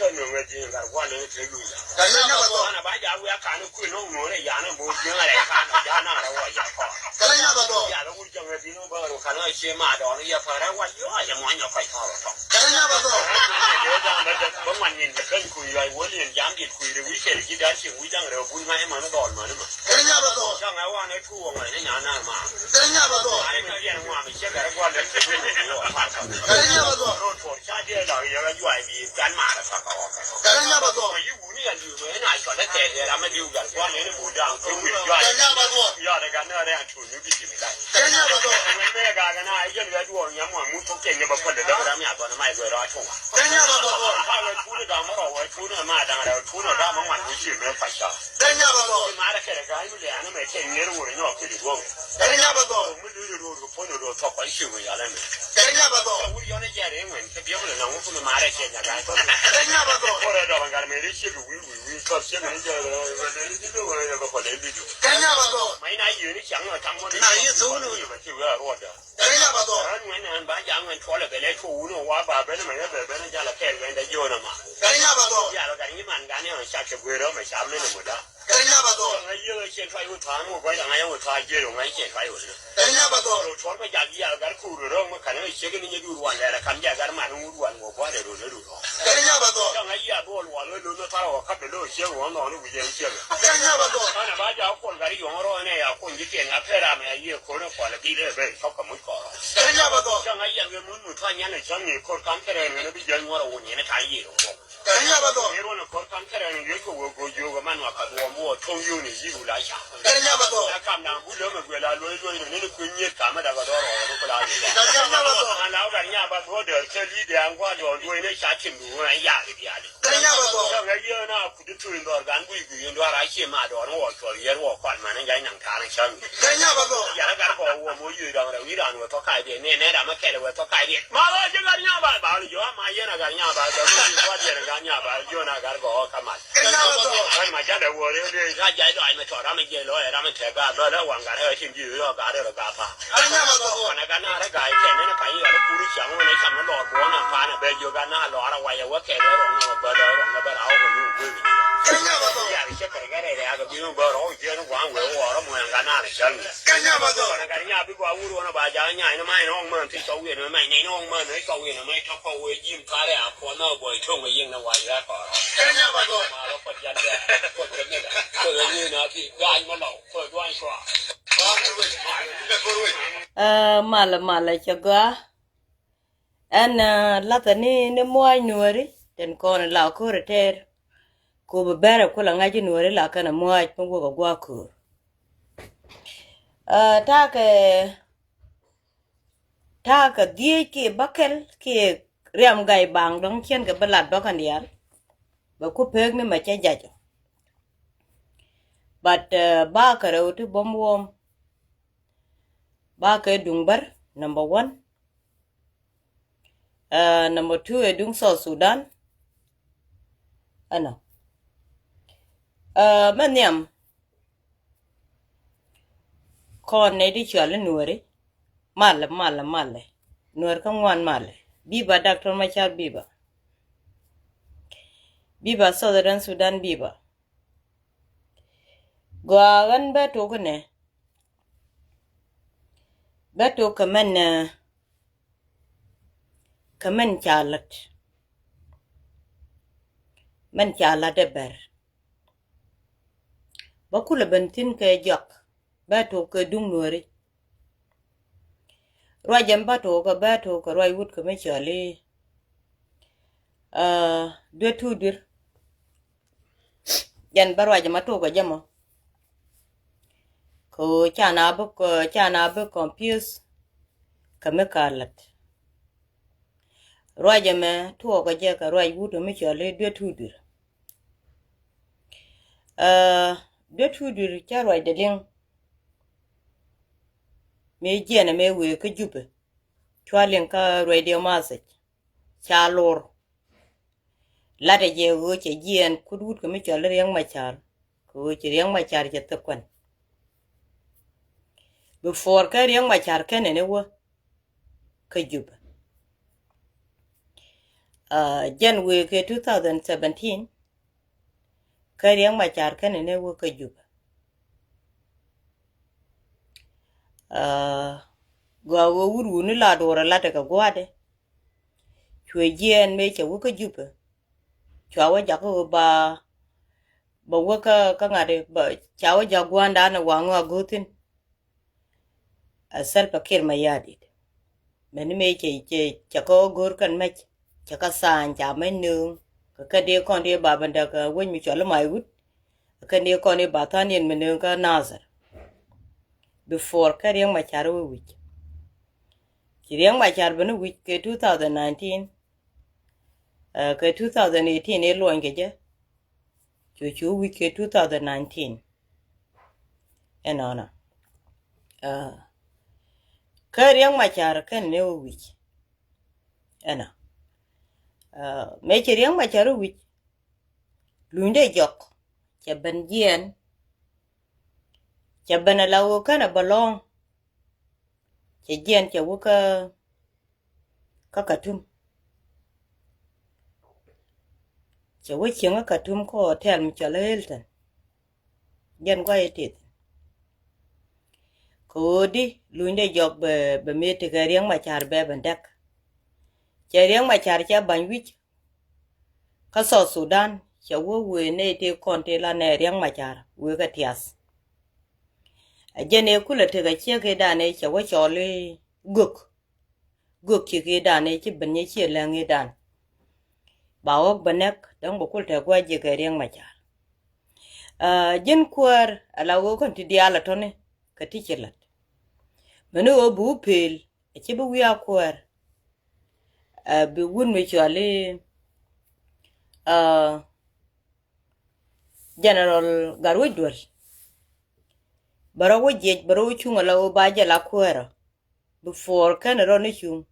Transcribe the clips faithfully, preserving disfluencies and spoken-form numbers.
cä nöŋ ɛ ji̱n gat gua̱l in te luc. Kɛ lɛ nyabɛ dhɔr. Ana ba ja wiak kan kui̱ nɔŋ nuɔ̱ɔ̱r ɛ yan in bo̱o̱ ji̱n a rɛy kan ɔ ja na rɛ wä ya kɔn. Kɛ lɛ nyabɛ dhɔr. Ya lɛ wur cäŋ ɛ bi nɔŋ bä ru kan ɔ cie ma dɔɔn yɛ pärɛ wa yɔ yɛ muɔ̱ny ɔ kɔc kɔn ɔ tɔŋ. Kɛ lɛ nyabɛ dhɔr. Bä ŋuan nyin bi käny kui̱ yɔc wä liɛn jam dit kui̱ rɛ wi̱c kɛl ji̱ da̱r cieŋ wi̱c da̱ŋ rɛ bun ŋa̱c ɛmän dhɔl män ɛmän. Kɛ lɛ nyabɛ dhɔr. Cäŋ ɛ wan ɛ tuuɔ ŋuan ɛ nyan na ma. Kɛ lɛ nyabɛ dhɔr. Kɛ lɛ nyabɛ dhɔr. Rot tuɔr ca diɛ la yɛ la yuay bi gan ma la ka ka wa ka. Kɛ lɛ nyabɛ dhɔr. Yi wuni ya liu mɛ na cɔ lɛ tɛ de la mɛ diu gal kwa ne ni bu dang ko wi ya. Kɛ lɛ nyabɛ dhɔr. Ya de gan na re an tu ni bi ti mi la. Kɛ lɛ nyabɛ dhɔr. Mɛ ga ga na yɛn ga duɔ nya mo mu to ke ne ba ko de da ra mi a dɔn ma yi ra to wa. Kɛ lɛ nyabɛ dhɔr. Ha wa tu ni da ma ro wa tu ni ma da ra tu ni da ma wan wi ti mɛ fa sha. Kɛ lɛ nyabɛ dhɔr. Ma ra kɛ ga ni le an mɛ ke ni ru ni nyɔ ki duɔ. Kɛ lɛ nyabɛ dhɔr. Mu lu ru ru po ni ru to ko shi wi ya la ni. Kɛ lɛ nyabɛ dhɔr. Wu yɔ ni jɛ re wen ke bi ko na wu ni ma ra ke nya ga. Kɛ lɛ nyabɛ dhɔr. Ko re dɔ ban gar me ri shi wi wi wi ko shi ni jɛ re ni di do wa ya ko le bi do. Kɛ lɛ nyabɛ dhɔr. Ma ina yi ni chang na tang mo ni. Na yi su ni. Ba ti wa ro da. Kɛ lɛ nyabɛ dhɔr. An wen an ba jang wen tɔlɛ bɛ lɛ to wu ni wa ba bɛ ni ma ya bɛ bɛ ni ja la kɛ wen da jo na ma. Kɛ lɛ nyabɛ dhɔr. Ya la gar ni man ga ni an cha ke gwe ro ma cha me ni mo da. Kɛ lɛ nyabɛ dhɔr. Ŋa yiëë cien tɔc wä tha̱a̱ŋ wä gua̱c ŋa yɛ wä tha̱a̱ŋ jiël wä ŋa cien tɔc wä lä. Kɛ lɛ nyabɛ dhɔr. Rɔ tuɔr bä jak yial gar kuur rɔ ŋa ka̱n ŋa ciek ni nyɛ dur wan lɛr a ka̱n jak gar man wä wan wä gua̱c rɔ lä dur rɔ. Kɛ lɛ nyabɛ dhɔr. Cä ŋa yial bä wä lual wä lun wä thar wä ka̱p lɛ lo̱o̱ ciek wä ŋɔn wä wi̱c ɛn ciek. Kɛ lɛ nyabɛ dhɔr. Ɣän a ba jak kuɔl gar yɔ̱ŋ rɔ nɛ ya kuny ji̱ tiɛn a pɛr ram ya yiëë ko̱n kual a dhil ɛ ben tɔk kɛ muc kɔrɔ. Kɛ lɛ nyabɛ dhɔr. Cä ŋa yial wä mun mun tha̱a̱ŋ nyan ɛ cäŋ ni ko̱r ka̱n kɛ rɛn ɣän a bi jäl ŋuɔr a wun yɛn a ta̱a̱ yiëë rɔ. Kɛ lɛ nyabɛ dhɔr. Ɣän a ko̱r ka̱n kɛ rɛn ɣän yɛ cok wä go̱o̱c jiök ɛ man wä ka dhuɔ̱ɔ̱m wä Yoni yi wula ca. Gari nya ba dɔ. Na kam na bu lö mɛ guɛ la luɔi luɔi ni ni ku nyiet kam da ga dɔ rɔ ni ku la ni. Gari nya ba dɔ. An la gari nya ba dɔ dɛ kɛ li dɛ an gua dɔ luɔi ni ca tim du an ya ki diali. Gari nya ba dɔ. Dɔ ŋa yɛ na ku di tu in dɔr gan gui gui in dɔr a ci ma dɔ ni wɔ cɔl yɛr wɔ kɔn ma ni ja nyaŋ ta ni cam. Gari nya ba dɔ. Yara gar kɔ wɔ mo yi dɔŋ rɛ wi ran wɛ tɔ kai diɛ ni nɛ da ma kɛlɛ wɛ tɔ kai diɛ. Ma ba ji gari nya ba ba ni jɔ ma yɛ na gari nya ba dɔ ni wɔ diɛ ni gari nya ba jɔ na gar kɔ ka ma. Ɛ ma jandɛ wore le ra jai lɔac mɛ tɔ ram jɛ lɔɛ ram tɛ ga lɔ lɛ waŋ garɛ tin di yɔ garɛ rɔ ga pa. Kɔnɛ ga na rɛ ga kɛ nɛnɛ pa yɔ lɛ kuri cam wɛ cam lɔ buɔ na pa na bɛ yɔ ga na lɔ ra wa yɛ wɛ kɛ lɛ rɔ na bɛ lɔ rɔ na bɛ ra wɛ ni wɛ. Ya cɛ kɛrɛ kɛrɛ rɛ ga bi bɛ rɔ jɛ ni waŋ wɛ wɔ rɔ mɔ ga na rɛ cam ni. Kɔnɛ ga nya bi gɔ wur wɔ na ba ja nya ni ma ni wɔ ma ti cɔ wɛ ni ma ni wɔ ma ni cɔ wɛ ni ma tɔ kɔ wɛ jim kare a kɔ na bɔ tɔ wɛ yɛŋ na wa ya kɔ. Ɛ malɛ malɛ cɛ gɔaa. Ɛn, ɛ, lathɛ ni ni muac nuɔri tin kɔn la ko̱r tɛr. Ko bi bɛrɛ kulɛ ŋa̱c nuɔri la kɛn muac mi wok a gua ko̱r. Ɛ, takɛ Ta̱a̱ kɛ dhieec kiɛ bäkɛl kiɛ riam gay baŋ dɔ̱ŋ cien kɛ bi lat bä kɛn diaal. Bɛ ku pek ni mɛ cɛ jac ɔ. But, uh, ba kɛ rɛw ti bom wom. Ba kɛ duŋ bär, number one. Uh, number two ɛ duŋ South Sudan. Ɛnɔ. Uh, mɛ nhiam. Kɔn nɛy ti cɔal i̱ nuɔri. Malɛ, malɛ, malɛ. Nuɔr kä ŋuan malɛ. Biba Doctor Machar biba. Biba Southern Sudan biba. Gɔaa ɣän bɛ tok inɛ. Bɛ tok kɛ mɛn, eh, kɛ mɛn ca lät. Mɛn ca lät ɛ bɛr. Bä kulɛ ben thi̱n kɛ jɔak bä tok kɛ duŋ nuɔri. Ruac ɛn bä tok kɛ bä tok kɛ ruac wut kɛ mi cɔl i̱, ah, duet tu duir. Jɛn bä ruac ɛn ma tok kɛ jɛ mɔ. Kɛ ɣöö ca na bi, ca na bi confuse kɛ mi ka lät. Ruac ɛmɛ tuɔɔk kɛ jɛ kɛ ruac wut kɛ mi cɔl i̱ duet tu duir. Aa, duet tu dui̱r ca ruacdɛ liŋ. Mëë jiɛn ɛmɛ wëë kä Jupɛ. Cua liŋ kä radio message. Ca lor. Latdɛ jɛ ɣöö cɛ jiɛn kut wut kɛ mi cɔl i̱ Riɛk Macar. Kɛ ɣöö ci Riɛk Macar cɛ thik kuan. Before kä Riɛk Macar kɛn ɛn i̱ wä kä Jupɛ. Aa, jɛn wëë kɛ two thousand seventeen, kä Riɛk Macar kɛn ni wä kä Jupɛ. Aa, gɔaa wä wut wuni la duɔrɛ lat kɛ gua̱a̱dɛ. Cuɛ jiɛɛn mëë cɛ wä kä Jupɛ. Cua wä jakä wä ba, ba wä kä, kä ŋa̱t, ba, ca wä jak gua̱a̱ndan ɛ waŋ wä go̱thin. A Salva Kiir Mayardit. Mɛn ni mëë cɛ, cɛ, cɛ kä go̱o̱r kɛn mɛc, cɛ kä tha̱a̱ny ca mɛc nööŋ. Kɛ kɛn dee kɔn dee ba bɛn däk, ɛ, wec mi cɔl i̱ Maiwut. Kɛ kɛn dee kɔn dee ba tha̱a̱n yɛn mi nööŋ kä Nasir. Before kɛ Riɛk Macar wä wi̱c. Ci Riɛk Macar ben wi̱c kɛ two thousand nineteen. Ɛ, kɛ two thousand eighteen ëë luɔny kɛ jɛ. Cu cu wi̱c kɛ two thousand nineteen. Ɛnɔnɔ. Aa, kä Riɛk Macar kɛn ni wä wi̱c. Ɛnɔ. Aa, mëë ci Riɛk Macar wä wi̱c. Luny dee jɔk. Cɛ ben jiɛɛn. Cɛ ben ala wä kɛn a bä lɔ̱ŋ. Cɛ jiɛn cɛ wä kä, kä Katum. Cɛ wä cieŋ kä Katum kä hotel mi cɔl i̱ Hilton. Jɛn gua̱c i̱ tith. Kɛ ɣöö di luny dee jɔk bɛ, bɛ mëë tekɛ Riɛk Macar bɛ ben däk. Cɛ Riɛk Macar cɛ ba̱ny wi̱c. Kä South Sudan cɛ wä wëë nɛy tëë kɔn tëë la nɛy Riɛk Macar wëë kɛ tiath. Ɛ jɛn ëë kulɛ tekɛ ciek i̱dan ëë cɛ wä cɔl i̱ gök. Gök ciek i̱dan ëë ci ben nyɛ ciɛ lɛŋ i̱dan. Ba ɣɔ̱k bɛ nɛk däŋ bɛ kul tɛ gua̱c ji̱ kɛ Riɛk Macar. Ji̱n kuäär ala ɣöö kɔn ti diaal a tɔ̱ni kɛ ti ci la̱t. Mɛni ɣöö bi wä pëël a ci bi wi̱i̱ a kuäär. Bi wut mi cɔal i̱ General Gatwec Dual. Bɛ rɔ wä jiɛc, bɛ rɔ wä cuŋ ala ɣöö ba jɛ la kuäärä. Before kɛn rɔ ni cuŋ.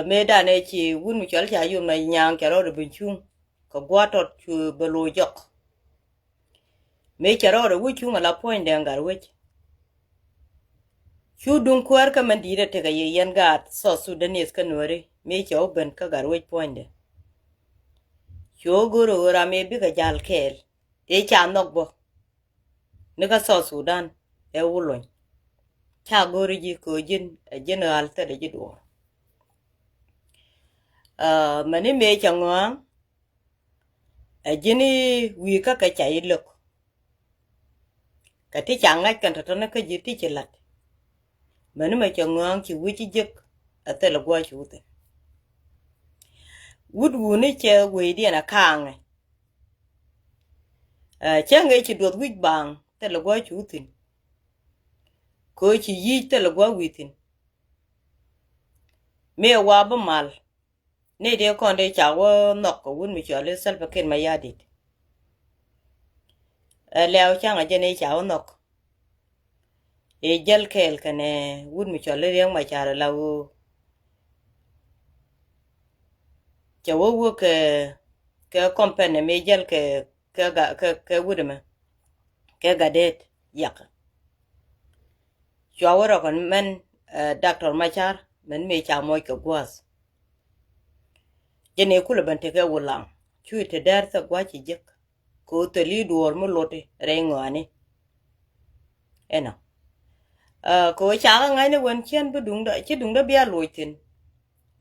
Mëë danɛ ci wut mi cɔal ca yom na nyaaŋ ca rɔ rɔ ben cuŋ. Kɛ gua̱a̱t tɔt cu bɛ lo̱c jɔk. Mëë ca rɔ rɔ wä cuŋ ala puɔ̱nydɛ Gatwec. Cu duŋ kuäär kä mɛn di̱i̱t a tekɛ yɛ yɛn gaat South Sudanese kä Nuääri mëë ca wä ben kä Gatwec puɔ̱nydɛ. Cu go̱r ɣöö ram mëë bikɛ jal kɛɛl. Ëë ca nhɔk bä. Ni kä South Sudan ɛ wä lony. Ca go̱ri ji̱ kɛ ɣöö ji̱n ɛ ji̱n ɣal thilɛ ji̱ duɔ̱ɔ̱r. Mɛni mëë ca ŋɔa̱a̱ŋ ɛ ji̱n i̱ wi̱i̱ kä kɛ ca i̱ lök. Kɛ ti ca ŋa̱c kɛn tɔ̱tɔ̱ni kä ji̱ ti ci la̱t. Mɛni mɛ ca ŋɔa̱a̱ŋ ci wi̱c i̱ jek ɛ thilɛ gua̱c cu thi̱n. Wut wuni cɛ wecdiɛn ɛ ka̱a̱ŋɛ. Cäŋ ëë ci duɔth wi̱c baaŋ thilɛ gua̱c cu thi̱n. Kɛ ɣöö ci yic thilɛ gua̱c wi̱i̱ thi̱n. Mëë wa bi mal ni dee kɔn dee ca wä nhɔk kɛ wut mi cɔal i̱ Salva Kiir Mayardit. Ɛ lɛw ca̱ŋ a jɛn i̱ ca wä nhɔk. I̱ jäl kɛɛl kɛnɛ wut mi cɔal i̱ Riɛk Macar la ɣöö cɛ wä wä kɛ kɛ company mi jäl kɛ kɛ ga kɛ kɛ wut ɛmɛ kɛ Gatdet Yak. Cua wä rɔkɔn mɛn Doctor Macar mɛn mi ca muɔc kɛ gua̱a̱th. Jɛn i̱ kulɛ ben tekɛ wulaŋ cu i̱ te dɛr thɛ gua̱c i̱ jek. Kɛ ɣöö thil i̱ duɔ̱ɔ̱r mi loti rɛy ŋɔaani. Ɛnɔ kɛ ɣöö cakɛ ŋa̱cni wen cien bi duŋdä ci duŋdä bia loc thi̱n.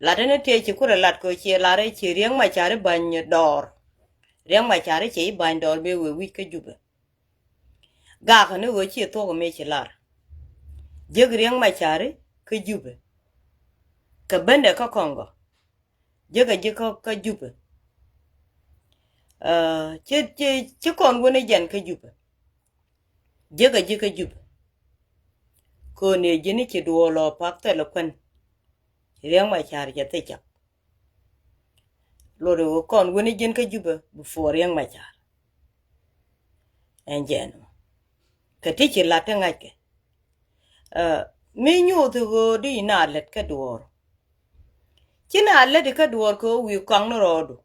Lat ɛn i̱ tiee ci kulɛ lat kɛ ɣöö ci lar i̱ ci Riɛk Macar i̱ ba̱ny dɔɔr. Riɛk Macar i̱ ci i̱ ba̱ny dɔɔr bee wee wi̱c kä Jubɛ. Gakɛ ni ɣöö ci thuɔ̱k mëë ci lar. Jek Riɛk Macar i̱ kä Jubɛ. Kɛ bendɛ kä Kɔŋgɔ. Jek a ji̱ kä Jubɛ. Ci ci ci kɔn wen i̱ jɛn kä Jubɛ. Jek a ji̱ kä Jubɛ. Kɔn i̱ ji̱n i̱ ci duɔɔl ɔ pak thilɛ kuän. Riɛk Macar cɛ thicak. Lot i̱ ɣöö kɔn wen i̱ ji̱n kä Jubɛ before Riɛk Macar. Ɛn jɛn ɔ kɛ ti ci lat ti ŋa̱ckɛ. Mi nyuuth i̱ ɣöö di na lät kä duɔɔr. Ci na lät i̱ kä duɔɔr kɛ ɣöö wi̱i̱ kɔaŋ ni rɔɔdu.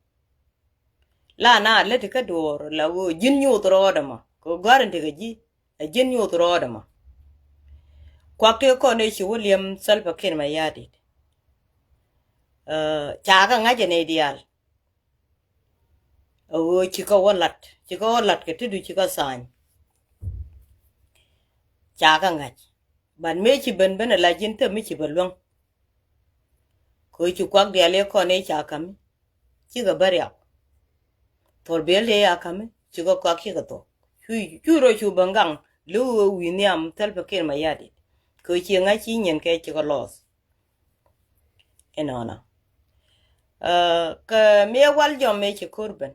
La na lät i̱ kä duɔɔr la ɣöö ji̱n nyuuth rɔɔdɛ mɔ kɛ ɣöö gɔ̱a̱r in tekɛ ji̱. Ɛ ji̱n nyuuth rɔɔdɛ mɔ. Kuak tëë kɔn ëë ci wä liɛm Salva Kiir Mayardit. Ca kɛ ŋa̱c ɛ nɛy diaal. Ɛ ɣöö ci kä wä la̱t ci kä wä la̱t kɛ ti du ci kä tha̱a̱ny. Ca kɛ ŋa̱c. But mëë ci ben ben ɛ la ji̱n thäm mi ci bɛ luäŋ. Kɛ ɣöö ci kuak diaal ëë kɔn ëë ca ka̱mi. Cikɛ bä riak. Thor biɛl tëë ya ka̱mi cikɛ kɔak cikɛ thok. Cu cu rɔ cu bä ŋaŋ li̱w ɣöö wi̱i̱ nhiam Salva Kiir Mayardit. Kɛ ɣöö ci ŋa̱c ci nyin kɛ cikɛ lɔɔth. Inɔnɔ. Kɛ mëë wal jɔm mëë ci ko̱r ben.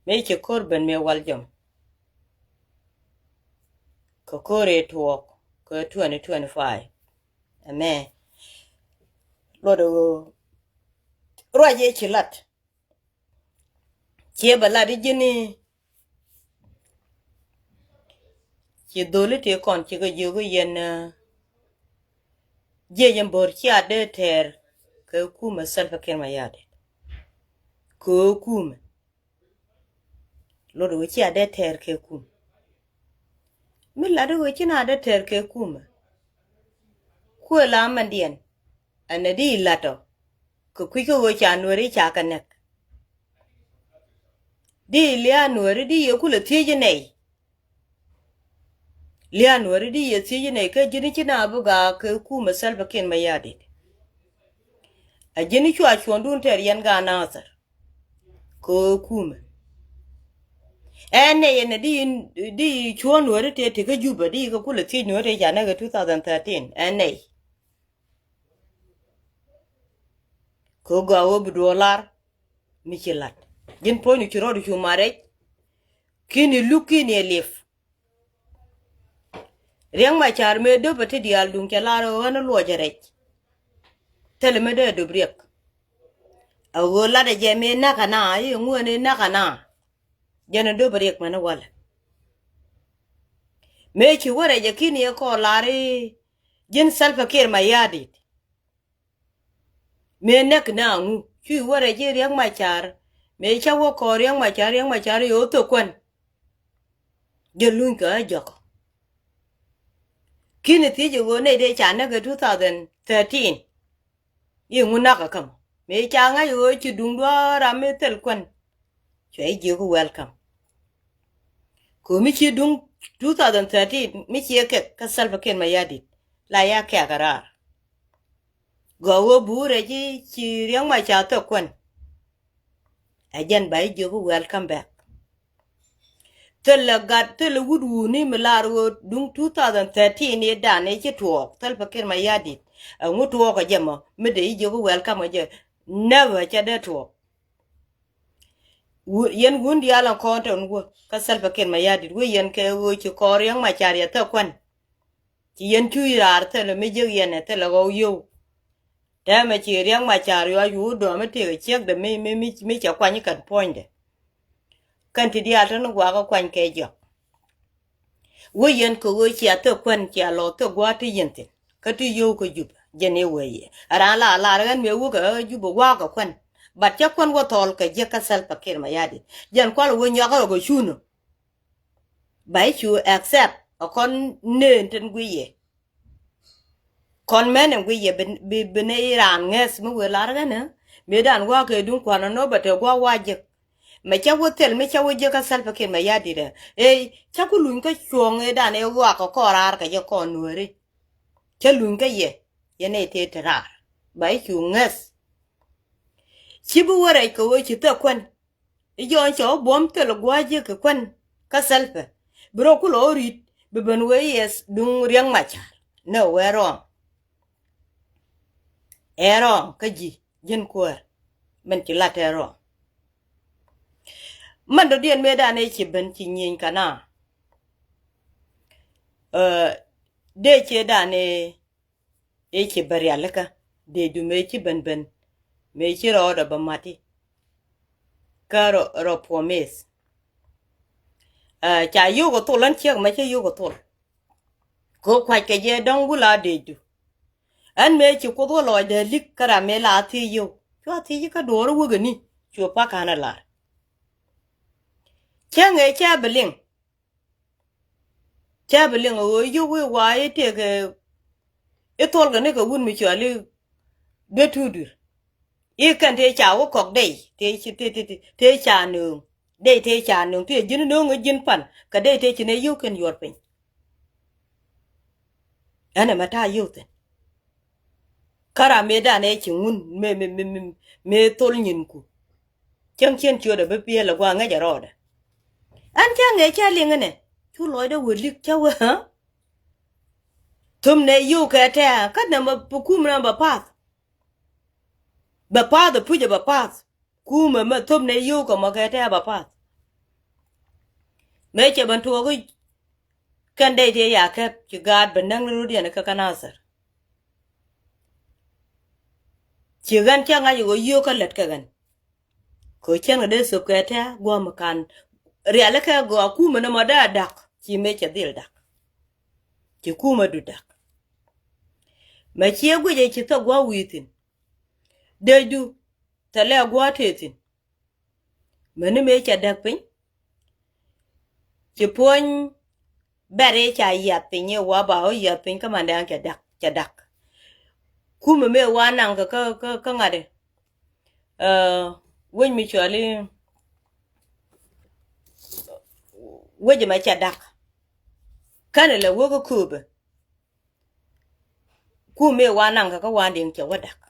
Mëë ci ko̱r ben mëë wal jɔm. Kɛ ko̱r ëë tuɔɔk kɛ twenty twenty-five. Ɛmɛ luɔt ɣöö ruac ëë ci lat. Ciɛ bɛ lat i̱ ji̱n i̱ ci dholi tëë kɔn cikɛ jiök i̱ yɛn jiɛc ɛn bo̱r cia dee tɛɛr kɛ kumɛ Salva Kiir Mayardit. Kɛ kumɛ. Lot ɣöö cia dee tɛɛr kɛ kum. Mi lat ɣöö ci na dee tɛɛr kɛ kumɛ. Kuëë la mɛndiɛn ɛn ɛ di i̱ la̱t ɔ kɛ kui̱ kä ɣöö ca nuääri ca kɛ nɛk. Di i̱ lia̱a̱ nuääri di yɛ kulɛ thiec inɛy. Lia̱a̱ nuääri di yɛ thiec inɛy kä ji̱n i̱ ci na bi gaak kɛ kumɛ Salva Kiir Mayardit. A ji̱n i̱ cua cuɔ̱ndun tɛɛr yɛn gaat Nathir. Kɛ kumɛ. Ɛn nɛy ɛn ɛ di di cuɔ̱ɔ̱n wääri tëë tëë kä Jubɛ di kɛ kulɛ thiec nuääri tëë ca näk kɛ two thousand thirteen ɛn nɛy. Kɛ gɔaa ɣöö bi duɔɔr lar mi ci la̱t. Ji̱n puɔ̱nydu ci rɔɔdu cu mat rɛc. Ki̱ni luk ki̱ni ɛ li̱p. Riɛk Macar mëë döpɛ ti diaal duŋ cɛ lar ɣän luɔcɛ rɛc. Thilɛ mi dee döp Riɛk. A ɣöö latdɛ jɛ mëë näk ana i̱ ŋuɛn i̱ näk ana. Jɛn a döp Riɛk mɛn i̱ walɛ. Mëë ci wä rɛc a ki̱ni ɛ kɔɔr lar i̱ ji̱n Salva Kiir Mayardit. Mëë näk na ŋu cuc wä rɛc i̱ Riɛk Macar. Mëë cä wä kɔɔr Riɛk Macar, Riɛk Macar i̱ ɣöö thok kuän. Jɛ luny kɛ ɣä jɔk. Ki̱ni thiec i̱ ɣöö nɛy dee ca näk ɛ two thousand thirteen. I̱ ŋu näk ɛ käm mëë ca ŋa̱c ɣöö ci duŋ duaar ram mi thil kuän. Cuɛ i̱ jiök welcome. Kɛ mi ci duŋ two thousand thirteen mi ci ɛ kɛk kä Salva Kiir Mayardit la ya kɛk ɛ raar. Gɔw ɣöö buurɛ ji̱ ci Riɛk Macar thok kuän. Ɛ jɛn ba i̱ jiök welcome back. Thilɛ gat thilɛ wut wuni mi lar ɣöö duŋ two thousand thirteen i̱ dan i̱ ci tuɔɔk Salva Kiir Mayardit. Ɛŋu tuɔɔk ɛ jɛ mɔ mi dee i̱ jiök welcome ɛ jɛ. Never cɛ dee tuɔɔk. Yɛn wun diaal ɛn kɔn tɔn wä kä Salva Kiir Mayardit wä yɛn kɛ ɣöö ci kɔɔr Riɛk Macar yɛ thok kuän. Ci yɛn cuc raar thilɛ mi jiäk yɛn ɛ thilɛ ɣɔw yio̱w. Tɛmɛ ci Riɛk Macar yuac wu dɔ̱a̱m mi tëëk ɛ ciekdɛ mi, mi, mi, mi cɛ kuany kɛn puɔ̱nydɛ. Kɛn ti diaal tɔ̱ ni guakä kuany kɛ jɔk. Wä yɛn kɛ ɣöö cia thok kuän cia lɔ thok gua̱a̱th ti yɛn thi̱n. Kä ti yio̱w kä Jubɛ jɛn i̱ wee yɛ. Raan la lar ɣän mëë wä kɛ ɣä Jubɛ wa̱a̱ kɛ kuän. But cä kuän wä thɔɔl kɛ jiäk kä Salva Kiir Mayardit. Jɛn kual wä nyuak ɣä kɛ cunä. Ba i̱ cu accept ɛ kɔn neen tin gui̱c yɛ. Kɔn mɛn in guic yɛ bi, bi, bi nɛy raan ŋäth mi wëë lar ɣän ɛ mëëdan wa̱a̱ kɛ duŋ kua̱n ɛ nɔ bɛ te gua̱a̱k wa̱a̱ jek. Mɛ cä wä thil mi cä wä jek kä Salva Kiir Mayardit ɛ ëë cä ku luny kä cuɔ̱ɔ̱ŋ ëëdan ëë wa̱a̱ kɛ kɔn raar kɛ jɛ kɔn nuääri. Cä luny kä yɛ yɛ nɛy tëë te raar ba i̱ cu ŋäth. Ci bi wä rɛc kɛ ɣöö ci thil kuän. I̱ jɔɔn cɛ wä buɔ̱m thil gua̱a̱c ji̱ kɛ kuän kä Salva bi rɔ kulɛ wä ri̱t bi ben wee yɛ duŋ Riɛk Macar. Nɛ wee rɔɔŋ. Ɛ rɔɔŋ kä ji̱ ji̱n kuäär min ci lat ɛ rɔɔŋ. Mɛn dɔ̱diɛn mëëdan ëë ci ben ci nyieny kana. Dee ciëëdan ëë Ëë ci bä rialikä dëëcdu mëë ci ben ben mëë ci rɔɔdɛ bä mati. Kä rɔ, rɔ puɔmith. Ca yio̱w kɛ thol ɣän ciek mɛ cä yio̱w kɛ thol. Kɛ kuac kɛ jɛ dɔ̱ŋ wula dëëcdu. Ɣän mëë ci Kuoth wä lɔɔcdɛ lik kä ram mëë la thiec yio̱w cua thiec kä duɔɔr wäkäni. Cu pa̱ka̱n ɛ lar. Cäŋ ëë cä bi liŋ. Cä bi liŋ ɣöö yio̱w i̱ wa i̱ tëëkɛ i̱ thol kɛ ni kɛ wut mi cɔal i̱ duet tuut dui̱r. I̱ kɛn tëë ca wä kɔk dey tëë ca nööŋ dey tëë ca nööŋ tëë ji̱n nööŋ i̱ ji̱n pan kɛ dey tëë ci nɛ yio̱w kɛn yuɔr piny. Ɛn ɛmɛ ta̱a̱ yio̱w thi̱n. Kä ram mëëdan ɛ ci ŋun mëë mëë mëë mëë thol nyinku. Cäŋ cien ciötdɛ bi piɛl ɛ gua̱a̱ ŋäcɛ rɔɔdɛ. Ɛn cä ŋëë cä liŋ inɛ cu lɔcdɛ wä lik cä wee. Thöm nɛ yio̱w kɛ tɛ̈ɛ̈ kä nɛmɛ bi kum nɛmɛ bɛ path. Bɛ path ɛ pucɛ bɛ path. Kumɛ mɛ thöm nɛ yio̱w kɛ mɔ kɛ tɛ̈ɛ̈ bɛ path. Mëë cɛ ben tuɔɔk i̱ kɛn dey tëë ya kɛp ci gaat bɛ näk ni rot yɛn kä kä Nathir. Ci ɣän cä ŋa̱c ɛ ɣöö yio̱w kä lät kɛ ɣän. Kɛ cɛn kɛ dee thöp kɛ tɛ̈ gua̱a̱m kan rialikä gɔaa kumɛ ni mɔ dee a da̱k ci mëë cɛ dhil da̱k. Ci kumɛ du da̱k. Mɛ ciɛ guic ɛ ci thok gua̱a̱ wi̱i̱ thi̱n. Dee ju thilɛ gua̱a̱ tëë thi̱n. Mäni mëë cɛ däk piny. Ci puɔ̱ny bɛr i̱ ca yiath piny i̱ wa ba ɣä yiath piny kä mandɛ ɣän cɛ dak cɛ dak. Kumɛ mëë wa naŋ kä kä kä ŋa̱t i̱ wec mi cuali wec mɛ cɛ dak. Känɛ lɛ wä kä kööbä. Ku mëë wa naŋ kä kä wa diŋ cɛ wä dak.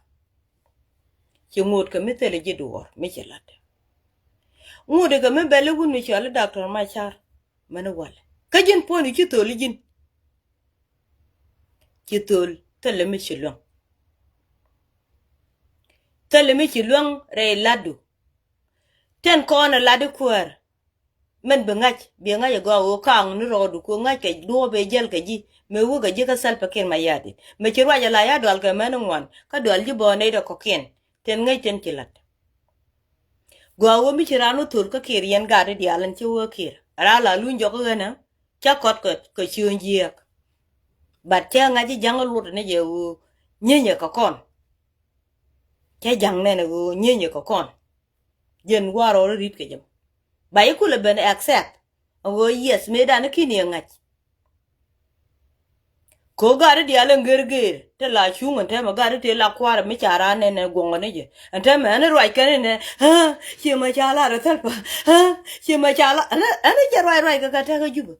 Ci ŋot kɛ mi thilɛ ji̱ duɔɔr mi ci lat. Ŋot kɛ mi bɛli wun mi cɔali Doctor Macar. Mɛni walɛ kä ji̱n puɔ̱ni ci thöl ji̱n. Ci thöl thilɛ mi ci luäŋ. Thilɛ mi ci luäŋ rɛy latdu. Tin kɔn ɛ lat i̱ kuäär. Min bi ŋa̱c, bi ŋa̱c ɛ gɔaa ɣöö ka̱a̱ŋ ni rɔɔdu ku ŋa̱c kɛ duɔ̱ɔ̱p ëë jäl kɛ ji̱ mëë wä kɛ ji̱ kä Salva Kiir Mayardit. Mëë ci ruac ɛ la ya dual kɛ män i̱ ŋuan kä dual ji̱ bɔɔ nɛy dɛ kɔ̱kiɛn. Tin ŋäc tin ci la̱t. Gɔaa ɣöö mi ci raan wä thöl kä Kiir yɛn gaat i̱ diaal ɛn ci wä Kiir. Raan la luny jɔk i̱ ɣänä ca kɔt kɛ, kɛ ciööny jiääk. But cä ŋa̱c i̱ ja̱ŋ i̱ luɔt ni jɛ ɣöö nyienyɛ kɛ kɔn. Cä ja̱ŋ nɛn ɣöö nyienyɛ kɛ kɔn. Jɛn gua̱a̱r rɔɔd i̱ ri̱t kɛ jɛ mɔ. Ba i̱ kulɛ ben accept ɣöö yes mëëdan i̱ ki̱n i̱ ɛ ŋa̱c. Kɛ ɣöö gat i̱ diaal ɛn gër gër te la cuŋ ɛn tɛmɛ gat i̱ tëë la kua̱r mi ca raan nɛn ɛ guɔ̱ŋ ɛ ni jɛ. Ɛn tɛmɛ ɛn i̱ ruac kɛn inɛ, cie mɛ ca lar ɛ thäl pa, cie mɛ ca lar ɛn i̱ jɛ ruac ruac kɛ kɛ tɛk ɛ Jubɛ.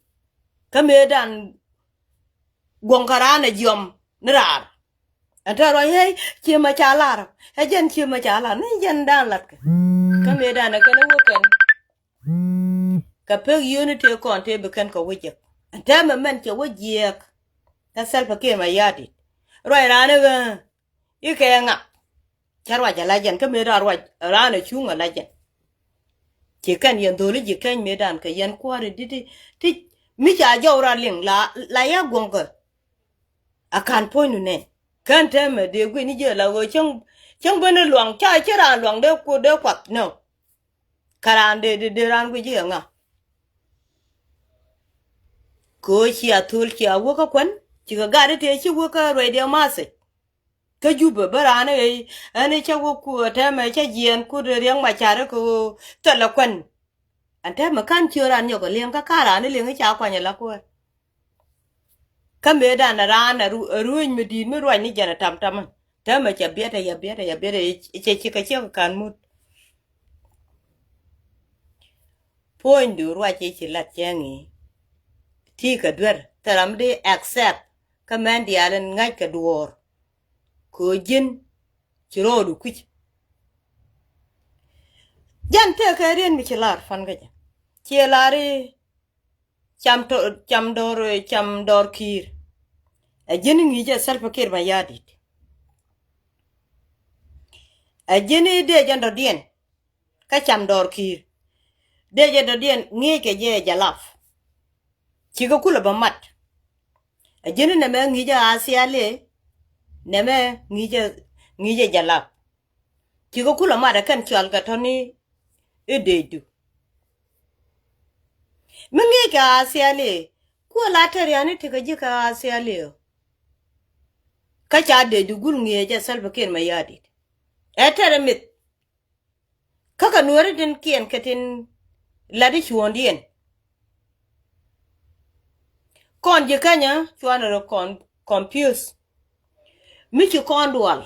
Kä mëëdan guɔ̱ŋ kɛ raan ɛ jiɔm ni raar. Ɛn tɛk ruac ɛ cie mɛ ca lar ɛ jɛn cie mɛ ca lar ni jɛn dan latkɛ. Kä mëëdan ɛ kɛn i̱ wä kɛn. Kɛ pek yio̱o̱ni tëë kɔn tëë bi kɛn kɛ wä jiäk. Ɛn tɛmɛ mɛn cɛ wä jiääk. Kä Salva Kiir Mayardit. Ruac raan i̱ ɣä i̱ kɛ ŋa. Cä ruac ala jɛn kä mëë raan ruac raan a cuŋ ala jɛn. Ci kɛn yɛn dho̱li ji̱ keny mëëdan kɛ yɛn kuäär i̱ di̱t i̱ ti mi ca jɔw rat liŋ la, la ya guɔ̱ŋ kɛ. A ka̱n puɔ̱nynu nɛn kän tɛmɛ dee gui̱n i̱ jiɛ la ɣöö cäŋ, cäŋ ben i̱ luaŋ ca ci raan luaŋ dee ku dee kuath nɔ. Kä raan dee, dee, dee raan guic i̱ ɛ ŋa. Kɛ ɣöö cia thöl cia wä kä kuän cikɛ gat i̱ tëë ci wä kä ruacdiɛ ma̱thic. Kä Jubɛ bä raan i̱ ɣɛy ɛn i̱ cä wä ku ɛ tɛmɛ cä jiɛɛn kut i̱ Riɛk Macar i̱ kɛ ɣöö thilɛ kuän. Ɛn tɛmɛ ka̱n ciö raan nyɔk ɛ liɛŋ kä ka̱n raan i̱ liɛŋ i̱ ca kuany ala kuäär. Kä mëëdan ɛ raan ɛ ru-, ɛ ruëëny mi di̱i̱t mi ruac ni jɛn ɛ tam tamä. Täämɛ cɛ biɛt ɛ yɛ biɛt ɛ yɛ biɛt ɛ cɛ cikɛ ciek ɛ ka̱n mut. Puɔ̱nydu ruac i̱ ci lat cäŋ i̱ ti kɛ duer thil ram di accept kä mɛn diaal in ŋa̱c kɛ duɔ̱ɔ̱r. Kɛ ɣöö ji̱n ci rɔɔdu kui̱c. Jɛn tëëkɛ riet mi ci lar pan kä jɛ. Ciɛ lar i̱ cam tɔ-, cam dɔɔr, cam dɔɔr Kiir. Ɛ ji̱n i̱ ŋi̱i̱cɛ Salva Kiir Mayardit. Ɛ ji̱n i̱ dee jɛn dɔ̱diɛn kä cam dɔɔr Kiir. Dee jɛ dɔ̱diɛn ŋi̱i̱c kɛ jɛ jalap. Cikɛ kulɛ bä mat. Ɛ ji̱n i̱ nɛmɛ ŋi̱i̱cɛ A C L A, nɛmɛ ŋi̱i̱cɛ, ŋi̱i̱cɛ jalap. Cikɛ kulɛ mat ɛ kɛn cɔal kɛ tɔ̱ni i̱ dee du. Mi ŋi̱i̱c kɛ A C L A, kuɛ la tɛr yani tekɛ ji̱ kɛ A C L A ɔ. Kä ca dee du gul ŋi̱i̱cɛ Salva Kiir Mayardit. Ɛ tɛr ɛ mith. Kä kɛ nuääri tin kiɛn kɛ tin lat i̱ cuɔ̱ɔ̱ŋdiɛn. Kɔn ji̱ Kenya cuanɛ rɔ kɔn confuse. Mi ci kɔn dual.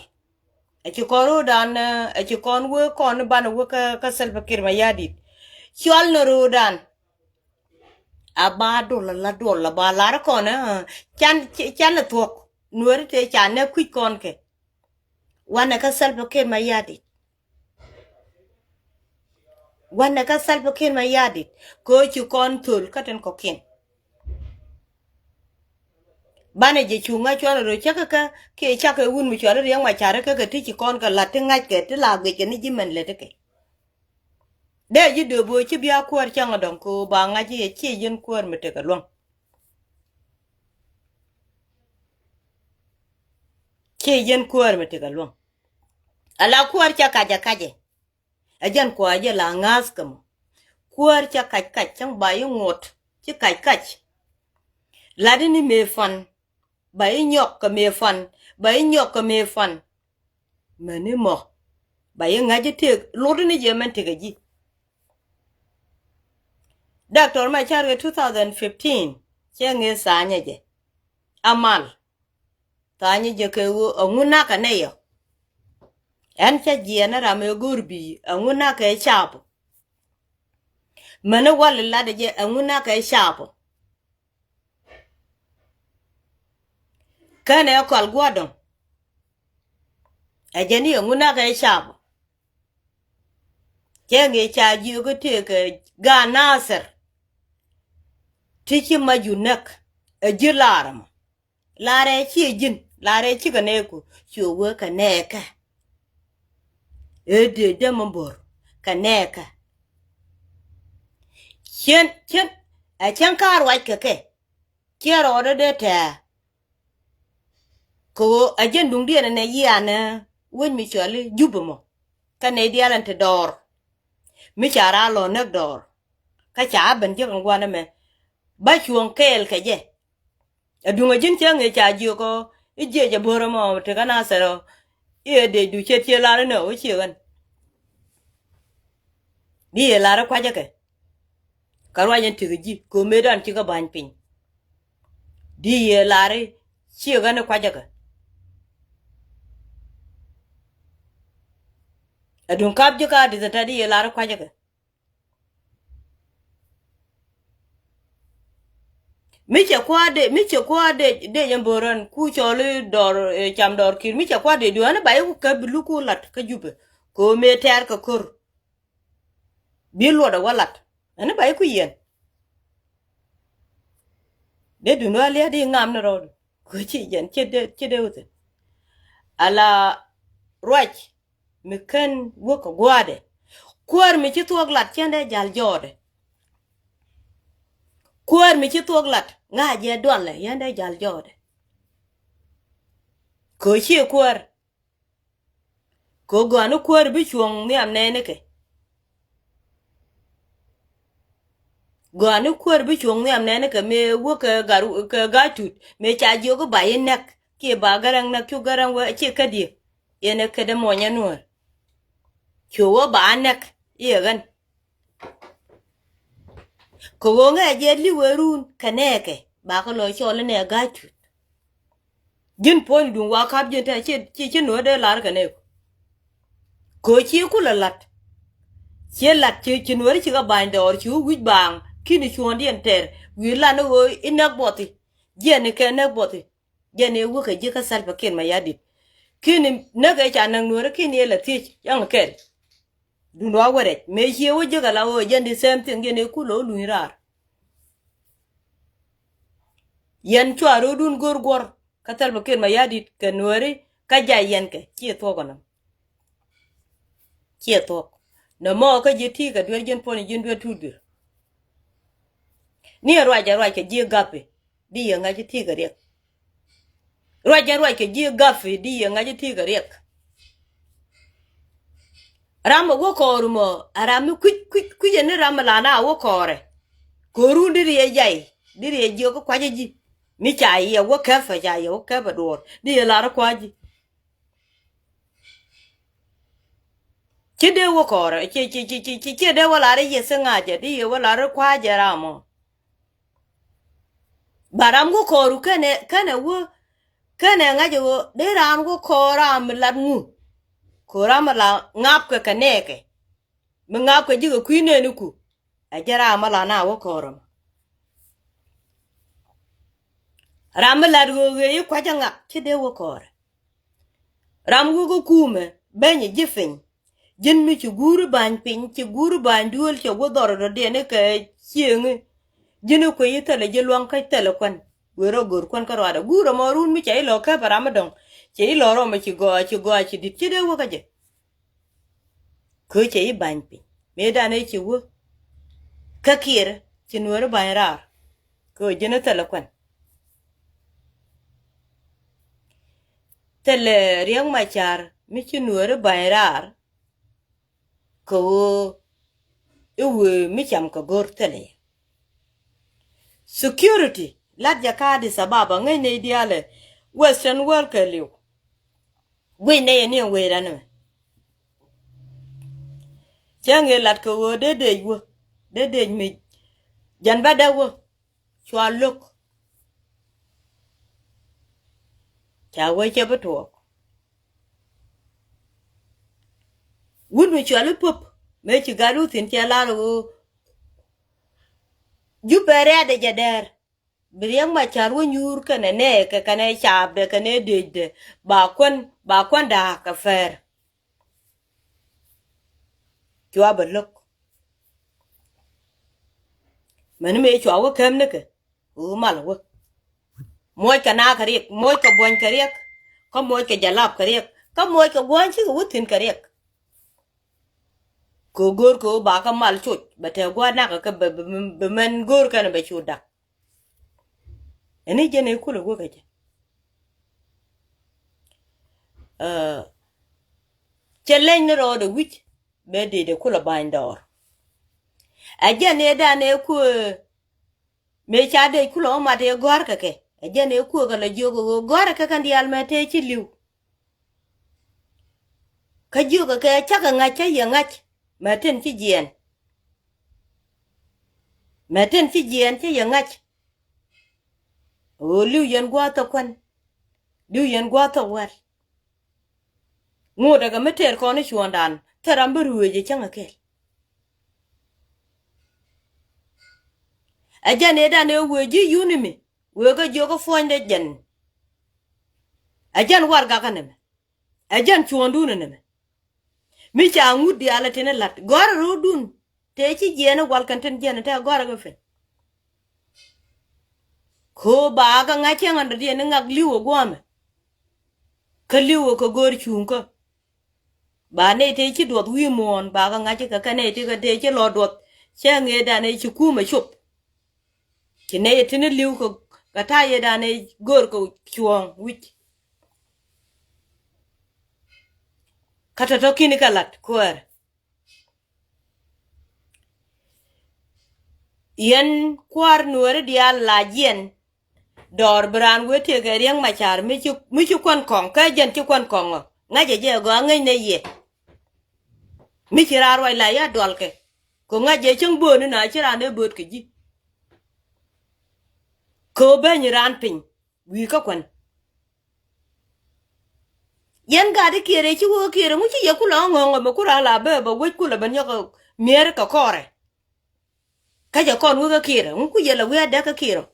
Ɛ ci kɔn ro̱o̱dan, ɛ ci kɔn wee kɔn i̱ banɛ wee kä, kä Salva Kiir Mayardit. Cual ni ro̱o̱dan. A ba dol a la duɔl a ba lar kɔn, ɛ, can, can ɛ thuɔ̱k. Nuääri tëë ca nɛ kui̱c kɔn kɛ. Wanɛ kä Salva Kiir Mayardit. Wanɛ kä Salva Kiir Mayardit kɛ ɣöö ci kɔn thöl kä tin kɔ̱kiɛn. Banɛ jɛ cuŋ ŋa̱c cuɔn rɔ cäkä kä kiɛ cakɛ wun mi cuɔl i̱ Riɛk Macar kä kɛ ti ci kɔn kɛ la̱t ti ŋa̱ckɛ ti la guickɛ ni ji̱ mɛn lät kɛ. Dee ji̱ dööp ɣöö ci bia kuäär cäŋ ɛ dɔ̱ŋ kɛ ɣöö ba ŋa̱c i̱ ciɛ ji̱n kuäär mi tekɛ luäŋ. Ciɛ ji̱n kuäär mi tekɛ luäŋ. Ala kuäär cä kac ɛ kacɛ. Ɛ jɛn kuäär jɛ la ŋa̱th kɛ mɔ. Kuäär cä kac kac cäŋ ba i̱ ŋuɔ̱t ci kac kac. Lat ini mëë pan. Ba i̱ nyɔk kɛ mëë pan. Ba i̱ nyɔk kɛ mëë pan. Mäni mɔ. Ba i̱ ŋa̱c i̱ tëëk lot ini jɛ mɛn tekɛ ji̱. Doctor Machar kɛ two thousand fifteen cɛ ŋee tha̱a̱nyɛ jɛ. Amal. Tha̱a̱nyɛ jɛ kɛ ɣöö ɛŋu nakɛ nɛy ɔ. Ɛn cä jiɛɛn ɛ ram ëë go̱o̱r bi̱i̱ ɛŋu nakɛ ɛ caap ɔ. Mäni wal latdɛ jɛ ɛŋu nakɛ ɛ caap ɔ. Kɛnɛ ɛ kɔl gua̱dɔ̱ŋ. Ɛ jɛn i̱ ɛŋu nakɛ ɛ caap ɔ. Cɛ ŋi̱i̱c ca jiök i̱ tëëkɛ gaat Nathir. Ti ci mac jun näk ɛ ji̱ laar ɛmɔ. Laarɛ ciɛ ji̱n, laarɛ cikɛ nɛɛku, ci wee kɛ nɛɛkɛ. Ëë dee dee mɛ bo̱r kɛ nɛɛkɛ. Cien, cien, ɛ cien ka ruac kɛ kɛ. Ciɛ rɔɔdɛ dee tɛɛ. Kɛ ɣöö ɛ jɛn duŋdiɛn ɛnɛ yianɛ wec mi cɔali Jubɛ mɔ. Kä nɛy diaal ɛn te dɔɔr. Mi ca raar lɔ näk dɔɔr. Kä ca ben jiäk ɛn gua̱n ɛmɛ. Ba cuɔ̱ŋ kɛɛl kɛ jɛ. Ɛ duŋ ɛ ji̱n cä ŋi̱i̱c ca jiök ɔ i̱ jiɛc ɛ bo̱r ɛmɔ tekä Nathɛr ɔ. I̱ ɛ dec du ce̱t ciɛ lar inɛ ɔ i̱ ciɛ ɣän. Di yɛ lar i̱ kua̱cä kɛ. Kä ruac in tekɛ ji̱ kɛ ɣöö mëëdan cikɛ ba̱ny piny. Di yɛ lar i̱ ciɛ ɣän i̱ kua̱cä kɛ. Ɛ duŋ kap ji̱ ka di̱th ɛ tɛt di yɛ lar i̱ kua̱cä kɛ. Mi cɛ kua̱r de, mi cɛ kua̱r de, de jɛ bo̱rän ku cɔl i̱ dɔr, eh, cam dɔr ki̱i̱r. Mi cɛ kua̱r de duɔ̱ɔ̱n i̱ ba i̱ ku kɛ bi luk ku lat kä Jubɛ. Kɛ ɣöö mëë tɛɛr kɛ ko̱r. Bi luɔt ɛ wä lat. Ɛn i̱ ba i̱ ku yɛn. Dee duŋdu a lia̱a̱ di ŋam ni rɔɔdu. Kɛ ɣöö ci jɛn ci dee, ci dee wä thi̱n. Ala ruac mi ken wä kɛ gua̱a̱dɛ. Kuäär mi ci thuɔ̱k lat cɛn dee jal jɔɔdɛ. Kuäär mi ci thuɔ̱k lat ŋa̱c jɛ dualɛ yɛn dee jal jɔɔdɛ. Kɛ ɣöö ciɛ kuäär. Kɛ ɣöö gɔaa ni kuäär bi cuɔ̱ŋ nhiam nɛɛnikɛ. Gɔaa ni kuäär bi cuɔ̱ŋ nhiam nɛɛnikɛ mëë wä kɛ gar, kɛ ga̱a̱c tut mëë ca jiök i̱ ba i̱ näk kiɛ ba Gäräŋ näk cu Gäräŋ wee ci kädiɛ. Yɛn ɛ kädɛ muɔnyɛ nuäär. Cu wä ba näk i̱ ɛ ɣän. Kɛ ɣöö ŋɛ jɛ li̱w ɛ run kɛ nɛɛkɛ ba kɛ lɔ cɔl inɛ ga̱a̱c tut. Ji̱n puɔ̱ny duŋ wa kap ji̱n te ci, ci, ci nuɔ̱ɔ̱r dee lar kɛ nɛɛku. Kɛ ɣöö ci kulɛ la̱t. Ci la̱t ci, ci nuɔ̱ɔ̱r ci kɛ ba̱ny dɔɔr ci wä wi̱c baaŋ ki̱n cuɔ̱ɔ̱ŋdiɛn tɛr wi̱i̱ lan i̱ ɣöö i̱ näk buɔthi. Jiɛn i̱ kɛ näk buɔthi. Jɛn ëë wä kɛ ji̱ kä Salva Kiir Mayardit. Ki̱n näk ëë ca näk nuɔ̱ɔ̱rä ki̱n yɛ la thiec yaŋ kɛl. Duŋdu a wä rɛc mëë cië wä jiäk ala ɣöö jɛn di same thing jɛn ëë kulɛ wä luny raar. Yɛn cua ro̱o̱dun go̱r guɔ̱r kä Salva Kiir Mayardit kɛ nuɔ̱ɔ̱ri kä jay yɛn kɛ ciɛ thuɔ̱k ɛnɔ. Ciɛ thuɔ̱k nɔmɔ kä ji̱ ti̱i̱ kɛ duer ji̱n puɔ̱n ji̱n duer tuut duer. Ni ɛ ruac ɛ ruac kɛ ji̱ gapi. Di yɛ ŋa̱c i̱ ti̱i̱ kɛ riɛk. Ruac jɛn ruac kɛ ji̱ gapi di yɛ ŋa̱c i̱ ti̱i̱ kɛ riɛk. Ram mi wä kɔɔr mɔ a ram mi kui̱c kui̱c kui̱c ɛn ni ram mi lan a wä kɔɔrɛ. Kɛ ɣöö run di riɛ jay di riɛ jiök kä kua̱cä ji̱. Mi ca yɛ wä kɛpɛ ca yɛ wä kɛpɛ duɔɔr di yɛ lar kua̱cä ji̱. Ci dee wä kɔɔrɛ ci ci ci ci ci ci dee wä lar i̱ yɛ thiŋ a jɛ di yɛ wä lar i̱ kua̱cä jɛ ram mɔ. Ba ram wä kɔɔru kɛnɛ kɛnɛ wä kɛnɛ ŋa̱cä wä dee raan wä kɔɔr ram mi lat ŋu. Kɛ ram mi la ŋapkɛ kɛ nɛɛkɛ mi ŋapkɛ ji̱ kɛ kui̱ nɛɛniku. Ɛ jɛ ram mi la na wä kɔɔr ram. Ram mi lat ɣöö ɣëë i̱ kua̱cä ŋak ci dee wä kɔɔrɛ. Ram wä kä kumɛ beny ji̱ piny. Ji̱n mi ci guuri ba̱ny piny ci guuri ba̱ny duëël cɛ wä dhɔr dɔ̱diɛn i̱ kɛ cieŋi. Ji̱n i̱ kuec i̱ thilɛ ji̱ lua̱ŋ kä thilɛ kuän. Wëë rɔ go̱r kuän kä ruaadɛ guur ɛmɔ run mi cɛ i̱ lɔ käp ɛ ram mi dɔ̱ŋ. Cɛ i̱ lɔ rɔmɛ ci gɔaa ci gɔaa ci di̱t ci dee wä kä jɛ. Kɛ cɛ i̱ ba̱ny piny mëëdan ëë ci wä. Kä Kiir ci nuääri ba̱ny raar. Kɛ ji̱n i̱ thilɛ kuän. Thilɛ Riɛk Macar mi ci nuääri ba̱ny raar. Kɛ ɣöö i̱ wëë mi cam kɛ go̱r thilɛ yɛ. Security lat jɛ kä Addis Ababa ŋäc nɛy diaalɛ Western world kɛ li̱w. Guic nɛy ɛ ni ɛ wëë ran ɛmɛ. Cäŋ ëë lat kɛ ɣöö dee dec wä dee dec mi jɛn bä dee wä. Cua lo̱k. Ca wee cɛ bi tuɔɔk. Wut mi cuali puɔ̱p mëë ci gat wä thi̱n cɛ lar ɣöö Jubɛ rɛ̈ɛ̈dɛ jɛ dɛɛr. Bi Riɛk Macar wä nyuur kɛnɛ nɛɛkɛ kɛnɛ caapdɛ kɛnɛ dëcdɛ ba kuän ba kuän da̱a̱k kɛ pɛr. Cua bɛ lo̱k. Mäni mëë cua wä käm nikɛ ɣöö mal wä. Muɔckɛ naak kɛ riɛk, muɔckɛ buɔ̱ny kɛ riɛk, kä muɔckɛ jalap kɛ riɛk, kä muɔckɛ gua̱a̱ny cikɛ wä thi̱n kɛ riɛk. Kɛ go̱o̱r kɛ ɣöö ba kä mal coc bɛ tɛɛ gua̱a̱r nakä kɛ bɛ, bɛ, bɛ mɛn go̱o̱r kɛn bɛ cu dak. Ɛn i̱ jɛn ɛ kulɛ wä kɛ jɛ. Ɛ, cɛ leny ni rɔɔdɛ wi̱c bɛ dee dee kulɛ ba̱ny dɔɔr. Ɛ jɛn ɛ dan ɛ kuɛ mëë ca dee kulɛ wä mat ɛ gɔ̱a̱r kɛ kɛ. Ɛ jɛn ɛ kuɛ kɛ lɛ jiök ɛ ɣöö gɔ̱a̱r kɛ kɛn diaal mɛ tëë ci li̱w. Kä jiök kɛ kɛ cakɛ ŋa̱c cä yɛ ŋa̱c. Mɛ tin ci jiɛɛn. Mɛ tin ci jiɛɛn cä yɛ ŋa̱c. Ɣöö li̱w yɛn gua̱a̱th thok kuän. Li̱w yɛn gua̱a̱th thok wäl. Ŋot ɛ kɛ mi tɛɛr kɔn i̱ cuɔ̱ɔ̱ŋdan thil ram bi ruëëc ɛ cäŋ ɛ kɛl. Ɛ jɛn ëëdan ëë wëë ji̱ yun imi wëë kä jiök kä puɔ̱nydɛ jɛn. Ɛ jɛn warɛgakä nɛmɛ. Ɛ jɛn cuɔ̱ɔ̱ŋdun ɛ nɛmɛ. Mi ca ŋut diaal ɛ tin ɛ la̱t gɔ̱a̱rä ro̱o̱dun. Tëë ci jiɛɛn ɛ wal kɛn tin jiɛɛn ɛ tɛk gɔ̱a̱rä kɛ piny. Kɛ ɣöö ba kɛ ŋa̱c cäŋ ɛn dɔ̱diɛn ni ŋak li̱w ɛ gua̱a̱mɛ. Kä li̱w ɛ kɛ go̱o̱r cuŋkä. Ba nɛy tëë ci duɔth wi̱i̱ muɔ̱ɔ̱n ba kɛ ŋa̱c kɛ kɛ nɛy tëë kɛ tëë ci lɔ duɔth. Cä ŋëëdan ëë ci kuumɛ cop. Ci nɛy ɛ tin li̱w kɛ, kɛ ta̱a̱ yëëdan ëë go̱o̱r kɛ cuɔ̱ɔ̱ŋ wi̱c. Kä tɔ̱tɔ̱ ki̱ni kɛ la̱t kuäär. Yɛn kua̱r nuääri diaal la jiɛn. Dɔɔr bi raan wee tëëkɛ Riɛk Macar mi ci, mi ci kuän kɔŋ kä jɛn ci kuän kɔŋ ɔ ŋäcɛ jɛ gɔaa ŋäcnɛ yɛ. Mi ci raan ruac la ya dualkɛ kɛ ŋäc jɛ cäŋ bööni na ci raan ëë bööt kɛ ji̱. Kɛ ɣöö beny raan piny wi̱i̱ kä kuän. Yɛn gat i̱ kiɛɛr ëë ci wä kiɛɛr ɛŋu ci yɛ kulɛ ɣä ŋɔ̱ŋ ɛmɛ ku raan la bee bɛ wec kulɛ ben nyɔk mi̱eer kɛ kɔɔrɛ. Kä cɛ kɔn wek kä kiɛɛr ɛŋu ku yɛ lɛ wi̱i̱ adɛk kä kiɛɛr ɔ.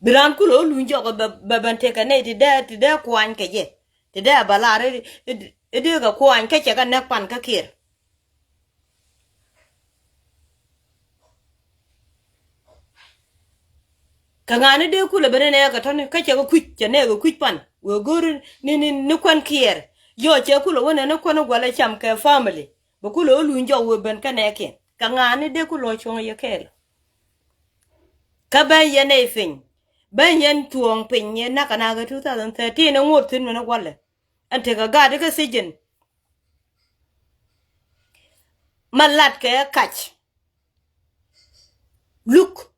Bi raan kulɛ ɣä luny jɔk bɛ, bɛ ben tekɛ nɛy ti dee, ti dee kuany kɛ jɛ. Ti dee bɛ lar i̱, i̱, i̱ dee kɛ kuany kä cɛ kɛ näk pan kä kiɛɛr. Kɛ ŋa̱ni dee kulɛ ben nɛɛkɛ tɔ̱ni kä cɛ kɛ kui̱c cɛ nɛɛkɛ kui̱c pan wëë go̱o̱ri ni, ni, ni kuän kiɛɛr. Yɔ cɛ kulɛ wä nɛn ni kuän gualɛ cam kɛ family. Bɛ kulɛ wä luny jɔk wëë ben kä nɛɛkiɛn kɛ ŋa̱ni dee kulɛ wä cuɔ̱ŋ yɛ kɛɛl. Kä ben yɛn nɛy piny ben yɛn tuɔɔŋ piny yɛn nakä nakä two thousand thirteen ɛ ŋot thi̱n mɛn ɛ gualɛ. Ɛn tekɛ gat ikä thi̱cin. Ma lat kɛ kac. Luk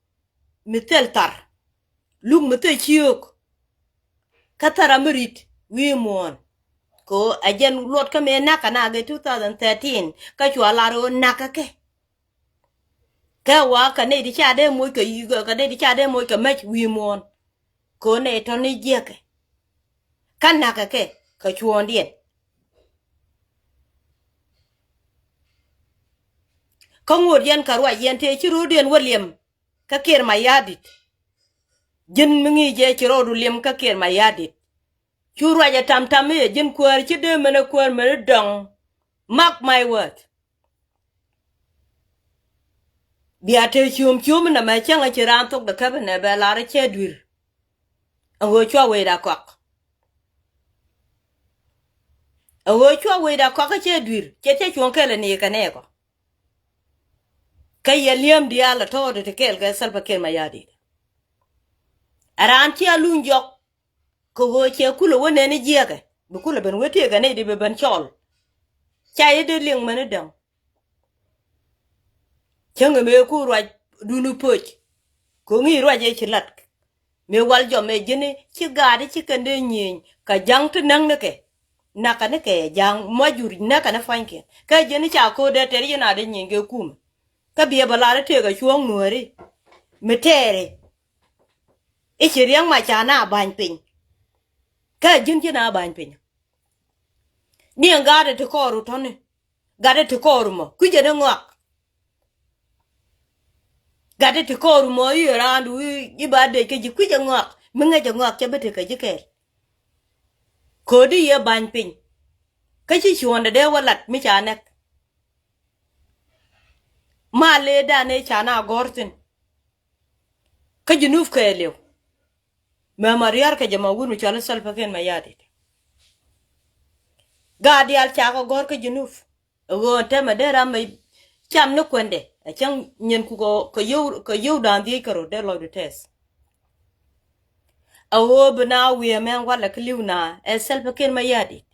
mi thil thar. Luk mi thil ciök. Kä thara mi rit wi̱i̱ muɔ̱ɔ̱n. Kɛ ɣöö ɛ jɛn luɔt kä mëë nakä nakä two thousand thirteen kä cua lar ɣöö nakä kɛ. Kɛ wa kɛ nɛy ti ca dee moc kɛ, kɛ nɛy ti ca dee moc kɛ mec wi̱i̱ muɔ̱ɔ̱n. Kɛ ɣöö nɛy tɔ̱ni jiäkɛ. Kä nakä kɛ kɛ cuɔ̱ɔ̱ŋdiɛn. Kä ŋot yɛn kɛ ruac yɛn tëë ci ro̱o̱diɛn wä liɛm kä Kiir Mayardit. Ji̱n mi ŋi̱i̱c jɛ ci rɔɔdu liɛm kä Kiir Mayardit. Cu ruacɛ tam tam i̱ yɛ ji̱n kuäär ci dee mɛn ɛ kuäär mɛn i̱ dɔ̱ŋ. Mark my word. Bia te ciöm ciöm inɛ mɛ cäŋ a ci raan thok dɛ käp inɛ bɛ lar i̱ cɛ dui̱r. Ɛ ɣöö cua wecda kɔak. Ɛ ɣöö cua wecda kɔak kä cɛ dui̱r cɛ cɛ cuɔ̱ŋ kɛl ɛ ni kɛ nɛɛkɔ. Kä yɛ li̱em diaal ɛ tɔɔt ti kɛɛl kɛ Salva Kiir Mayardit. Ɛ raan cia luny jɔk. Kɛ ɣöö cɛ kulɛ wä nɛn i̱ jiɛkɛ bi kulɛ ben wä tiɛɛkɛ nɛy di bi ben cɔl. Ca yɛ dee liŋ mɛn i̱ däŋ. Cäŋ ɛmɛ ku ruac duni pöc. Ko̱ŋi ruac ëë ci lat. Mëë wal jɔmɛ ji̱ni ci gaat i̱ ci kɛn dee nyieny kɛ ja̱ŋ ti näk nikɛ. Nakä nikɛ ja̱ŋ muac jur näkä ni pua̱nykiɛn kä ji̱ni ca ko̱o̱t dee tɛr yɛn a dee nyieny kɛ kumɛ. Kä biɛ bɛ lar i̱ tëëkɛ cuɔ̱ɔ̱ŋ nuääri mi tɛɛri. I̱ ci Riɛk Macar na ba̱ny piny. Kä ji̱n ji̱n a ba̱ny piny. Niɛŋ gatdɛ ti kɔɔr ru tɔ̱ni. Gatdɛ ti kɔɔr ru mɔ kui̱cɛ ni ŋɔak. Gatdɛ ti kɔɔr ru mɔ i̱ raandu i̱ ba dec kä ji̱ kui̱cɛ ŋɔak mi ŋäcɛ ŋɔak cɛ bi tekɛ ji̱ kɛɛl. Ko̱di yɛ ba̱ny piny. Kä ci cuɔ̱ɔ̱ndɛ dee wä lat mi ca nɛk. Ma lëëdan ëë ca na gɔ̱r thi̱n. Kä Junub kɛɛliw. Mɛ ma ria̱r kɛ jɛ ma wut mi cɔal i̱ Salva Kiir Mayardit. Gaat diaal cakɔ gɔ̱r kä Junub. Ɛ ɣöö ɛn täämɛ dee ram ɛ cam ni kuɛndɛ ɛ cäŋ nyin ku kɛ, kɛ yio̱w, kɛ yio̱w da̱a̱n dhieec kärɔ̱ dee lɔcdu tɛth. Ɛ ɣöö bi na wiee mɛn walɛ kä li̱w na ɛ Salva Kiir Mayardit.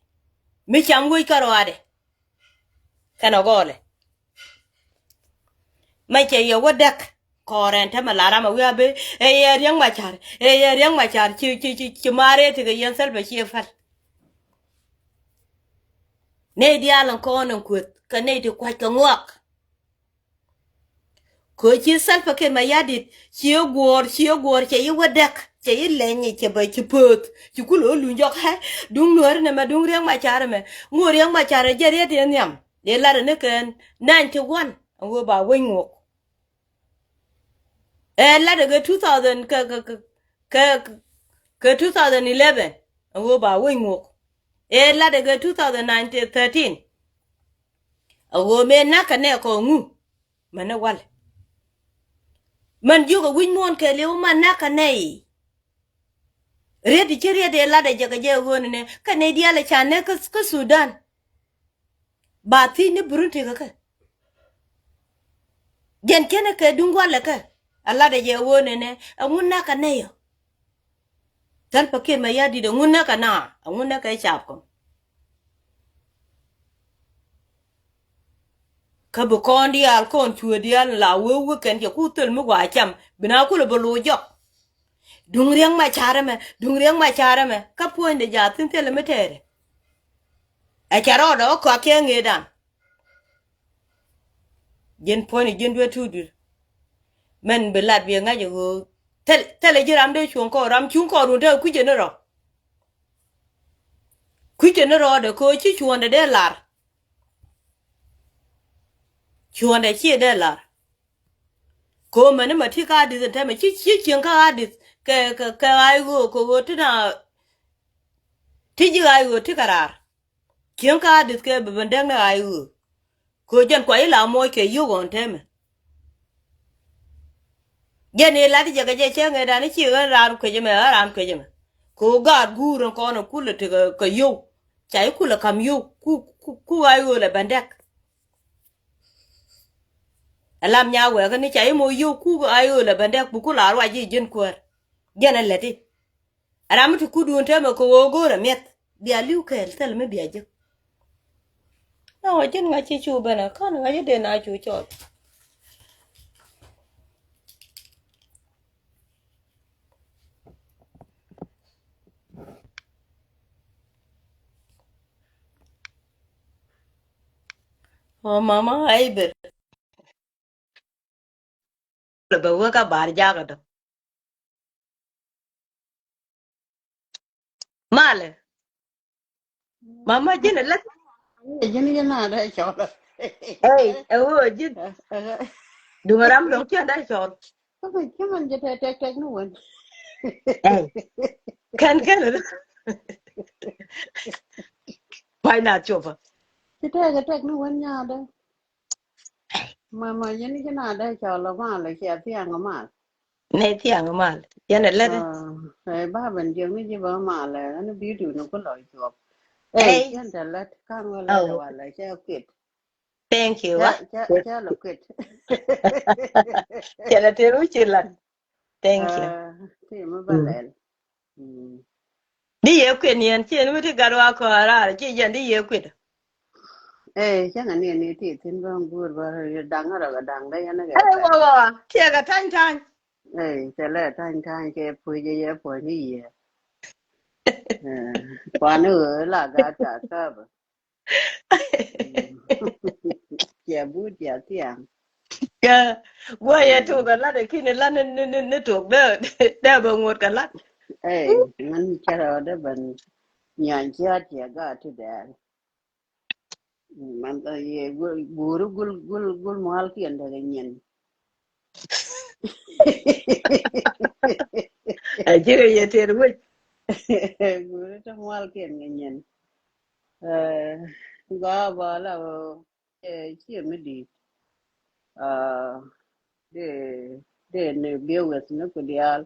Mi cam wec kärɔadɛ kɛnɛ gɔɔlɛ. Mɛ cɛ yɛ wä däk kɔɔrɛn täämɛ la ram ɛ wi̱i̱ a ben ɛ yɛ Riɛk Macar, ɛ yɛ Riɛk Macar ci, ci, ci, ci maarɛ tekɛ yɛn Salva Kiir päl. Nɛy diaal in kɔn in kueth kɛ nɛy ti kuac kɛ ŋuak. Kɛ ci Salva Kiir Mayardit ci guɔ̱ɔ̱r, ci guɔ̱ɔ̱r cɛ yi wä däk, cɛ yi lɛny, cɛ bä ci pööth, ci kul ɣä luny jɔk ɛ duŋ Nuääri nɛmɛ, duŋ Riɛk Macar ɛmɛ. Ŋuɔ Riɛk Macar ɛ jɛ riet in nhiam dee lat ɛ ni kɛn ninety one ɛn ɣöö ba wec ŋuɔk. Ɛ lat ɛ kɛ two thousand kɛ, kɛ, kɛ, kɛ, kɛ two thousand eleven ɛn ɣöö ba wec ŋuɔk. Ɛ lat ɛ kɛ two thousand nine, thirteen ɛ ɣöö mëë näk kɛ nɛ kɔ ŋu. Mɛn ni walɛ. Mɛn jiök ɛ wi̱c muɔ̱ɔ̱n kɛɛliw mɛn näk kɛ nɛy. Riet ti ci riet ɛ lat ɛ jɛ kɛ jɛ ɣöö ni nɛ kɛ nɛy diaal ɛ ca näk kä, kä Sudan. Ba thiec ni Burundi kɛ kɛ. Jɛn cɛn ɛ kɛ duŋ walɛ kɛ a lat ɛ jɛ ɣöö ni nɛ ɛŋu näk kɛ nɛy ɔ. Salva Kiir Mayardit, ɛŋu näk kɛ na, ɛŋu näk kɛ cap kɔn. Kä bi kɔn diaal kɔn cuɛ diaal la wee wee kɛn cɛ ku thil mi wa cam bi na kulɛ bi lo̱c jɔk. Duŋ Riɛk Macar ɛmɛ, duŋ Riɛk Macar ɛmɛ kä puɔ̱nydɛ jaathin thilɛ mi tɛɛrɛ. Ɛ cɛ rɔɔdɛ ɣä kɔak kɛ ŋëëdan. Ji̱n puɔ̱ny ji̱n duet tuut dui̱r. Mɛn bi lat bi ŋa̱c ɛ ɣöö thil, thilɛ ji̱ ram dee cuɔ̱ŋ kɔɔr, ram cuŋ kɔɔr wun te kui̱cɛ ni rɔ. Kui̱cɛ ni rɔɔdɛ kɛ ɣöö ci cuɔ̱ɔ̱ndɛ dee lar. Cuɔ̱ɔ̱ndɛ ciɛ dee lar. Kɛ ɣöö mɛn ni mɛ ti kä Adith ɛn täämɛ ci, ci cieŋ kä Adith kɛ, kɛ, kɛ ɣa̱c ɣöö kɛ ɣöö ti na ti ji̱ ɣa̱c ɣöö ti kɛ raar. Cieŋ kä Adith kɛ bi ben däk ni ɣa̱c ɣöö kɛ ɣöö jɛn kua i̱ la muɔc kɛ yio̱k ɣɔn täämɛ. Jɛn i̱ lat i̱ jɛ kɛ jɛ cäŋ ëëdan i̱ ci ɣän raan kuecä mɛ, ɣän raan kuecä mɛ. Kɛ ɣöö gaat guur ɛn kɔn ɛ kulɛ tekɛ kɛ yio̱w. Ca i̱ kulɛ ka̱m yio̱w ku, ku, ku ɣa̱c ɣöö lɛ ben däk. Ɛ lam nya wɛɛkä ni ca i̱ moc yio̱w ku ɣa̱c ɣöö lɛ ben däk bi ku la ruac i̱ ji̱n kuäär. Jɛn ɛ lät i̱ ram mi ti kut duun täämɛ kɛ ɣöö go̱o̱rɛ mi̱eth bia li̱w kɛɛl thil mi bia jek. Na wä ji̱n ŋa̱c ci cu ben ɛ kän ŋa̱c i̱ den a cu cɔl. Ɔ mama ai ber. Lɛ bɛ wek a bar jakä dɔ. Malɛ. Mama ji̱n ɛ lät. Ji̱n ji̱n a dee cɔl. Ey, ɛ wee ji̱n. Duŋ ram dɔŋ ciɛ dee cɔl. Kama ji̱ man ji̱ tɛ tɛk tɛk ni wen. Ey. Kɛn kɛn ɛ. Pay na copä. Ji̱ tɛk tɛk ni wen nyaadɛ. Mama yɛn i̱ ci na dee cɔl ɔ mal ɔ cia thiaŋ ɔ mal. Nɛ thiaŋ ɔ mal yɛn ɛ lät. Ɛ ba ben jiök ni ji̱ bä mal ɛ ni bi̱i̱du ni ku lɔ cuɔp. Ɛ cien te lät kaŋ wä lät ɛ wal ɛ cɛ kuit. Thank you. Cɛ lɔ kuit. Cɛ lɔ tëë wi̱ci lat. Thank you. Ti mi bä lɛl. Di yee kuit ni ɛn ci ɛn mi ti gat wa kɔn raar ci jɛn di yee kuit. Ee cäŋ ani ni ti thin bä ŋuur bä daŋ rɔ kɛ daŋ dee yɛn kɛ. Ee wa wa tiɛ kɛ ta̱ny ta̱ny. Ee cɛ lɛ ta̱ny ta̱ny kɛ puc jɛ yɛ puɔ̱ny ni yɛ. Kuan ni ɣöö la gat ta käbä. Cia but cia thiaŋ. Guɔ yɛ tok a lat kin a lat ni tok dee bɛ ŋot kɛ lat. Ey man cɛ rɔ dee bɛ nyuany ciat cia gat ti dɛɛl. Man yɛ guuri gul gul gul mual kiɛn dee kɛ nyin. A ji̱ kɛ yɛ tëër wec. Guuri ti mual kiɛn kɛ nyin. Gɔaa bä la ɣöö ciɛ mi di̱i̱t. Dee dee ni biɛ weth ni ku diaal.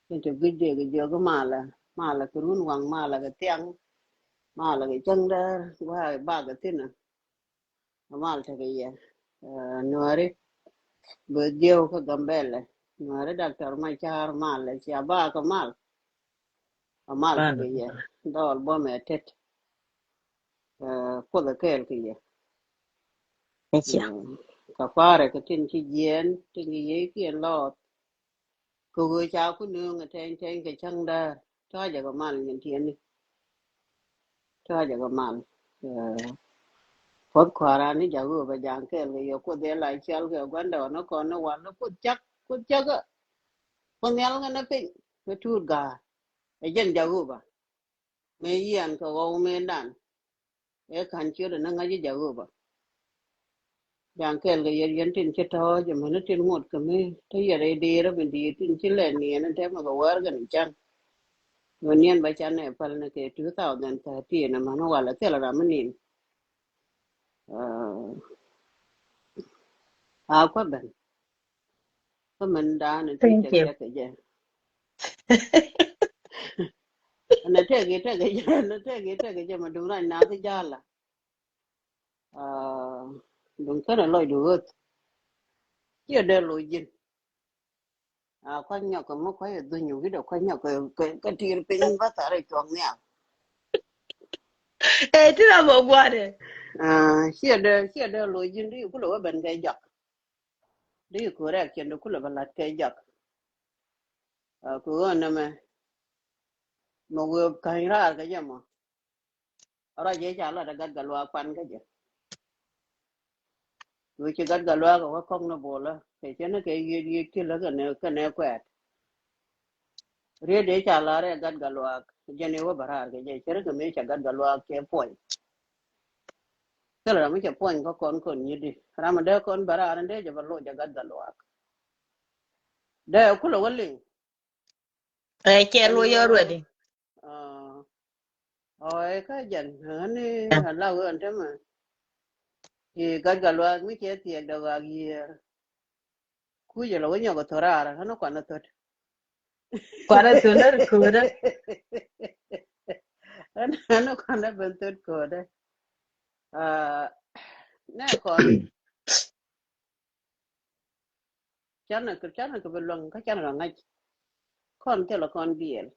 Ni ti guic dee kɛ jiök malɛ malɛ kɛ run waŋ malɛ kɛ thiaŋ. Malɛ kɛ cäŋ däär gua̱a̱ bakɛ thi̱n ɛ. Amal tekɛ yɛ. Nuäri bi dhieu kä Gambɛlɛ. Nuäri Doctor Macar mal cia ba kɛ mal. Amal tekɛ yɛ. Dhɔl bä mɛ tet. Kuoth ɛ kɛɛl kɛ yɛ. Kɛ kuarɛ kɛ tin ci jiɛɛn tin ci yiëëkiɛn lɔɔth. Kɛ ɣöö ca ku nööŋ ɛ tɛny tɛny kɛ cäŋ däär. Tɔ̱ɔ̱cɛ kɛ mal nyin tiɛni. Tɔ̱ɔ̱cɛ kɛ mal. Puɔth kua̱ran ni Jakob ɛ ja̱a̱ŋ kɛɛl kɛ yɛ Kuoth ɛ la cɔl kɛ gua̱ndɛ ɣɔn ni kɔn ni wal ni Kuoth cak Kuoth cak ɛ. Kuoth nhial ŋän ni piny kɛ tuut ga̱a̱r. Ɛ jɛn Jakob ɛ. Mëë yian kɛ ɣɔw mëëndan. Ëë ka̱n ciötdɛ ni ŋa̱c i̱ Jakob ɛ. Ja̱a̱ŋ kɛɛl kɛ yɛt yɛn tin ci tɔ̱ɔ̱c ɛmɛn tin ŋot kɛ mi te yɛt ɛ di̱i̱r ɛ mi di̱i̱r tin ci lɛ niɛn ɛ tɛmɛ kɛ wäär kɛn ca̱ŋ. Ɣöö niɛn bä canɛ päl ni kɛ two thousand thirteen ɛmɛn walɛ thilɛ ram mi ni̱n. A kuä ben. Kä min da̱a̱n in ti Thank tek you. Tek kɛ jɛ. Nɛ tek i̱ tek kɛ jɛ, nɛ tek i̱ tek kɛ jɛ ma duŋ rac nath i̱ ja̱a̱la. Duŋ känɛ lɔcdu ɣöth. Ciɛ dee loc ji̱n. A kua̱c nyɔk kɛ ŋu kua̱c ɛ dhuny wi̱cdɛ kua̱c nyɔk kɛ kɛ ti̱i̱r piny bä thar ɛ cuɔ̱ŋ nhial. Ɛ ti ram ɔ gua̱dɛ. Ciɛ dee ciɛ dee loc ji̱n di kulɛ wä ben kɛ jɔak. Di correction di kulɛ bä la̱t kɛ jɔak. Kɛ ɣöö nɛmɛ mɛ wee käny raar kɛ jɛ mɔ. Ruac ëë ca lat ɛ gat Gatluak pan kä jɛ. Wee ci gat Gatluak ɛ wä kɔk ni bolä kɛ cä ni kɛ yiëëc yiëëc ti lä kɛnɛ kɛnɛ kuɛɛt. Riet ëë ca lar ɛ gat Gatluak jɛn ëë wä bä raar kɛ jɛ cä ri kɛ mëë ca gat Gatluak cɛ puɔ̱ny. Thilɛ ram mi cɛ puɔ̱ny kä kɔn kɔn nyi di ram mi dee kɔn bä raar in dee jɛ bä loc ɛ gat Gatluak. Dee kulɛ wä liŋ. Ɛ cɛ lo yɔ ruɛdi. Ɔ ɛ kä jɛn ɣän ni ala ɣän tämɛ. Ci gat Gatluak mi cɛ thiɛk dɔk ak yiër. Kucɛ lɔ wä nyɔk ɛ thot raar ɣän ni kuan ɛ thot. Kuan ɛ thot lär ko̱dä. Ɣän ni kuan ɛ ben thot ko̱dä. Nɛ kɔn. Canɛ kɛ canɛ kɛ bi luäŋ kä canɛ kɛ ŋa̱c. Kɔn thilɛ kɔn biɛl.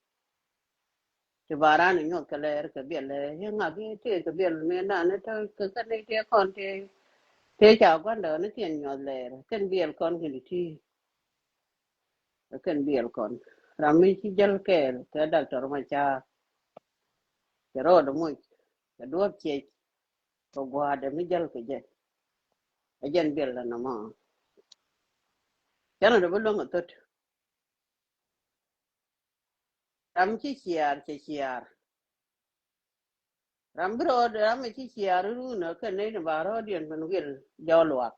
Ti ba ran i̱ nyuɔth kɛ lɛɛr kɛ biɛl lɛ i̱ ŋak i̱ tëë kɛ biɛl mëë nan i̱ te kɛ kɛn i̱ tëë kɔn tëë tëë ca gua̱ndɛ ɣän i̱ kiɛn nyuɔth lɛɛr kɛn biɛl kɔn kɛn i̱ ti̱i̱. Kɛn biɛl kɔn ram mi ci jäl kɛɛl kɛ Doctor Macar. Cɛ rɔɔdɛ moc kɛ duɔ̱ɔ̱p ciɛc. Kɛ gua̱a̱dɛ mi jäl kɛ jɛ. Ɛ jɛn biɛl lɛ nɔmɔ. Canɛ dee bi luäŋ ɛ thot. Ram ci ciaar cɛ ciaar. Ram bi rɔɔd ram mi ci ciaar run ɛ kɛ nɛy ni ba rɔɔdiɛn ben wil jɔɔl wak.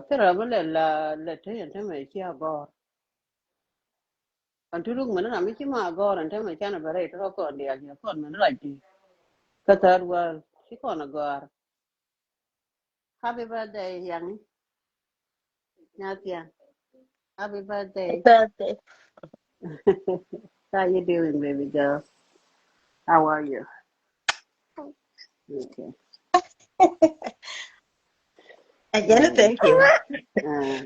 Thil ram mi lɛ la lɛ te yɛn te mɛ ci a gɔɔr. An ti ruk mɛn ram mi ci ma gɔɔr an te mɛ canɛ bɛ rɛy tɔrɔ kɔn diaal yɛ kɔn mɛn rac di. Kä third world ci kɔn a gɔɔr. Happy birthday, Yangi. Nathan. Happy birthday. Birthday. How you doing, baby girl? How are you? Okay. Again, thank you. Uh,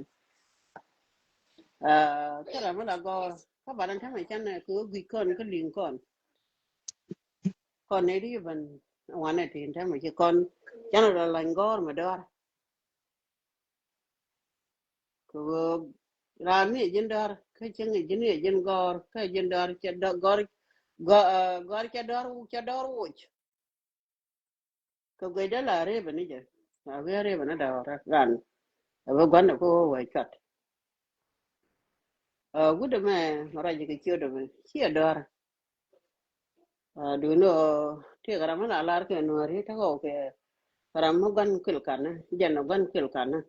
uh, kira mula go. Kabaran kama chana ko gui kon ko ling kon. Kɔn nɛy ti ci ben wanɛ tin tɛmɛ ci kɔn canɛ rɔ lany gɔ̱r mi dɔ̱r. Kɛ ɣöö raan mi ɛ ji̱n dɔ̱r kä cieŋ ɛ ji̱n ɛ ji̱n gɔ̱r kä ji̱n dɔ̱r cɛ gɔ̱r gɔ̱r cɛ dɔ̱r cɛ dɔ̱r woc. Kɛ guecdä la rëëbä ni jɛ a wi̱i̱ rëëbä ni dɔ̱r ran ɛ wee gua̱n ɛ kɛ ɣöö wee cuat. Wut ɛmɛ ruac kɛ ciöt ɛmɛ ciɛ dɔ̱r. Duundɛ ɣöö tëëkɛ ram mi la lar kɛ nuääri tekɛ ɣöö kɛ ram mi gua̱n kil kanä jɛn ɛ gua̱n kil kanä.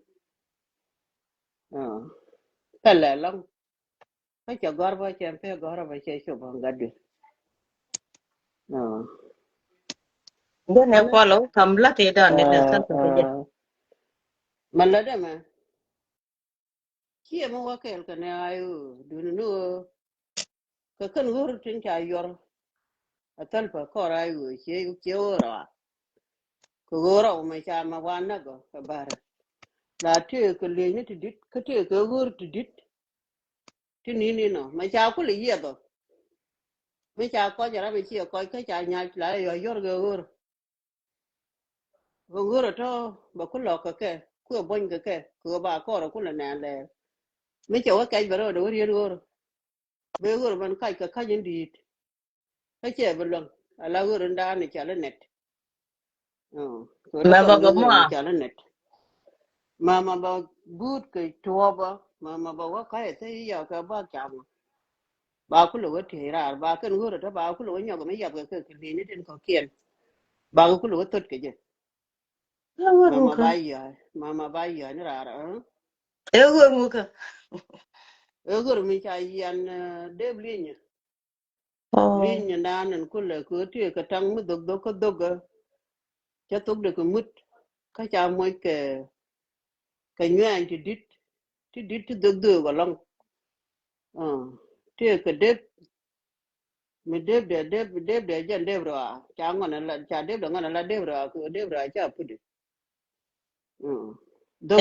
Pɛlɛ lɔ̱ŋ kä cɛ gɔ̱r bä cɛ pek gɔ̱r bä cɛ cop ɣän gat duël. Jɛn ɛ kuɔl ɔ kam la tëë dan ni tɛ thal kɛ jɛ. Ma lät ɛmɛ ciɛ mi wä kɛɛl kɛ nɛ ay ɣöö duundɛ ni ɣöö kɛ kɛn ɣör tin ca yuɔr. Ɛ thäl pä kɔr a ɣöö cie cie ɣöö rɔa. Kɛ ɣöö rɔw mɛ ca mɛ wa näk ɔ kɛ bär. La tëë kɛ lieny ni ti dit kä tëë kɛ ɣöör ti dit. Ti ni̱n inɔ mɛ ca kulɛ yiɛth ɔ. Mi ca kɔc ram mi ciɛ kɔc kä ca nyac la yɔ yɔr kɛ ɣöör. Kɛ ɣöör ɔ tɔ̱ bɛ ku lɔk kɛ kɛ kuɛ buɔ̱ny kɛ kɛ kɛ ɣöö ba kɔr ɔ kulɛ nɛn lɛɛr. Mi cɛ wä kɛc bɛ rɔɔdɛ wä riet ɣöör. Bɛ ɣöör mɛn kac kɛ kac in di̱i̱t. Kä cɛ bi luäŋ ala ɣöör in da̱a̱n i̱ cɔal i̱ nɛt. Mɛ bä bä mɔ. Cɔal i̱ nɛt. Mama ba guut kɛ tuɔɔpä mama ba wä ka̱c ɛ thäy i̱ yɔk kɛ bak camɔ. Ba kulɛ wä tiey raar ba kɛn ɣöör ɛ tɔ ba kulɛ wä nyɔk mi yap kɛ kɛ kɛ li̱ni tin kɔ̱kiɛn. Ba kɛ kulɛ wä thot kɛ jɛ. Mama ba yɔ̱a̱ mama ba yɔ̱a̱ ni raar ɛ. Ɛ ɣöör ŋukä. Ɛ ɣöör mi ca yian dee bi li̱nyɛ. Li̱ny ni naan in kulɛ kɛ ɣöö tëë kɛ taŋ mi dhok dhok kä dhok ɛ. Cä thok dee kɛ mut kä ca moc kɛ kɛ nyuɛɛny ti di̱t ti di̱t ti dhok dhok ɛlɔ̱ŋ. Tëë kɛ dep mi dep dee dep dep dee jɛn dep rɔa ca ŋɔn ala ca dep dee ŋɔn ala dep rɔa kɛ ɣöö dep rɔa ca put i̱.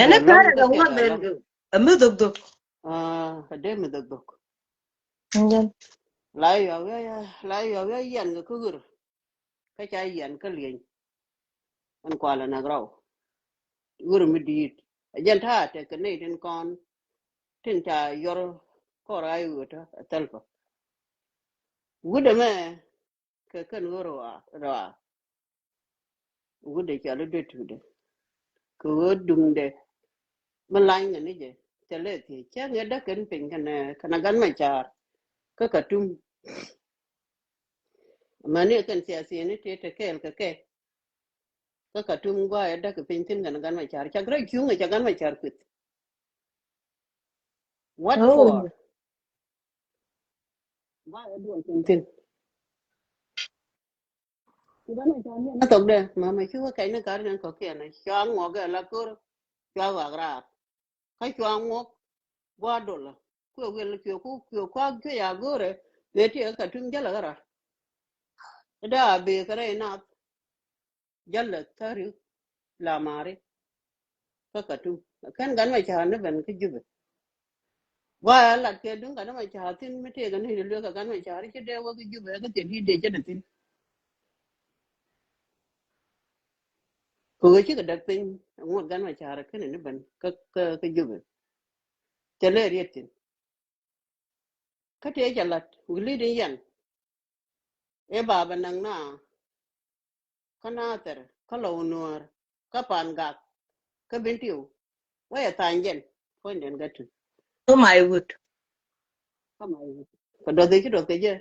Ɛn ɛ ka̱rɛ kɛ ŋuɔth ben ɛ mi dhok dhok. Ɛ dee mi dhok dhok. La yɔk wee la yɔk wee yian kɛ kä ɣör. Kä ca yian kä lieny. Ɛn kualɛ nak rɔw ɣör mi di̱i̱t. Ɛ jɛn ta̱a̱ tɛk kɛ nɛy tin kɔn tin ca yɔr kɔr a i̱ ɣöö tɔ ɛ thäl pä. Wut ɛmɛ kɛ kɛn ɣör rɔa. Wut ɛ cɔal i̱ dee tuudɛ kɛ ɣöö duŋdɛ mi lany kɛ ni jɛ. Thilɛ thiec cä ŋi̱et däk kɛn piny kɛn kɛn a gan ma ca̱a̱r kä Katum. Mani kɛn thiathieni tëë te kɛɛl kɛ kɛ kä Katum guayɛ däk kɛ piny thi̱n kɛn a gan ma ca̱a̱r cak rɛy cuŋ ɛ ca gan ma ca̱a̱r kueth. What for? Guayɛ duɔl piny thi̱n. Thok dɛ mama ci wä kɛc ni kar ni kɔkiɛn cua ŋuɔk kɛ la kor cua wak raar. Kä cua ŋuɔk gua dolä kuɛ wil cuɛ ku cuɛ kuak cuɛ ya go̱rɛ. Mëë ti kä Katum jälä kä rar. Ida a bee kɛ rɛy nath. Jälä thäri la mari. Kä Katum kɛn gan ma ca̱a̱r ni ben kä Jubɛ. Wa a lat kɛ duŋ gan ma ca̱a̱r thi̱n mi tëëk ni luek kɛ gan ma ca̱a̱r ci dee wä kä Jubɛ kä thiɛ di̱t dee cä dee thi̱n. Kɛ ɣöö cikɛ däk piny ŋot gan ma ca̱a̱r kɛn ni ben kä kä Jubɛ. Cɛ lɛ riet thi̱n. Kä tëë cɛ la̱t wi̱i̱ li̱t in yɛn. Ëë baba näk na kä Nathɛr kä Lɔw Nuäär kä Pan Gak kä Bentiu. Wä yɛ tha̱a̱ny jɛn puɔ̱nydiɛn kä tuc. Kä my wood. Kä my wood kɛ duɔth ci duɔth kɛ jɛ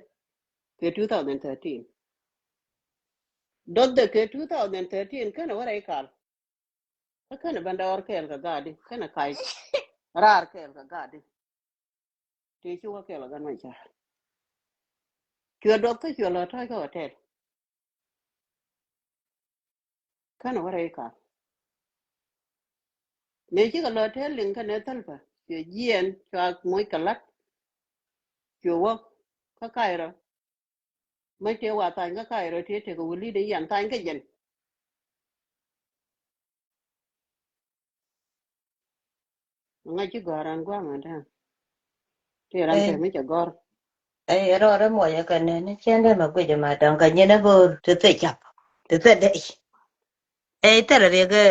kɛ two thousand thirteen. Duɔth dɛ kɛ two thousand thirteen kɛnɛ wä rɛy kal. Kä kɛnɛ bɛn dɔɔr kɛɛl kɛ gaatdi kɛnɛ kac raar kɛɛl kɛ gaatdi. Tëë ci wä kɛɛl kɛ gan ma ca̱a̱r. Cuɛ duɔth kä cuɛ lɔ tɔ̱ɔ̱c kä hotel. Känɛ wä rɛy kal. Mëë cikɛ lɔ tɛl liŋ kɛnɛ thäl pä cuɛ jiɛɛn cua moc kɛ la̱t. Cuɛ wä kä Kairö. Mäc tëë wa thany kä Kairö tëë tekɛ wä li̱t i̱ yan thany kä jɛn. Ŋa̱c ci gɔ̱a̱r an gua̱a̱ŋ an tɛn. Tëë ran tɛmɛ cɛ gɔ̱r. Ey rɔɔdɛ muɔcɛ kɛ nɛn ni cɛn dee mɛ guic ma dɔ̱ŋ kɛ nyin ɛ bo̱o̱r ti thɛ cap ti thɛ dee. Ey thɛrɛ riɛ kɛ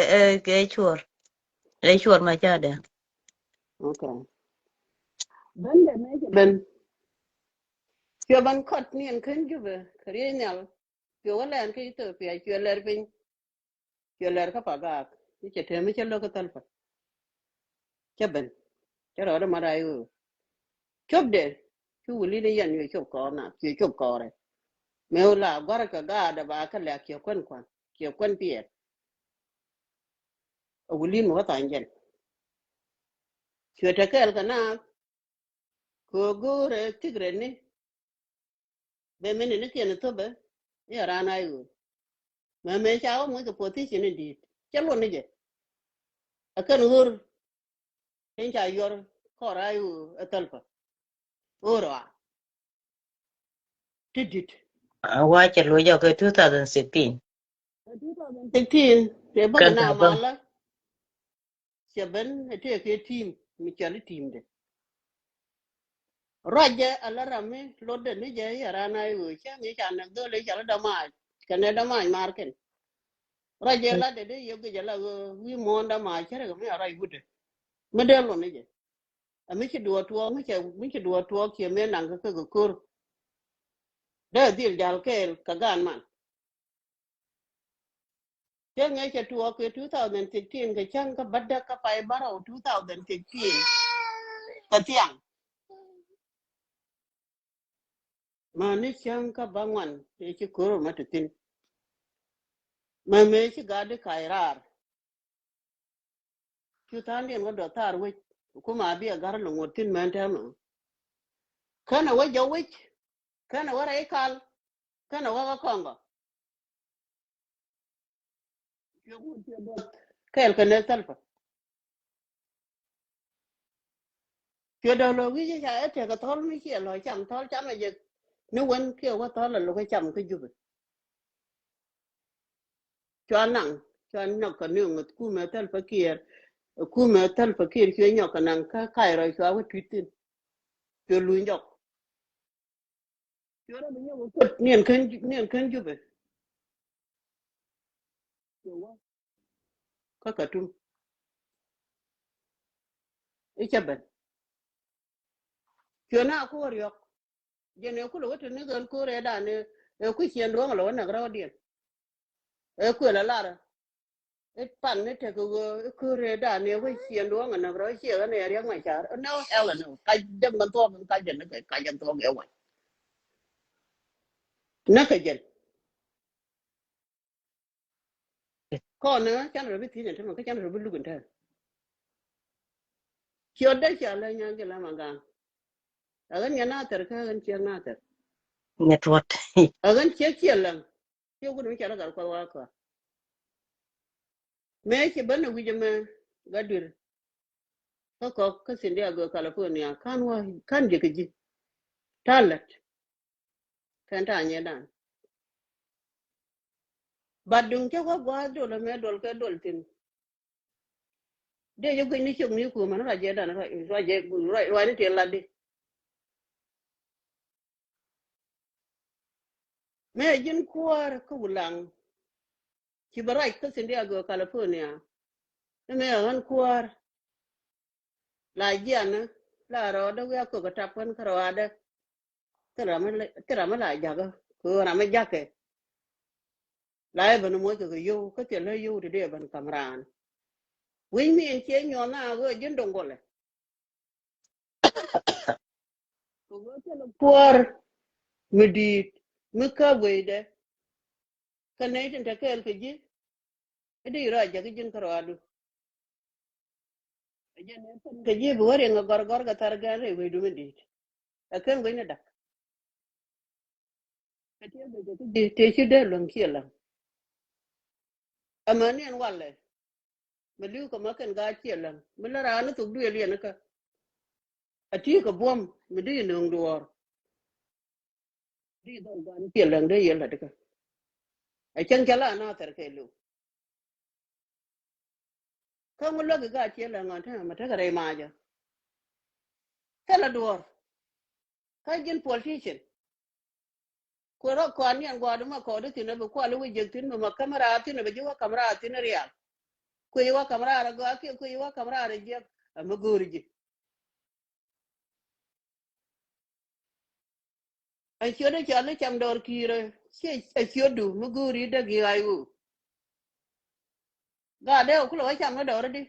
kɛ cuɔr. Ey cuɔr ma ca dee. Okay. Ben dee mɛ cɛ ben. Cuɛ ban kɔt ni ɛn kän Jubɛ kɛ riey nhial. Cuɛ wä lɛn kä Ethiopia cuɛ lɛr piny. Cuɛ lɛr kä Pagak i̱ cɛ tɛm i̱ cɛ lo̱k kä thäl pä. Cä ben cä rɔɔdɛ mat ray ɣöö copdɛ cu wuli ni yɛn cuɛ cop kɔɔr na cuɛ cop kɔɔrɛ. Mëë wä la gua̱rä kɛ gaatdɛ ba kä lɛk ciɛ kuän kua̱n ciɛ kuän piɛɛt. A wuli mi wä thany jɛn cuɛ te kɛɛl kɛ naath. Kɛ ɣöö go̱o̱rɛ thik rɛtni. Bɛ mini ni kiɛn thopɛ i̱ a raan a i̱ ɣöö mɛ mëë ca wä muc kɛ position in di̱i̱t cɛ luɔt ni jɛ. Ɛ kɛn ɣöör tin ca yuɔr kɔr a i̱ ɣöö ɛ thäl pä ɣöör ɔa. Ti di̱t A wa cɛ luɔc jɔk kɛ two thousand sixteen. Two thousand sixteen, cɛ bä kɛ na malä. Cɛ ben ɛ tëë kɛ team, mi cɔl i̱ team de. Ruacɛ ala ram mi lotdɛ ni jɛ i̱ aran a i̱ ɣöö cä ŋi̱i̱c ca nɛk dhol i̱ cɔl i̱ dämac kɛnɛ dämac markɛn. Ruacɛ latdɛ dee yɛ guic ala ɣöö wi̱i̱ muɔ̱ɔ̱n dämac cä rɛ kɛ mi a ruac wutdɛ. Mi dee lon ni jɛ. Ɛ mi ci duɔɔr tuɔɔk mi cɛ mi ci duɔɔr tuɔɔk ciɛ mëë naŋ kä kä kɛ ko̱r. Dee dhil jal kɛɛl kɛ gaan man. Cä ŋäc cɛ tuɔɔk kɛ two thousand sixteen kɛ cäŋ kä bädäk kä pay bärɔw two thousand sixteen. Kɛ thiaŋ. Mäni cäŋ kä bäŋuan ëë ci ko̱r mɛ ti thi̱n. Mɛ mëë ci gat di ka̱c raar. Cu tha̱a̱ŋdiɛn wä dɔ̱th thaar wec. Kumɛ a bi a ga̱r lɔ ŋuɔ̱t thi̱n mɛn tɛmɛ. Känɛ wä jɔw wec. Känɛ wä rɛy kal. Känɛ wä kä kɔŋkɔ. Kɛɛl kɛ nɛ thäl pä. Cuɛ dɔ̱ŋ lɔ wi̱c ca ɛ tɛk kɛ thɔl mi ciɛ lɔ cam thɔl cam ɛ jɛ. Ni wen kiɛ wä thɔl a lokä cam kä Jubɛ. Cua naŋ cua nyɔk kɛ ni ŋuth kumɛ thäl pä kiɛɛr. Kumɛ thäl pä kiɛɛr cuɛ nyɔk kɛ naŋ kä ka̱y rɔy cua wä tui̱t thi̱n. Cuɛ luny jɔk. Cuɛ rɔ bi nyɔk kɛ kuet niɛn kän niɛn kän Jubɛ. Kä Katum. I̱ cä ben. Cuɛ na kuäär yɔk. Jɛn ɛ kulɛ wä te ni kän ko̱r ɛ dan ɛ kui̱ ciɛn duɔ̱ŋ lɛ wä näk rɔɔdiɛn. Ɛ kuël ɛ lar. I̱ pan ni tek ɛ ɣöö i̱ ko̱r ɛ dan ɛ wä ciɛn duɔ̱ŋ ɛ näk rɔɔd ciɛ ɣän ɛ riɛk ma car. Nɛ wä ɛl ɛ nɛ wä kac jɛm kän thuɔ̱k kän kac jɛn ni kɛ kac jɛn thuɔ̱k ɛ wac. Näk kɛ jɛn. Kɔn ni canɛ rɔ bi thiec ɛn tämɛ kä canɛ rɔ bi luk ɛn tɛn. Ciɔt dee cia lɛ nyan jɛ lam a gaŋ. A ɣän nya nathɛr kä ɣän ciek nathɛr. Nyɛ tuɔt. A ɣän ciek ciɛ läŋ. Ciek wut mi ca lɛ gal kuɔth wa kɔa. Mëë ci ben a wi̱c ɛmɛ gat duer. Kä kɔk kä San Diego California kan wa kan jɛ kɛ ji̱. Ta lät. Kɛn ta nyɛ dan. Bat duŋ cä wä gua̱a̱th dol ɛmɛ dol kɛ dol thi̱n. Dee jɛ guic ni ciök ni kuum ɛn ruac jɛ dan ruac ruac jɛ ruac ruac ni tëë latdi. Mëë ji̱n kuäär kä Wulaŋ. Ci bɛ ruac kä San Diego California. Ni mëë ɣän kuäär. La jianä la rɔɔdä wiak kök ɛ tap kän kä rɔɔdä. Thil ram mi la jakä kɛ ɣöö ram mi jakä. La ɛ ben moc kɛ kɛ yio̱w kä thil lä yio̱w ti dee ben kam raan. Wi̱ny mi ɛn ciɛ nyuɔth na ɣöö ji̱n do̱ŋ gɔlɛ. Kɛ ɣöö thil kuäär mi di̱i̱t mi käp wecdɛ. Kä nɛy tin te kɛɛl kɛ ji̱. I̱ di rɔ a jäk i̱ ji̱n kä rɔɔdu. Ɛ jɛn ɛ kɛn kɛ ji̱ bi wä riɛŋ ɛ gɔrgɔr kɛ thar gɛn rɛy wecdu mi di̱i̱t. Ɛ kɛn gui̱cni dak. Ɛ tiee guic ɛ kä ji̱ tëë ci dee luäŋ ciɛ läŋ. Ɛmɛ ni ɛn walɛ. Mi li̱w kɛ ma kɛn gaat ciɛ läŋ mi la raan ni thok duëël yɛn kä. A ti kɛ buɔ̱m mi di nööŋ duɔɔr. Di dhɔl gaat ciɛ läŋ dee yɛn la̱t kä. A cäŋ ca la nathɛr kɛ li̱w. Kä ŋu luäk i̱ gaat ciɛ läŋ ɣɔn te mɛ tekɛ rɛy macä. Thilɛ duɔɔr. Kä ji̱n politician. Kuɛ rɔ kɔan niɛn gua̱a̱r dämɛ kɔɔdä thi̱n ɛ bi kual i̱ wä jiäk thi̱n bi ma käm raar thi̱n ɛ bi ji̱ wä käm raar thi̱n ɛ rial. Kui̱ wä käm raar ɛ gɔaa kiɛ kui̱ wä käm raar ɛ jiäk ɛ mi go̱o̱ri ji̱. Ɛ ciötdä cɔal i̱ cam dɔɔr ki̱i̱rä ciɛ ɛ ciötdu mi go̱o̱ri däk i̱ ɣa̱c ɣöö. Gaat dee ɛ kulɛ wä cam ni dɔɔr i̱di.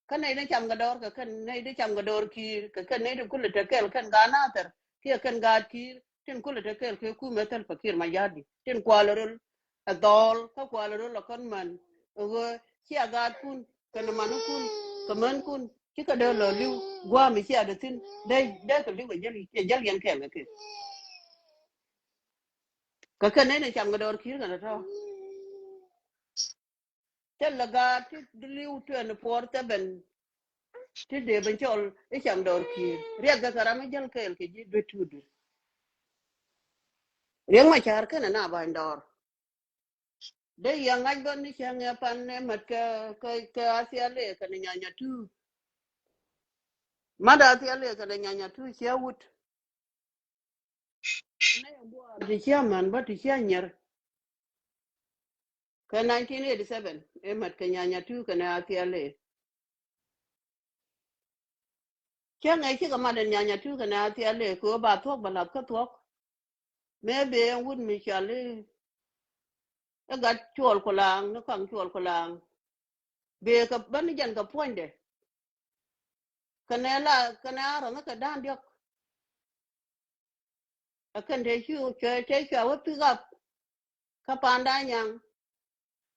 Kä nɛy ni cam kɛ dɔɔr kɛ kɛn nɛy ti cam kɛ dɔɔr ki̱i̱r kɛ kɛn nɛy ti kulɛ te kɛl kɛn gaat nathɛr kiɛ kɛn gaat ki̱i̱r tin kulɛ te kɛl kɛ kumɛ thil pɛ ki̱i̱r ma ja̱a̱tdi tin kualɛ röl. Ɛ dhɔɔl kä kualɛ röl ɛ kɔn män ɛ ɣöö cia gaatkun kɛn manikun kɛ mänkun cikɛ dee lɔ li̱w gua̱a̱m cia dee thi̱n dee dee kɛ li̱w ɛ jäl ɛ jäl yɛn kɛɛl kɛ kɛ. Kɛ kɛn nɛy ni cam kɛ dɔɔr ki̱i̱r kɛn ɛ tɔ̱. Thilɛ gaat ti li̱w twenty four seven. Ti dee ben cɔl i̱ cam dɔɔr ki̱i̱r riɛk kɛ kɛ ram i̱ jäl kɛɛl kɛ ji̱ duet tuut duet. Riek Machar kɛnɛ na ba̱ny dɔɔr. Dee yɛ ŋa̱c bä ni cäŋ ɛ pan ɛ mät kɛ, kɛ, kɛ Athiali kɛnɛ Nyanya Two. Mät Athiali kɛnɛ Nyanya Two ciɛ wut. Nɛ yɛ gua̱a̱r ti ciɛ män bä ti ciɛ nyier. Kɛ nineteen eighty-seven ɛ mät kɛ Nyanya Two kɛnɛ Athiali. Cäŋ ɛ cikɛ mat ɛn Nyanya Two kɛnɛ Athiali kɛ ɣöö ba thuɔ̱k bɛ la̱th kä thuɔ̱k. Mëë bëë ɛn wut mi cɔal i̱ gat Cuɔl Kulaŋ ni Kaŋ Cuɔl Kulaŋ. Bëë kɛ bä ni jɛn kɛ puɔ̱nydɛ. Kɛnɛ la kɛnɛ a rɔ̱ ni kɛ da̱a̱n diɔ̱k. Ɛ kɛn te cu cua te cua wä pick up. Kä Panda Nyaŋ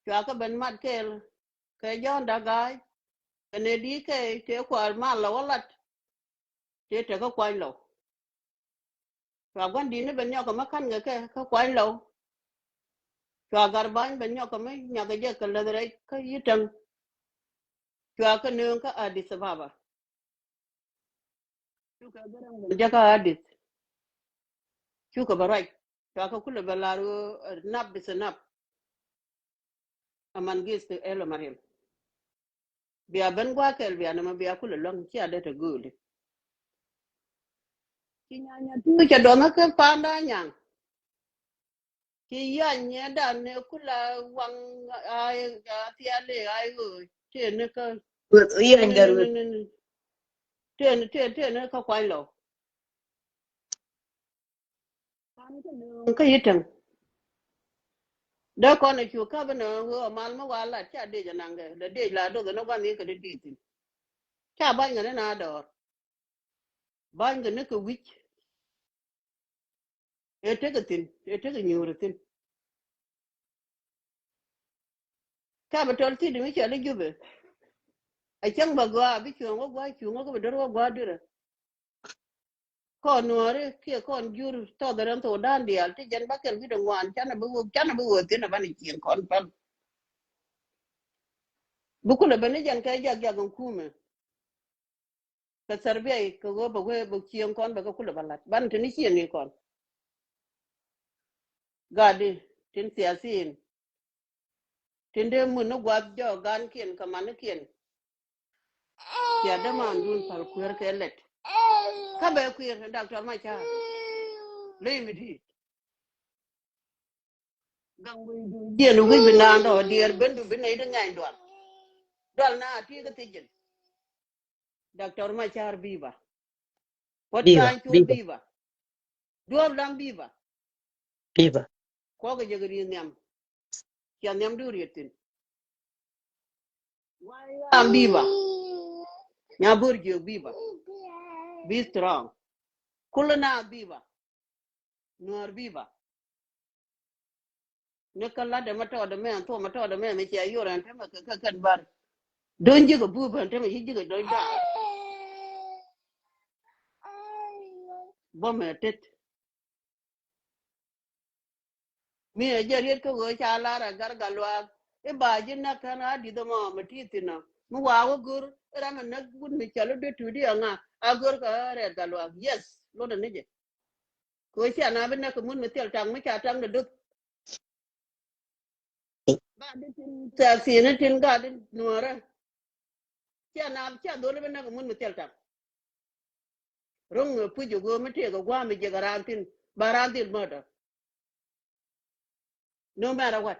cua kä ben mat kɛɛl kɛ Jɔ̱ɔ̱n Daga̱a̱c. Kɛnɛ D K te kual mal lɔ wä lat. Te te kä Kuany Lɔw. Cua gua̱n di̱t ni ben nyɔk kɛ mä ka̱n kɛ kɛ kä Kuany Lɔw. Cua Gar Ba̱ny ben nyɔk kɛ mä nyak kɛ jɛ kɛ läth rɛc kä Yitäŋ. Cua kɛ nööŋ kä Addis Ababa. Cukɛ bä rɛŋ ben jɛ kä Addis. Cukɛ bä ruac. Cua kɛ kulɛ bɛ lar ɣöö, eh, nap is nap. Aman gis ti ɛlɛ Mariam. Bia ben gua̱a̱ kɛl bia nɛmɛ bia kulɛ luäŋ cia det ɛ gööli. Ci Nyanya Two cɛ duɔth kä Panda Nyaŋ. Ci yany ɛ dan ni kula waŋ a, a Athiali a i̱ ɣöö tëë ni kä. Yany gar wek. Tëë ni, tëë, tëë ni kä Kuany Lɔw. Kä Yitäŋ. Dee kɔn a cu käp ni ɣöö mal mi wa lat ca dec a naŋkɛ lɛ dec la doth ni gua̱n ni kɛ dee dec thi̱n. Ca ba̱ny kɛ ni na dɔɔr. Ba̱ny kɛ ni kɛ wi̱c. Ëë tekɛ thi̱n, ëë tekɛ nyuuri thi̱n. Capital city mi cɔal i̱ Jubɛ. A cäŋ bä gɔaa bi cuɔ̱ŋ wä gua̱a̱ cuŋ wä kä bi do̱r wä gua̱a̱ dirä. Kɔn nuɔ̱ɔ̱ri kiɛ kɔn jur tɔth rɛn thok da̱a̱n diaal ti jɛn bä kɛl wi̱cdɛ ŋuan canɛ bi wä, canɛ bi wä thi̱n a banɛ cieŋ kɔn päl. Bi kulɛ ben ni jɛn kɛ jak jak in kumɛ. Kɛ thɛr biɛy kɛ ɣöö bɛ wee bɛ cieŋ kɔn bɛ kɛ kulɛ bä la̱t ban te ni cieŋ ni kɔn. Gatdi tin thiathin. Tin dee mun ni gua̱th jɔɔk gankiɛn kɛ manikiɛn. Cia dämaandun päl kueer kɛ lɛt. Kä bɛ kui̱r ni Doctor Machar. Ley mi di̱i̱t. Gaŋ wecdun jiɛn wi̱c bi naan dɔ̱ diɛɛr bendu bi nɛy di ŋɛny dual. Dual na a tiek kä thiec jɛn. Doctor Machar biba. Kuɔt Biba, ka̱ny col biba. Biba. Duɔ̱ɔ̱p lam biba. Biba. Kuɔk kɛ jɛ kɛ ri̱i̱th nhiam. Cia nhiam du riet thi̱n. Ram biba. Nya bör jiök biba. Be strong. Kulä na biba. Nuäär biba. Ni kä lat dɛ ma tɔɔdɛ mɛ an thuɔm ma tɔɔdɛ mɛ mi cia yor an tämɛ kɛ kɛ kɛn bar. Do̱ny ji̱ kɛ bup an tämɛ ci ji̱ kɛ do̱ny bar. Bä mɛ tet. Mi ɛ jɛ riet kä ɣöö ca lar a gar gal luaak. I̱ ba ji̱ näk kän a di̱th ɛmɔ mi ti thi̱n ɔ mi wa wä go̱r. I̱ ram ɛ näk wut mi cɔl i̱ dee tuut i̱ ɛŋa a go̱r kɛ rɛɛt gal luaak. Yes. Lot ɛ ni jɛ. Kɛ ɣöö cia na bi näk kɛ mun mi thil taŋ mi ca taŋ dee duth. Ba di tin thɛthiini tin gat di nuɔɔrä. Cia na cia dholi bi näk mun mi thil taŋ. Ro̱ŋ puc ɛ go̱o̱r mi tëëk ɛ gua̱a̱m mi jiɛk ɛ raan thin ba raan dhil murder. No matter what.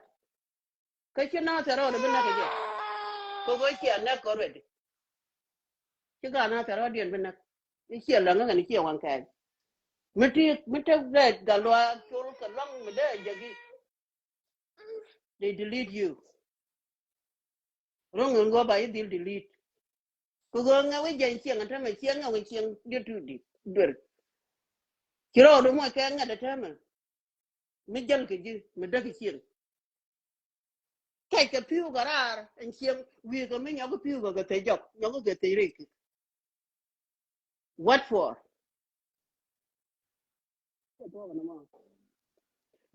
Kä ci na thɛrɔɔd bi näk ɛ jɛ. Kɛ ɣöö cia näk already. Ci gat na thɛrɔɔdiɛn bi näk. I̱ cia läŋ ɛ kɛn i̱ cia waŋ kɛɛny. Mi ti mi te rɛɛt gat luaak col kɛ luaŋ mi dee ɛ jɛ gi. They delete you. Ro̱ŋ in gɔba i̱ dhil delete. Kɛ ɣöö ŋɛ wi̱c jɛn cieŋ a tämɛ cieŋ ŋɛ wi̱c cieŋ diet tu di duer. Ci rɔɔdu muɔc kɛ ŋɛt a tämɛ. Mi jäl kɛ ji̱ mi däk cieŋ. Kɛc kɛ pi̱w kɛ raar ɛn cieŋ wi̱i̱ kɛ mi nyɔk pi̱w kɛ kɛ thec jɔk nyɔk kɛ thec rɛy kɛ. What for?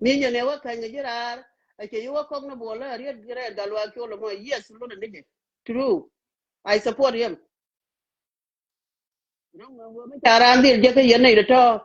Mi nyɛ nɛ wä kany kɛ ji̱ raar. A cɛ yi wä kɔk ni buɔl a riet rɛɛt gal wa col mɔ. Yes, lun ni jɛ. True. I support him. Ca raan dhil jɛ kä yɛn nɛy tɔ̱.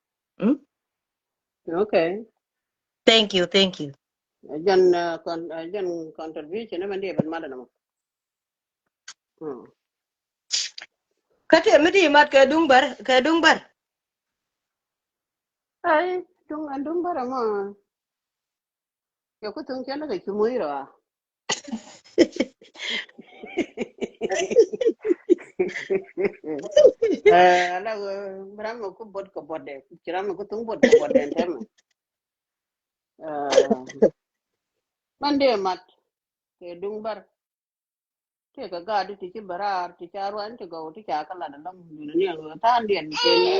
Mm? Okay. Thank you, thank you. Jɛn, uh, con-, uh, jɛn contribution ni mɛn di ben mat ni mɔ. Mm. Kä tëë mi di mat kɛ duŋ bär, kɛ duŋ bär. Ai, duŋ, duŋ bär mɔ. Yɛ ku thuŋ cɛ ni kɛ ci muc rɔ a. Eh, ala, eh, ram mɛ ku bot kɛ bot dɛ, ci ram mɛ ku thuŋ bot kɛ bot dɛ tɛmɛ. Eh, mɛn dee mat kɛ duŋ bär. Tëë kɛ gaat ti ci bɛ raar, ti ca ruany ti gɔw, ti ca kɛ lat alɔŋ duni ni ɣöö tha̱a̱ŋ diɛn ti ni.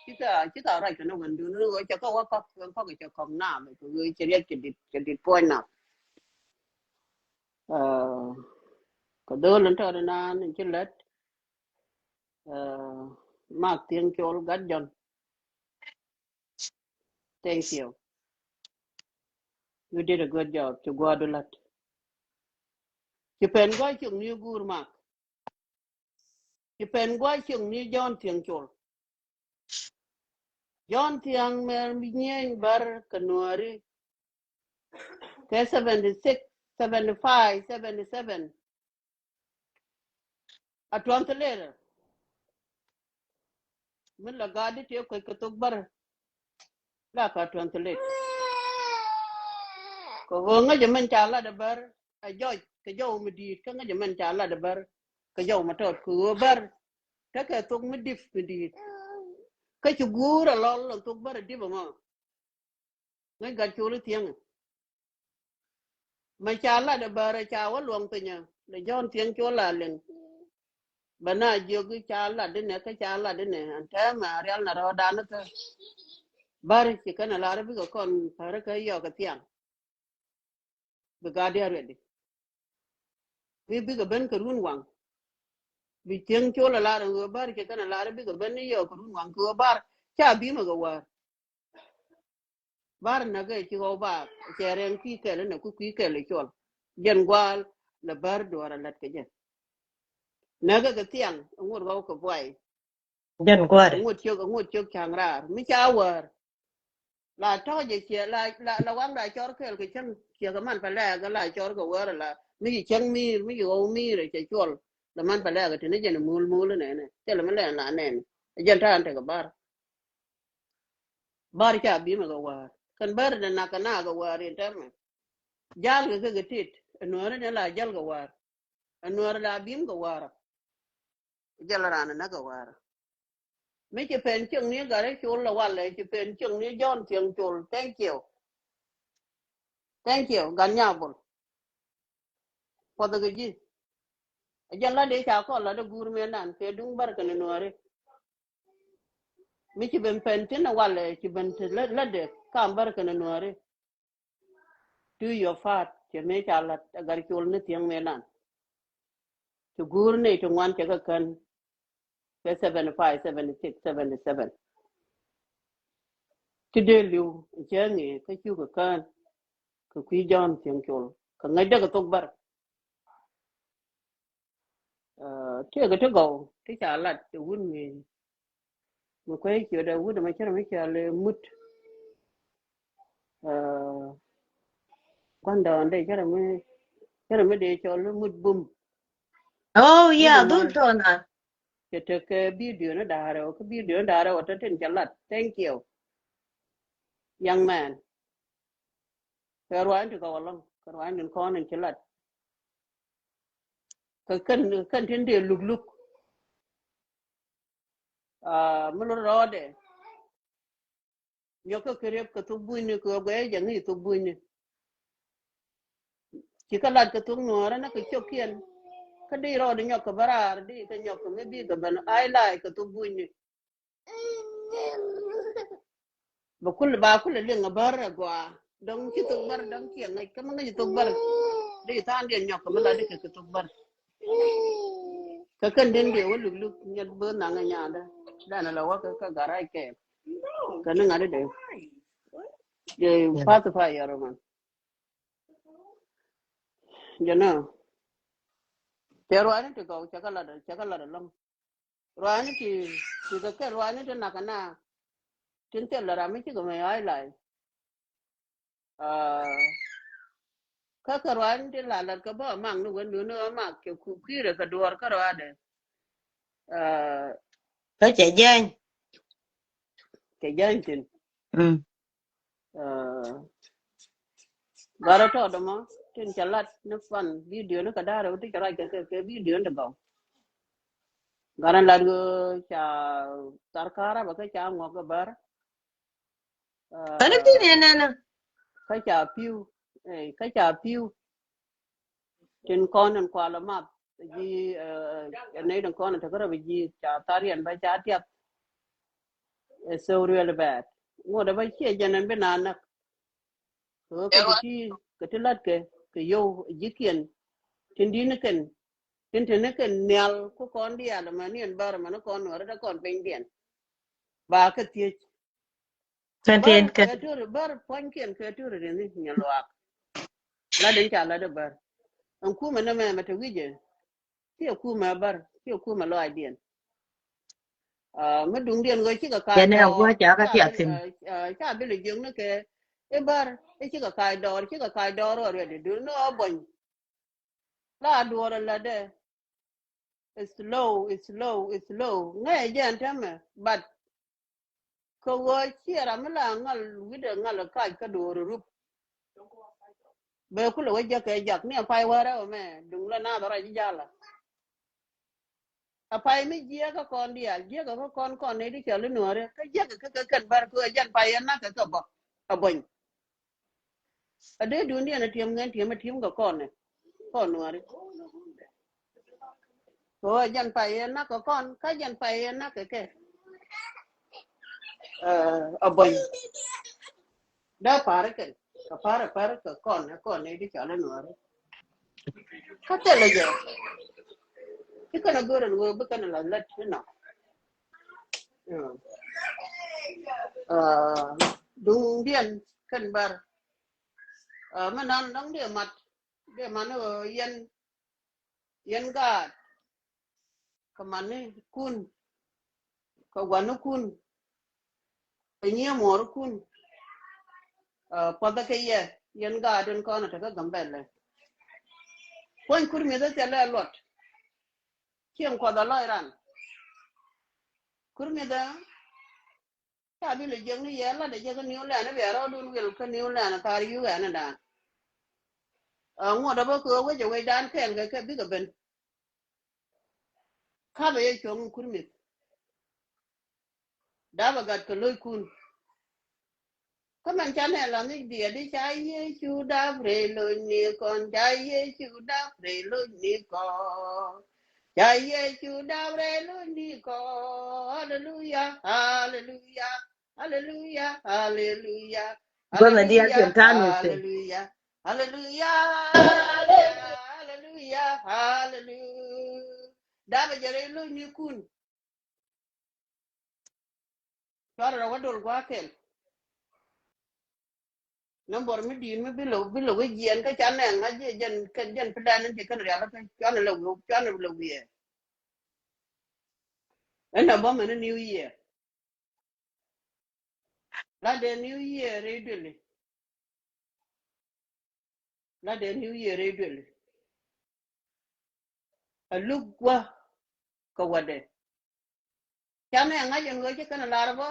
Ci ka, ci ka ruac kɛ ni wän duni ni ɣöö cɛ kɛ wä kɔk, wän kɔk cɛ kɔk naam kɛ ɣöö cɛ riɛk cɛ dit, cɛ dit puɔ̱ny naam. Eh, kɛ dho̱o̱l in tɔt inan in ci lät. Eh, Mak Thiäŋ Col Gat Jɔn. Thank you. You did a good job. Ci gua̱a̱du lat. Ci pɛn gua̱a̱ ciökni guur Mak. Ci pɛn gua̱a̱ ciökni Jɔ̱ɔ̱n Thiäŋ Col. Jɔ̱ɔ̱n Thiäŋ mɛr mi nyieny bär kɛ Nuääri. Kɛ seventy six, seventy five, seventy seven. A translator. Mi la gaat di tëë kuec kɛ thok bär. La ka translate. Kɛ ɣöö ŋäcɛ mɛn ca lat ɛ bär. A jɔc kɛ jɔw mi di̱i̱t kä ŋäcɛ mɛn ca lat ɛ bär. Kɛ jɔw mi tɔt kɛ ɣöö bär. Tekɛ thok mi dip mi di̱i̱t. Kä ci guur a lɔl lɔ thok bär a dip ɛmɔ. Ŋäc Gat Col i̱ Thiäŋ. Mɛ ca lat ɛ bär ɛ ca wä luɔ̱ŋ piny ɛ lɛ Jɔ̱ɔ̱n Thiäŋ Col a liŋ. Bɛ na jiök i̱ ca lat inɛ kä ca lat inɛ ɛn tɛmɛ a rial na rɔɔdan ikä. Bär ci kɛn a lar i̱ bikɛ kɔn päri kä yɔk ɛ thiaŋ. Bi gaat diaal ready. Bi bikɛ ben kɛ run waŋ. Bi Thiäŋ Col a lar ɛn ɣöö bär ci kɛn a lar i̱ bikɛ ben i̱ yɔk kɛ run waŋ kɛ ɣöö bär ca bimɛ kɛ wäär. Bär näkɛ ci ɣɔw bär cɛ rɛŋ kui̱ kɛl inɛ ku kui̱ kɛl i̱ cɔl. Jɛn gua̱a̱l lɛ bär duɔ̱ɔ̱r a lät kɛ jɛ. Näkɛ kɛ thiaŋ ŋot ɣɔw kɛ buay. Jɛn gua̱a̱r. Ŋot ciök, ŋot ciök ca̱ŋ raar mi ca wäär. La tɔ̱ jɛ ciɛ la, la, la waŋda cɔr kɛl kɛ cäŋ ciɛ kɛ man pɛ lɛɛk la cɔr kɛ wäär la mi ci cäŋ mi̱i̱r mi ci ɣɔw mi̱i̱r cɛ cuɔl. La man pɛ lɛɛk tini jɛn mul mul nɛnɛ cɛ la mi lɛn la nɛn. Jɛn ta̱a̱n tekɛ bär. Bär ca bimɛ kɛ wäär kɛn bär dɛ nak kɛ nak kɛ wäär in tɛmɛ. Jal kɛ kɛ kɛ tit ɛ Nuääri ni la jal kɛ wäär. Ɛ Nuäär la bim kɛ wäär. Jal ran näk kɛ wäär. Mi ci pɛn ciökni Gat Col la walɛ ci pɛn ciökni Jɔ̱ɔ̱n Thiäŋ Col. Thank you. Thank you. Gat Nyabol. Puɔth kɛ ji̱. Ɛ jɛn la dee ca kɔn la dee guur mëë nan kɛ duŋ bär kɛn Nuääri. Mi ci ben pɛn tin a walɛ ci ben ti lä, lä dee kam bär kɛn Nuääri. Do your part. Cɛ mëë ca lat a Gatcol ni thiäŋ mëë nan. Ti guur ni ti ŋuan cɛ kɛ kän. Kɛ seventy five, seventy six, seventy seven. Ti dee liw cɛ ŋi̱i̱ kä cuk kɛ kän. Kɛ kui̱ Jɔ̱ɔ̱n Thiäŋ Col kɛ ŋäc dee kɛ thok bär. Tëëkɛ ti gɔw ti ca lat ti wut mi mi kuec ciötdɛ wut ɛmɛ cärɛ mi cɔal i̱ Mut. Gua̱ndɔɔŋdɛ cärɛ mi cärɛ mi dee cɔl i̱ Mut Bum. Oh yeah, dhul tɔna. Cɛ tekɛ bidio ni da̱a̱rɛ wä kä bidio ni da̱a̱rɛ wä tɔ tin cɛ lat. Thank you, young man. Kɛ ruaacni ti gɔw alɔŋ kɛ ruaacni tin kɔn in ci lat. Kɛ kɛn kɛn tin dee luk luk. Mi lot rɔɔdɛ nyɔk kä kɛ riep kɛ thok bunyni kɛ ɣöö guɛy jɛ ŋi̱i̱c thok bunyni. Ci kä lat kɛ thok nuɔɔrä ni kɛ ciokiɛn. Kä di rɔɔdɛ nyɔk kɛ bä raar di kɛ nyɔk kɛ mi bi kɛ ben ai lai kɛ thok bunyni. Bɛ kul ba kul liŋ a bär a gɔaa. Dɔŋ ci thok bär dɔŋ ci a ŋäc kä mi ŋäc thok bär. Di tha̱a̱ŋ diɛn nyɔk kɛ mi la di kɛ kɛ thok bär. Kä kɛn den diɛ wä luk luk nyɛt bä naŋ a nyaandä. Dan a la wä kä kä garac kɛ kɛ ni ŋa̱t di dee. Dee pacifier man. Jɛ nä cɛ ruaani ti gɔw cɛ kä lat cɛ kä lat alɔŋ. Ruaani ti ti kɛ kɛ ruaani ti nak na tin thil la ram mi cikɛ mɛ ai lai. Kä kɛ ruaani ti la lat kɛ bä mak ni wen duni mak kɛ kuirɛ kɛ duɔr kä ruaadɛ. Kä cɛ jɛny. Cɛ jɛny tin. Garɛ tɔɔdɛ mɔ tin cɛ lat ni fan bidio ni kɛ da̱rɛ wä ti cɛ ruac kɛ kɛ bidio ni ti gɔw. Garɛ lat ɣöö ca thar ka̱rä bɛ kä ca ŋuɔk kɛ bär. Kani tin yɛ nɛnɛ. Kä ca piu kä ca piu. Tin kɔn in kualɛ math ji̱ ɛ nɛy tin kɔn in tekɛ rɔ bi ji̱ ca thar yɛn bä ca tiap. It's so really bad. Ŋuɔ̱t ɛ bä ciɛ jɛn ɛn bi na näk. Kɛ kɛ ti kɛ ti la̱t kɛ kɛ yow ji̱kiɛn. Tin di̱t ni kɛn tin te ni kɛn nhial ku kɔn diaal mɛ ni ɛn bär mɛ ni kɔn nuɔri dee kɔn piny diɛn. Ba kɛ thiec. Kɛ tin kɛ kɛ tur bär puɔ̱nykiɛn kɛ tur ri ni nyɛ luaak. La den ca la dee bär. Ɛn kumɛ ni mɛ mɛ te wi̱cɛ. Ci ɛ kumɛ bär ci ɛ kumɛ lɔaacdiɛn. Mi duŋdiɛn ɣöö cikɛ kac dɔɔr ca bil jiök ni kɛ i̱ bär i̱ cikɛ kac dɔɔr cikɛ kac dɔɔr ɣöö riɛt i̱ duŋ ni ɣöö buɔ̱ny. La duɔ̱ɔ̱r ɛ lätdɛ. It's slow, it's slow, it's slow. Ŋäcɛ jɛ ɛn täämɛ but kɛ ɣöö ciɛ ram mi la ŋal wi̱cdɛ ŋal kac kä duɔ̱ɔ̱r rup. Bɛ kulɛ wä jäk kɛ jak ni a pay wärä wä mɛ duŋ la naath rɔc jalä. A pay mi jiɛk kä kɔn diaal jiɛk kä kɔn kɔn ni di cɔl inuɔri kä jiɛk kä kä kɛn bär kɛ ɣöö jɛn pay yɛn nak kɛ kɛ bä a buɔ̱ny. A dee duundiɛn a tiɛm ŋɛn tiɛm a tiɛm kɛ kɔn ni kɔn nuɔri. Kɛ ɣöö jɛn pay yɛn nak kɛ kɔn kä jɛn pay yɛn nak kɛ kɛ. A buɔ̱ny. Dee pa̱a̱r kɛn kɛ pa̱a̱r a pa̱a̱r kɛ kɔn ɛ kɔn ni di cɔl inuɔri. Kä thilɛ jɛ ci kɛn a go̱r ɛn ɣöö bi kɛn a la lät inɔ. Duŋdiɛn kɛn bär. Mi nan dɔ̱ŋ dee mat dee mat ni ɣöö yɛn yɛn gaat kɛ mani kun kɛ gua̱nikun kɛ nyiee muɔɔrikun. Puɔthɛ kɛ yɛ yɛn gaat in kɔn a tekä Gambɛlɛ. Puɔ̱ny kur mi̱eth ɛ thilɛ luɔt. Cieŋ kuɔth a lɔc ran. Kur mi̱eth ɛ ca bi lɛ jiäk ni yɛ lat ɛ jɛ kä New Land bia rɔɔdun wil kä New Land thar yuk ɛn dan. Ŋuɔt ɛ bä kɛ wec ɛ wecdan kɛɛl kɛ kɛ bikɛ ben. Kapɛ yɛ cuɔ̱ŋ in kur mi̱eth. Dapɛ gat kɛ lo̱ckun. Kä mɛn ca nɛ la ŋi̱c diɛt i̱ ca Yecu dap rɛy lo̱cnikɔn, ca Yecu dap rɛy lo̱cnikɔn. Ca Yecu dap rɛy lo̱cnikɔn. Aleluya, aleluya, aleluya, aleluya. Bä mɛ diaal piɛn ta̱a̱ nuɔth thi̱n. Aleluya. Haleluya, haleluya, haleluya. Dapɛ jɛ rɛy lo̱cnikun. Cuarɛ rɔ wä dol gua̱a̱kɛn. Nambor mi di̱i̱t mi bi lɛ, bi lɛ wä jiɛn kä canɛ ŋa̱c jɛ jɛn, kɛn jɛn plan in ci kɛn rial kä cuanɛ lɛ wi̱i̱, cuanɛ lɛ wi̱i̱. Ɛn a bä mɛn New Year. La dee New Year rɛy duëli. La dee New Year rɛy duëli. A luk wä kɛ wädɛ. Canɛ ŋa̱c ɛn ɣöö ci kɛn lar bä.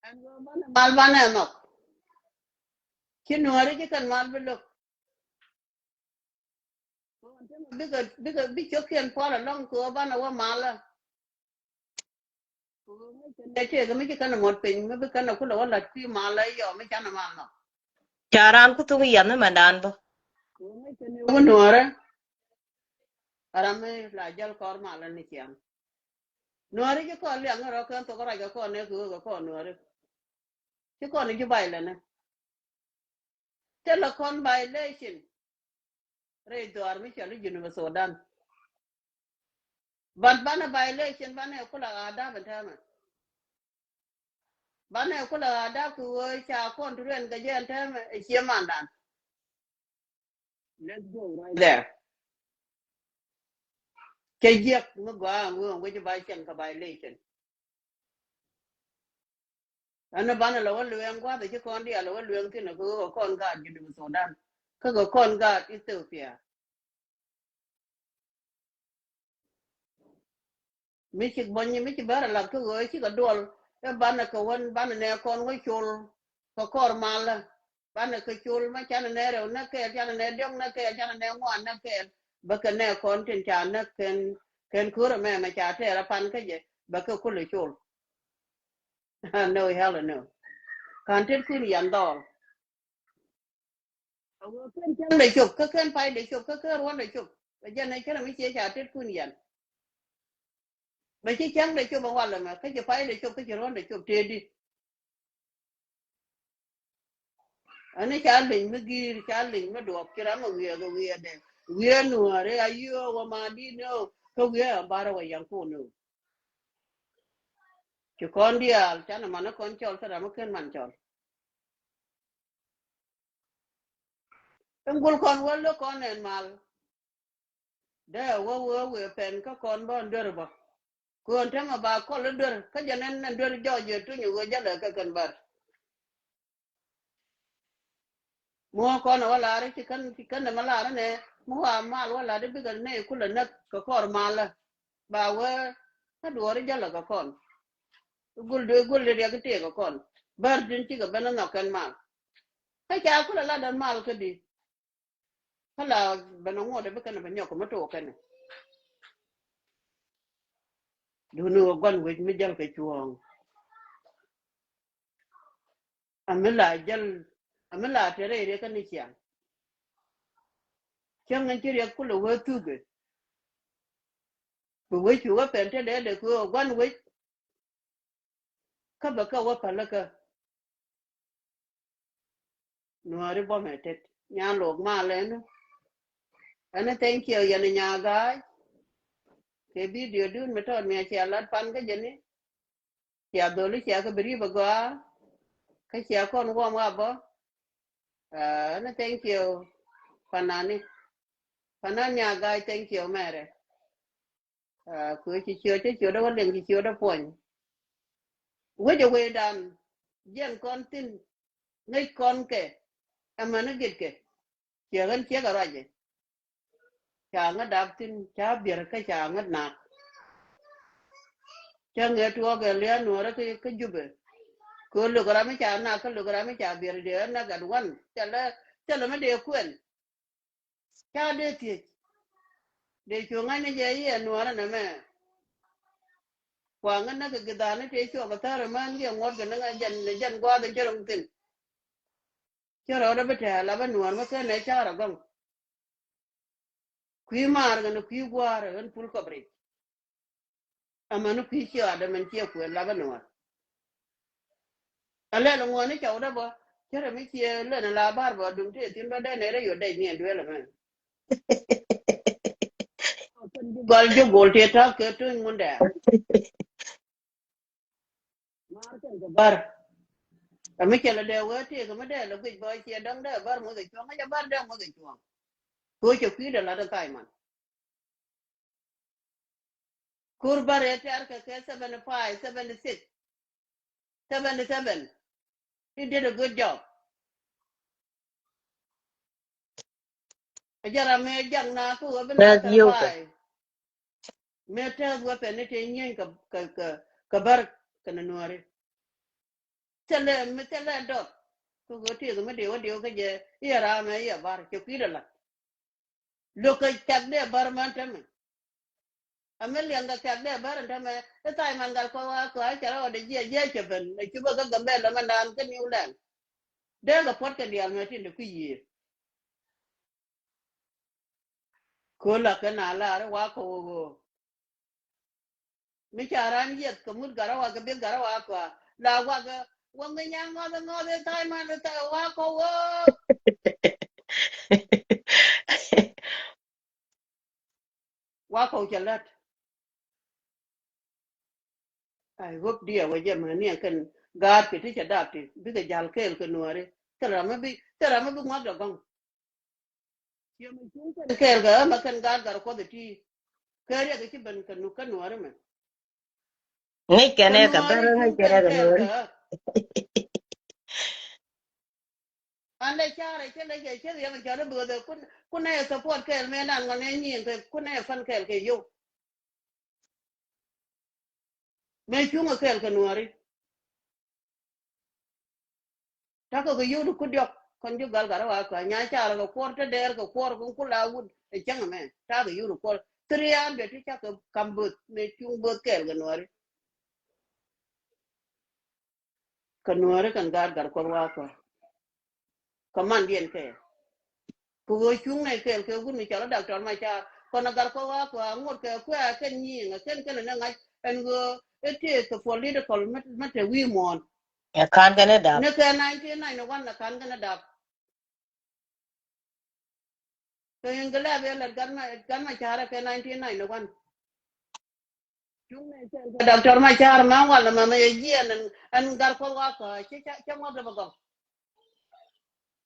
Ɛn ɣöö banɛ mal banɛ nhɔk. Ci nuääri ci kɛn mal bi lo̱k. Bikɛ, bikɛ, bi cio̱kiɛn pual alɔŋ kɛ ɣöö banɛ wä malä. Nɛ tëëkɛ mi ci kɛn ɛ muɔt piny mi bi kɛn ɛ kulɛ wä la̱t kui̱ malä yɔ mi canɛ mal nhɔk. Ca raan ku thuk yiath ni mɛndan bä. Wä nuɔrä. Aram mi la jäl kɔr malä ni ciaŋ. Nuɔri ci kɔn liaŋ rɔ kɛn thok rac kɛ kɔn nɛ kɛ wek kɛ kɔn nuɔri. Ci kɔn i̱ ji̱ violence. Thilɛ kɔn violation. Rɛy dhuaar mi cɔl i̱ Junub Sudan. But banɛ violation banɛ kulɛ ɣa̱a̱ dap ɛn tɛmɛ. Banɛ kulɛ ɣa̱a̱ dap kɛ wee ca kɔn ti ruɛn kɛ jɛ ɛn tɛmɛ ɛ cie mandan. Let's go right there. Cɛ jiɛk mi gɔaa ŋuɔ̱ɔ̱ŋ wec ba cɛn kɛ violation. Ɛn banɛ lɛ wä lueŋ gua̱th ci kɔn diaal lɛ wä lueŋ thin kɛ kɔn gaat Junub Sudan. Kä kɛ kɔn gaat Ethiopia. Mi ci buɔ̱ny mi ci bɛr a lat kä ɣöö cikɛ duɔl ɛ banɛ kɛ wän banɛ nɛ kɔn wä col kɛ kɔr malä. Banɛ kɛ col ma canɛ nɛ rɛw nä kɛɛl, canɛ nɛ diɔ̱k nä kɛɛl, canɛ nɛ ŋuan nä kɛɛl. Bä kɛ nɛ kɔn tin ca nä kɛn, kɛn kör ɛmɛ mɛ ca tɛɛr a pan kä jɛ bä kɛ kulɛ col. No, hell no. Kan tet kun yan dhɔl. A wee kɛn cäŋ dɛ cop kä kɛn pay dɛ cop kä kɛn ruɔn dɛ cop. Bɛ jɛn ɛ cärɛ mi cie ca tet kun yan. Bɛ ci cäŋ dɛ cop a walɛ mɛ kä ci pay dɛ cop kä ci ruɔn dɛ cop tëëdi. Ani ca liŋ mi gi̱i̱r ca liŋ mi duɔk ci ram a wiɛɛk a wiɛɛdɛ. Wiɛɛ nuɔɔri a yiöö wä ma di̱t ni ɔ kä wiɛɛ a barɛ wä yaŋ kun ni ɔ. Ci kɔn diaal canɛ man ni kɔn cɔl kä ram mi ken man cɔl. Ɛn gul kɔn wä lö kɔn ɛn mal. Dee wä wee wee pɛn kä kɔn bä ɛn duer bä. Kön tämɛ ba kɔl i̱ duer kä jɛ nɛn ɛn duer jɔɔc jɛ tuny i̱ wee jälɛ kä kɛn bär. Mi wä kɔn ɛ wä lar i̱ ci kän, ci kän ɛmɛ lar inɛ mi wä mal wä lar i̱ bikɛ nɛy kulɛ näk kɛ kɔr malä. Ba wee kä duɔɔr i̱ jälɛ kɛ kɔn. I̱ gul di, i̱ gul di riɛk i̱ tëëk kɛ kɔn bär tin cikɛ ben i̱ nhɔk kɛn mal. Kä ca kulɛ lat ɛn mal kädi. Kä la ben a ŋuɔt a bi kɛn a bi nyɔk mi tok kɛn. Duni wä guan wec mi jäl kɛ cuɔ̱ɔ̱ŋ. A mi la jäl, a mi la te rɛy riɛk kä ni ciaŋ. Cäŋ in ci riɛk kulɛ wee thuk ɛ. Bi wec cu wä pɛn te dee dee kɛ wä guan wec. Kä bɛ kɛ wä pälikä. Nuääri bɔmɛ tet nyan lok mal ɛn. Ɛn thank you yɛn nya ga̱a̱c. Kɛ video dun mi tɔt mi a cia lat pan kä jɛni. Cia dholi cia kä bi ri bɛ gɔaa. Kä cia kɔn warm up bä. Ɛn thank you. Panani. Panan nya ga̱a̱c thank you mɛrɛ. Kuɛ ci ciöt ci ciöt wä liŋ ci ciöt puɔny. Wec a wecdan jiɛn kɔn thin ŋäc kɔn kɛ. Ɛmɛn i̱ git kɛ ciɛ ɣän ciek a ruacɛ. Ca ŋä dap thin ca biɛr kä ca ŋä nak. Ca ŋɛ tuɔɔk ɛ lia̱a̱ nuɔ̱ɔ̱rä kä jupɛ. Kɛ lök ram mi ca nak kä lök ram mi ca biɛr dee ɣän nak at wan thilɛ, thilɛ mi dee kuɛn. Ca dee thiec. Dee cu ŋa̱cni jɛ yiɛn nuɔ̱ɔ̱rä nɛmɛ. Kua ŋä näk kɛ gidhaani tëë cuɔp a thär ɛmään kiɛ ŋuɔ̱t kɛ ni ŋä jɛn, jɛn gua̱a̱th in cä ro̱ŋ thi̱n. Cä rɔɔdä bi tɛ̱̈ɛ̱̈ la bä nuɔ̱ɔ̱r mi ken nɛ ca̱r agɔ̱ŋ. Kui̱ maar kɛnɛ kui̱ gua̱a̱r ɣän pul kɔp ric. Amäni kui̱ ciɔaat ɛmɛn ciɛ kuël lapä nuɔ̱ɔ̱r. Ɛ lɛl ŋuɔ̱ni cɔwdä bä Cärɛ mi ciɛ lön ala bar bä duŋ ti thin bä dee nɛ rɛ yot dee nyiɛn duel mɛ. Gɔl ji̱ gol ti ta̱k kɛ tuny ŋun dɛ. Mar kɛn kɛ bar. Ɛ mi cɛ lɛ dee wee ti kɛ mi dee lɛ guic bä ciɛ dɔŋ dee bar muth ɛ cuɔ̱ŋ ɛ cɛ bar dee muth ɛ cuɔ̱ŋ. Kɛ wee cɛ kui̱dɛ lat ɛ thai man. Kur bä rɛɛ tɛr kɛ kɛ seventy five, seventy six, seventy seven. He did a good job. A jara mɛ jak na ku wä bi na thirty five. Mɛ tɛth wä pɛn ni te nyieny kɛ kɛ kɛ kɛ bär kɛ ni nuɔri. Thilɛ mi thilɛ dɔt. Ku wä ti mi diw wä diw kä jɛ iɛ ram mɛ iɛ bar cɛ kui̱dɛ lat. Lo̱k kɛ cak dee bär män tämɛ. A mi liɛŋ kɛ cak dee bär tämɛ i̱ thai man gal kɔ wa kɔ a cɛ rɔ wä dee jiɛ jiɛ cɛ ben ɛ cupä kä Gambɛl lɛ mɛ naan kä New Land. Dee kɛ puɔt kɛ diaal mɛ tin dee kui̱ yiëë. Ko̱ la kɛ na lar i̱ wa kɔ wä wä. Mi ca ran yieth kɛ mut gat rɔ wa kɛ bieth gat rɔ wa kɔa la wa kɛ wa mi nya ŋɔth ŋɔth i̱ thai man i̱ thai wa kɔ wä. Wa kɔ cɛ lät. I hope diɛ wä jɛ mani kɛn gaat kɛ ti cɛ dap ti bikɛ jal kɛɛl kɛ nuɔri. Thil ram mi bi thil ram mi bi ŋuak dɔ gɔŋ. Ciɛ mi cuŋ kɛn kɛɛl kɛ ɛmɛ kɛn gaat gat kuɔth iti. Kɛ riɛk ici ben kɛ nuk kɛ nuɔri mɛ. Ŋic kɛn ɛ kɛ bär ŋic kɛn ɛ kɛ nuɔri. An dee carɛ cä lec kɛ cä riɛm cä lä bööthɛ kun kun ɛ support kɛɛl mɛ nan ŋɔn ɛ nyiin kɛ kun ɛ fan kɛɛl kɛ yow. Mëë cuŋ ɛ kɛɛl kɛ nuɔri. Takɛ kɛ yio̱w ti ku diɔk kɔn ji̱ gal gat rɛ wa kɔa nya carɛ kɛ kuɔr te dɛɛr kɛ kuɔr kɛ kula wut ɛ cäŋ ɛmɛ takɛ yio̱w ti kuɔr. Three hundred ti cakɛ kam böth mëë cuŋ böth kɛɛl kɛ nuɔri. Kɛ nuɔri kɛn gaat gat kuɔth wa kɔa. Kɛ mandiɛn kɛ. Kɛ ɣöö cuŋ nɛ kɛɛl kɛ wut mi cɔl a Doctor Machar kɔn a gat kɔ wa kɔ a ŋot kɛ kuɛ a kɛn nyiŋ a kɛn kɛn a nɛ ŋa̱c ɛn ɣöö ɛ tëë kɛ political mɛ tɛ wi̱i̱ muɔ̱ɔ̱n. Ɛ ka̱n kɛn ɛ dap. Ni kɛ nineteen ninety one a ka̱n kɛn ɛ dap. Kɛ in kɛ lɛp yɛ lɛt gat ma gat ma carɛ kɛ nineteen ninety one. Doctor Machar ma wal ma ma yɛ jiɛn ɛn ɛn gat kɔ wa kɔ cɛ cɛ ŋɔt bɛ gɔk.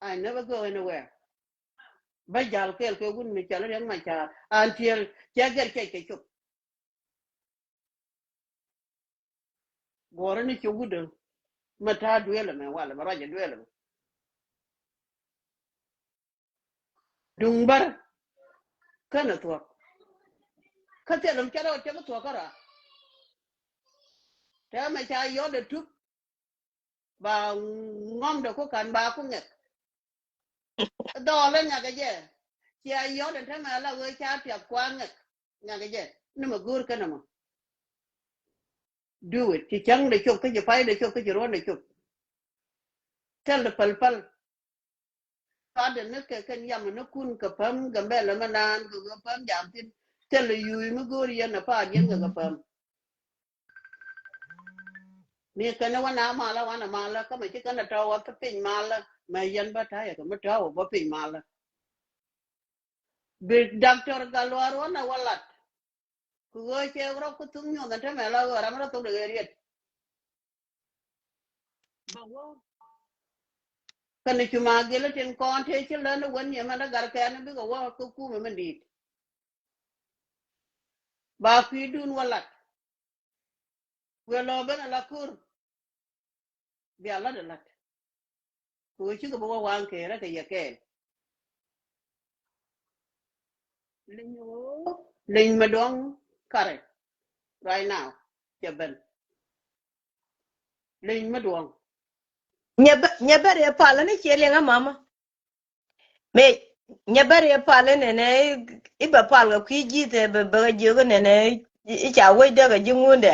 I never go anywhere. Bä jal kɛɛl kɛ wun mi cɔl Riɛk Machar until cɛ gɛr cɛ cɛ cop. Guɔrä ni cop wudä ma ta̱a̱ duëël ɛmɛ walɛ ma ruacɛ duëël ɛmɛ. Duŋ bär känɛ thuɔ̱k. Kä thilɛ mi cɛ rɔ cɛ mi thuɔ̱k kä ra. Tɛmɛ ca yɔt ɛ tup. Ba ŋɔm de ku kan ba ku ŋɛk. Dhɔɔl in ŋɛk jɛ. Cia yɔt in tämɛ la wee ca tiap kua ŋɛk. Ŋɛk jɛ ni mɛ go̱o̱r kɛn ɛmɔ. Do it. Ci cäŋ de cop kä ci pay de cop kä ci ruɔ̱n de cop. Thil de päl päl. Thadɛ ni kɛ kɛn yam ni kun kɛ päm Gambɛl ɛmɛ naan kɛ kɛ päm jam thin. Thil de yuuy mi go̱o̱r yɛn ɛ paat yɛn kɛ kɛ päm. Mi kɛn ɛ wanɛ malä wanɛ malä kä mɛ ci kɛn ɛ tɔw wä kä piny malä mɛ yɛn bä ta̱yɛ kɛ mi tɔw wä bä piny malä. Bi Doctor Gatluak wanɛ wä lat. Ku ɣöö cɛ rɔ ku thuk nyuɔth ɛn tämɛ la ɣöö ram rɔ thuk de ɣee riet. Bä wä kɛn cu ma gil tin kɔn tëë ci län wän yɛ mɛn rɔ gar kɛn bikɛ wä kä kumɛ mɛn di̱i̱t. Ba kui̱dun wä lat. Kuɛ lɔ ben ala kur. Bia lat a lat. Kɛ ɣöö cikɛ bi wä waŋ kɛɛrä kɛ yɛ kɛɛl. Leny ɣöö leny mɛ duɔ̱ŋ karɛ. Right now cɛ ben. Leny mɛ duɔ̱ŋ. Nyɛ bä nyɛ bä rɛ pal ni ciɛ liŋ a mama. Mëë nyɛ bä riɛ pal inɛnɛ i̱ bɛ pal kɛ kui̱ ji̱th ɛ bɛ bɛ kɛ jiök inɛnɛ i̱ ca wec dee kɛ ji̱ ŋundɛ.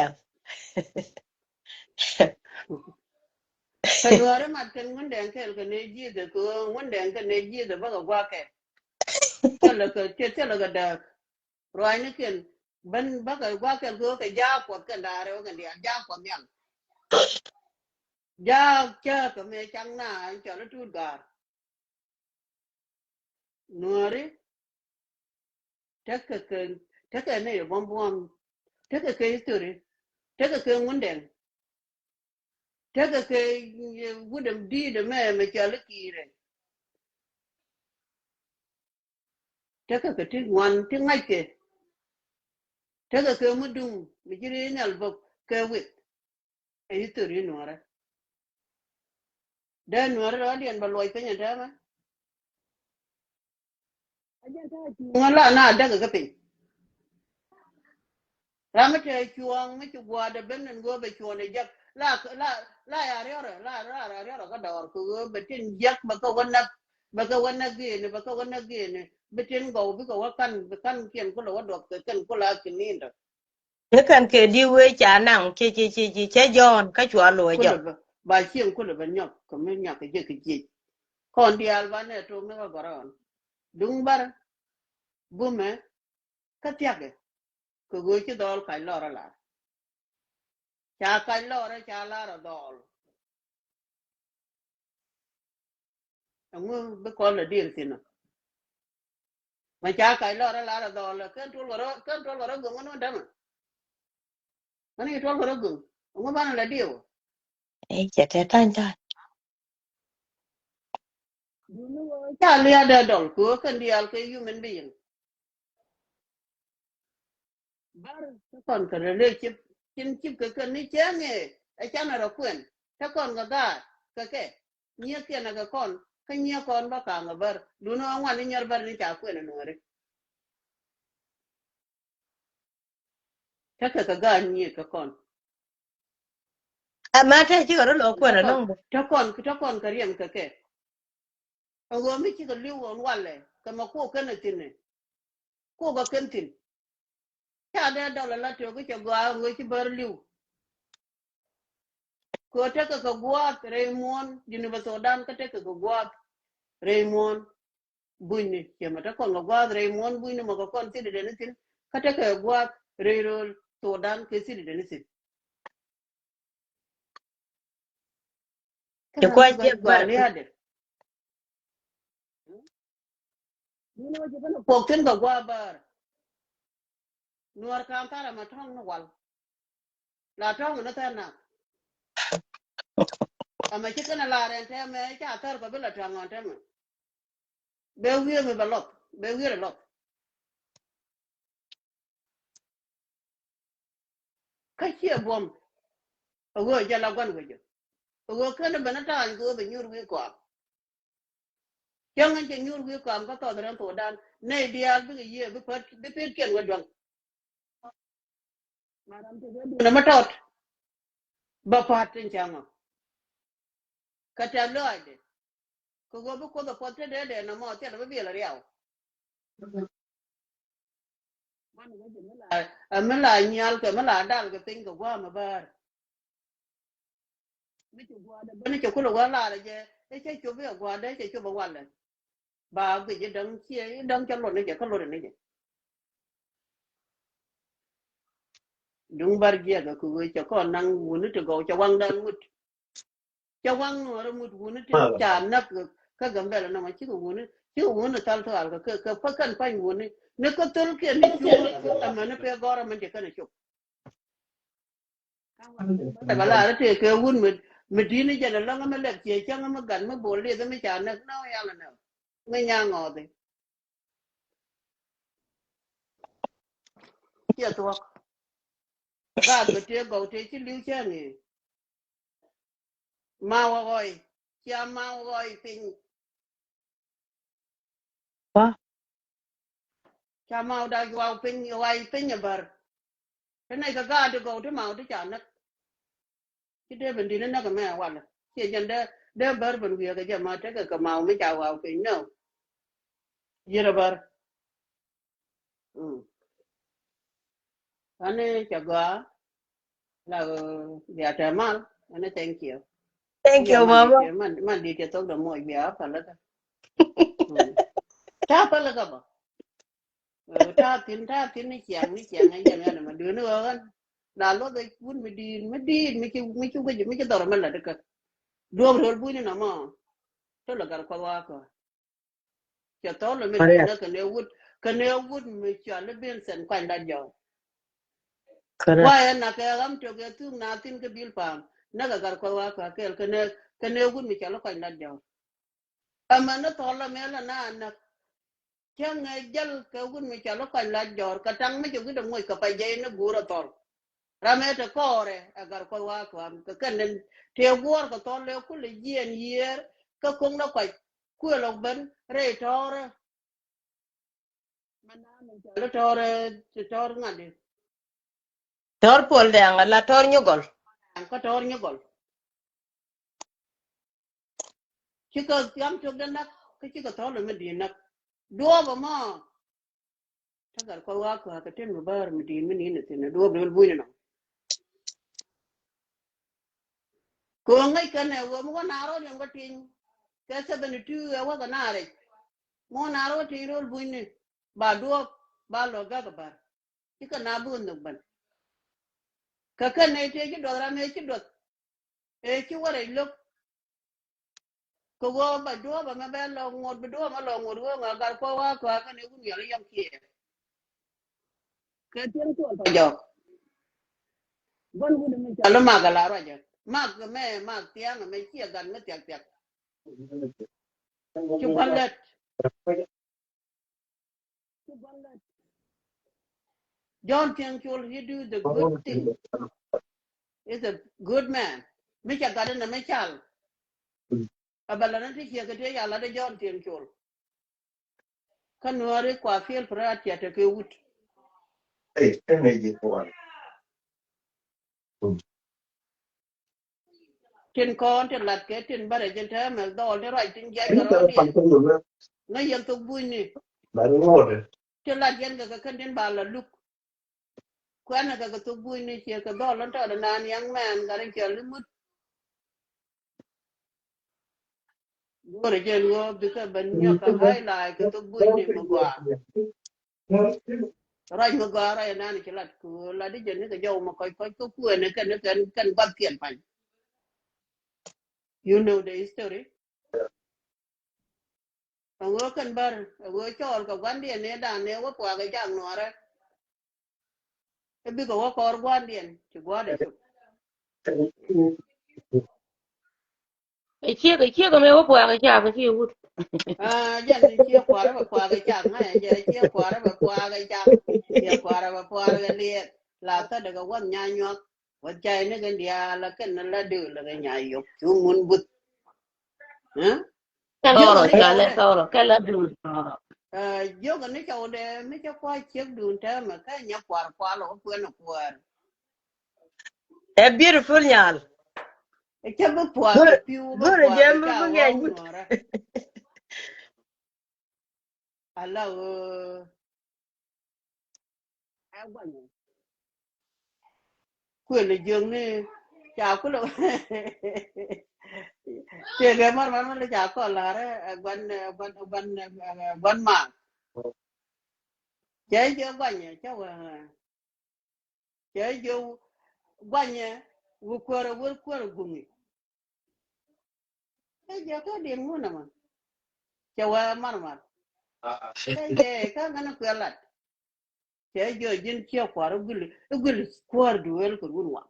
Kɛ duɔ̱ɔ̱ri mat kɛn ŋundɛ kɛl kɛ nɛ ji̱th ɛ kɛ ŋundɛ kɛ nɛ ji̱th ɛ bä kɛ gua̱kɛ. Thilɛ kɛ thilɛ kɛ dääk. Ruaacnikiɛn ben bäkɛ gua̱a̱th kɛl kɛ ɣöö kɛ jaak kuɔth kɛn da̱a̱ rɛw kɛn diaal jaak kuɔth nhial. Jaak cääk kɛ mëë cak na ɛn cɔl i̱ Tut Ga̱a̱r. Nuääri tekɛ kɛ, tekɛ ni yɛ buɔ̱m buɔ̱m. Tekɛ kɛ history. Tekɛ kɛ Ŋundɛŋ. Tekɛ kɛ wut ɛm di̱i̱t ɛmɛ mɛ cɔl i̱ Kiirɛ. Tekɛ kɛ ti ŋuan ti ŋa̱ckɛ. Tekɛ kɛ mi duŋ mi ci ri nhial bok kɛ wit. Ɛ history nuɔrɛ. Dee nuɔrɛ rɔɔdiɛn bɛ luɔc piny ɛn tɛmɛ. Ŋuan la na däk kä piny. Ram mi te cuɔ̱ɔ̱ŋ mi ci gua̱a̱dɛ ben ɛn ɣöö bɛ cuɔ̱ɔ̱n ɛ jiäk la la la ya riɔrɛ la la ya riɔrɛ kä dɔɔr kɛ ɣöö bɛ tin jiäk bɛ kɛ wä näk. Bɛ kɛ wä näk gi̱i̱ni bɛ kɛ wä näk gi̱i̱ni bi tin gɔw bikɛ wä kan bi kan kiɛn kulɛ wä duɔth kɛ kɛn kulɛ a ki̱n ni̱n dɔ̱k. Ni kɛn kɛ di wee ca naŋ ci ci ci ci cɛ jɔɔn kä cua luɔ jɔk. Kulɛ bɛ ba cieŋ kulɛ bɛ nyɔk kɛ mi nyɔk kɛ jek kɛ jiec. Kɔn diaal ba nɛ tok mi kä gɔrɔɔn duŋ bär bumɛ. Kä thiakɛ kɛ ɣöö ci dhɔɔl kac lɔrä lar. Ca kac lɔrä ca lar a dhɔɔl. Ɛŋu bi kɔn la dier thin ɔ? Ma ca kac lɔrä lar a dhɔɔl kɛn tuɔl kɛ rɔ kɛn tuɔl kɛ rɔ göŋ ɛn wä dämɛ. Mani tuɔl kɛ rɔ göŋ ɛŋu banɛ la dier wä? Ɛ cɛ tɛ ta̱ny ta̱ny. Ca lia̱a̱ dee dɔl kɛ ɣöö kɛn diaal kɛ human being. Bär kä kɔn kɛ rɛ lëë cip cin cip kɛ kɛn ni cäŋ ëë ɛ canɛ rɔ kuɛn. Kä kɔn kɛ gaat kɛ kɛ nyiëëkiɛn ɛ kɛ kɔn kä nyiëë kɔn bä ka̱a̱ŋ kɛ bär duni ɣä ŋuan ni nyär bär ni ca kuɛn ɛ nuɔ̱ɔ̱ri. Tekɛ kɛ gaat nyiëë kɛ kɔn. Ama te cikɛ rɔ lɔ kuɛn ɛnɔŋ bä te kɔn te kɔn kɛ riɛm kɛ kɛ. Ɛn ɣöö mi cikɛ li̱w ɣɔn walɛ kɛ mɛ kuɔk kɛn ɛ thi̱n ɛ. Kuɔk ɛ kɛn thi̱n. Ca dee dɔl ɛ la tëë kä cɛ gɔaa ɛn ɣöö ci bär li̱w. Kɛ tekɛ kɛ gua̱a̱th rɛy muɔ̱ɔ̱n Jinubä Thudan kä tekɛ kɛ gua̱a̱th rɛy muɔ̱ɔ̱n bunyni. Ciɛ mɛ te kɔn kɛ gua̱a̱th rɛy muɔ̱ɔ̱n bunyni mɔ kɛ kɔn thididɛ ni thi̱n kä tekɛ gua̱a̱th rɛy rööl Thudan kɛ thididɛ ni thi̱n. Ti kuac jiɛk bär lia̱a̱dɛ. Duundɛ wä ci kɛn kuɔk thi̱n kɛ gua̱a̱ bäär. Nuɔr ka̱n thar ɛmɛ tɔ̱ŋ ni wal. La tɔ̱ŋ ni thar na. Ɛmɛ ci kɛn a lar ɛn tɛmɛ ca thär kɛ bi la tɔ̱ŋ ɛn tɛmɛ. Bɛ wi̱i̱ mi bɛ lɔth bɛ wi̱i̱ rɛ lɔth. Kä ciɛ buɔ̱m. A ɣöö jɛ la gua̱n wecä. A ɣöö kɛn ben a ta̱a̱ny kɛ ɣöö bɛ nyuur wi̱i̱ kɔam. Cäŋ in cɛ nyuur wi̱i̱ kɔam kä thɔɔth rɛn thokdan nɛy diaal bikɛ yiëë bi pät bi pet kiɛn wä duaŋ. Nɛ mɛ tɔt bä pa̱t tin cäŋ ɔ. Kä tɛ̈th lɔaacdɛ kɛ ɣöö bi Kuoth ɛ puɔth te dee dee nɔmɔ thilɛ bi biɛl riaw. Ɛ mi la nyial kɛ mi la dal kɛ piny kɛ gua̱a̱m ɛ bäär. Mi ci gua̱a̱dɛ ben cɛ kulɛ wä lar jɛ ɛ cɛ cop iɛ gua̱a̱dɛ cɛ cop ɛ walɛ. Ba guic i̱ däŋ ciɛ i̱ däŋ cɛ lot ni jɛ kä lot ni jɛ. Duŋ bar jiɛk ɛ kɛ ɣöö cɛ kɔn naŋ wuni ti gɔw cɛ waŋdan ŋut. Cɛ waŋ nuɔɔrä ŋut wuni ti ca näk kä Gambɛl ɛnɔmɔ cikɛ wuni cikɛ wuni thal thal kɛ kɛ pä kɛn pa̱ny wuni ni kä thöl kiɛ ni cuk. Ɛmɛ ni pek gɔrä mɛn cɛ kɛn ɛ cop. Kä wä ni bä lar tëë kɛ wun mi mi di̱t ni jɛn ɛlɔ̱ŋ mi lɛp ciɛ cäŋ mi gat mi bol lieth mi ca näk nä yal nä mi nya ŋɔɔthi. Ciɛ thuɔ̱k. Gaat bɛ tëë gɔw tëë ci li̱w cäŋ i̱. Ma wä ɣɔy cia ma wä ɣɔy piny. Ca maw da yuaw piny yuaw piny a bär. Te nɛy kɛ gaat ti gɔw ti maw ti ca näk. Ci dee ben di̱t ni näk ɛmɛ a walɛ ciɛ jɛn dee dee bär ben wiee kɛ jɛ ma tekɛ kɛ maw mi ca waw piny nɛ. Yiet a bär. Ani cɛ gɔaa. La bia tɛ mal. Ani thank you. Thank you mama. Man man di cɛ thok dɛ muɔc bia pal lɛ. Ta pal lɛ ka ba. Ta thin ta thin ni ciaŋ ni ciaŋ ni ciaŋ ni ma duuni ɣɔɔn. La luɔth wun mi diit mi diit mi ci mi ci wec mi ci dhɔr mi la di kä. Duɔ̱ɔ̱p röl bunyni nɔmɔ. Tɔ̱ lɛ Gatkuɔth Wakä. Cɛ thɔl lɛ mi di̱i̱t näk kɛnɛ wut, kɛnɛ wut mi cɔal i̱ Vincent Kuany Lat Jɔɔr. Correct. Wa ɛ nak kɛ ɣam tök ɛ thuk na thi̱n kä Bilpam. Näk ɛ Gatkuɔth Wakä kɛɛl kɛnɛ, kɛnɛ wut mi cɔal i̱ Kuany Lat Jɔɔr. Ɛmɛ ni thɔl lɛ mi lɛ na näk. Cäŋ ɛ jäl kɛ wut mi cɔal i̱ Kuany Lat Jɔɔr kɛ taŋ mi cɛ wi̱cdɛ moc kɛ pay jɛy ni guur ɛ thɔl. Ram ɛ te kɔɔrɛ ɛ Gatkuɔth Wakä kɛ kɛn ni tëë guɔ̱ɔ̱r kɛ thɔl lɛ kulɛ jiɛɛn yiëër kä ko̱ŋdä kuac kuël ɔ ben rɛy tɔ̱ɔ̱rä. Mɛ na mi cɔal i̱ tɔ̱ɔ̱rä, tɔ̱ɔ̱r ŋa̱t di. Tɔ̱ɔ̱r Puɔl Dɛŋ ala tɔ̱ɔ̱r Nyugɔl. Kä tɔ̱ɔ̱r Nyugɔl. Cikɛ thiam cok dee näk kä cikɛ thɔl mi di̱i̱t näk. Duɔ̱ɔ̱p ɛmɔ. Te Gatkuɔth Wakä kɛ tin mi bäär mi di̱i̱t mi ni̱n thi̱n duɔ̱ɔ̱p röl bunyni nɔ. Kɛ ɣöö ŋäc kɛn ɛ ɣöö mi wä naar rɔ riɛm kä ti̱ny. Kɛ seventy two ɛ wä kɛ naar rɛc. Mi wä naar rɔ ti̱ny röl bunyni ba duɔ̱ɔ̱p ba lɔ gäk ɛ bär. Cikɛ na bi wä nhök ben. Kɛ kɛn nɛy tëë ci duɔth ram ëë ci duɔth. Ëë ci wä rɛc lo̱k. Kɛ ɣöö ba duɔ̱ɔ̱p ɛmɛ bɛ lɔ ŋot bi duɔ̱ɔ̱p ɛmɛ lɔ ŋot ɣöö ŋa Gatkuɔth Wakä kɛnɛ wun yɔl yɔm kiɛ. Kɛ tiɛn tuɔl pa jɔk. Gua̱n wun mi cɔl i̱ Mak ala ruacä. Mak mɛ Mak thiaŋ ɛmɛ ciɛ gat mi thiak thiak. Ci gua̱n lät. John Thiäŋ Col, he do the good thing. He's a good man. Mi ca gat inɛ mi cal. A bɛ lat ni ti ciɛ kɛ ti ca lat John Thiäŋ Col. Kä Nuääri kua feel proud ca tekɛ wut. Tin kɔn tin lat kɛ tin bärɛ jin täämɛ dhɔl tin ruac tin jiac kɛ rɔɔdiɛn. Ŋäc yɛn thok bunyni. Tin lat yɛn kɛ kɛ kɛn tin ba la luk. Kuɛnɛ kɛ kɛ thok bunyni ciɛ kɛ dhɔl in tɔt inan young man gat in cɔl i̱ Mut. Go̱o̱rɛ jɛn ɣöö bikɛ ben nyɔk kɛ highlight kɛ thok bunyni mi gɔaa. Ruac mi gɔaa ruac inan ci lat ku lat i̱ jɛn ni kɛ jɔw mi kɔc kɔc kä kuɛnɛ kɛn kɛn kɛn guath kiɛn pa̱ny. You know the history. Ɛ ɣöö kɛn bär ɛ ɣöö cɔɔl kɛ gua̱ndiɛn ni da̱a̱n ni wä puaak ɛ cak nuɔɔrɛ. Ɛ bikɛ wä kɔɔr gua̱ndiɛn ci gua̱a̱dɛ cuk. Ɛ ciek ɛ ciek ɛmɛ wä puaak ɛ cak ɛ ciek wut. Aa jɛn ɛ ciek kua̱r ɛ bɛ puaak ɛ cak ŋa̱c ɛ jɛ ɛ ciek kua̱r ɛ bɛ puaak ɛ cak. Ciek kua̱r ɛ bɛ puaak ɛ liɛɛk la thädɛ kɛ wäth nya nyuak. Wä cay ni kɛn diaal la kɛn la dööl la kɛ nya yop cu mun buth. Thɔrɔ cɔalɛ thɔrɔ kɛ la dööl thɔrɔ. Jiök ni cɔwdɛ mi cɛ kua̱c ciek duun täämɛ kä nya kuar kual wä kuɛn a kuäär. Ɛ beautiful nyal. Ɛ cɛ bi puath piu bi puath jɛ mi bi ŋɛny. Ala ɣöö. Ɛ guanyɛ. Kuël jiökni ca kulɛ. Tëëkɛ mɔr mɔr mɔr ca kɔl la̱rä ɛ guan ɛ guan ɛ guan ɛ guan maak. Cɛ jiök guanyɛ cä wä. Cɛ jiök guanyɛ wä kuäärä wä kuäärä guŋi. Ɛ jɛ kä diɛn ŋun ɛmɔ. Cɛ wee marmar. Ɛ jɛ kä ŋän kuɛ lat. Cɛ jɛ ji̱n ciɛ kuar i̱ guil i̱ guil kuäär duëël kɛ wun waŋ.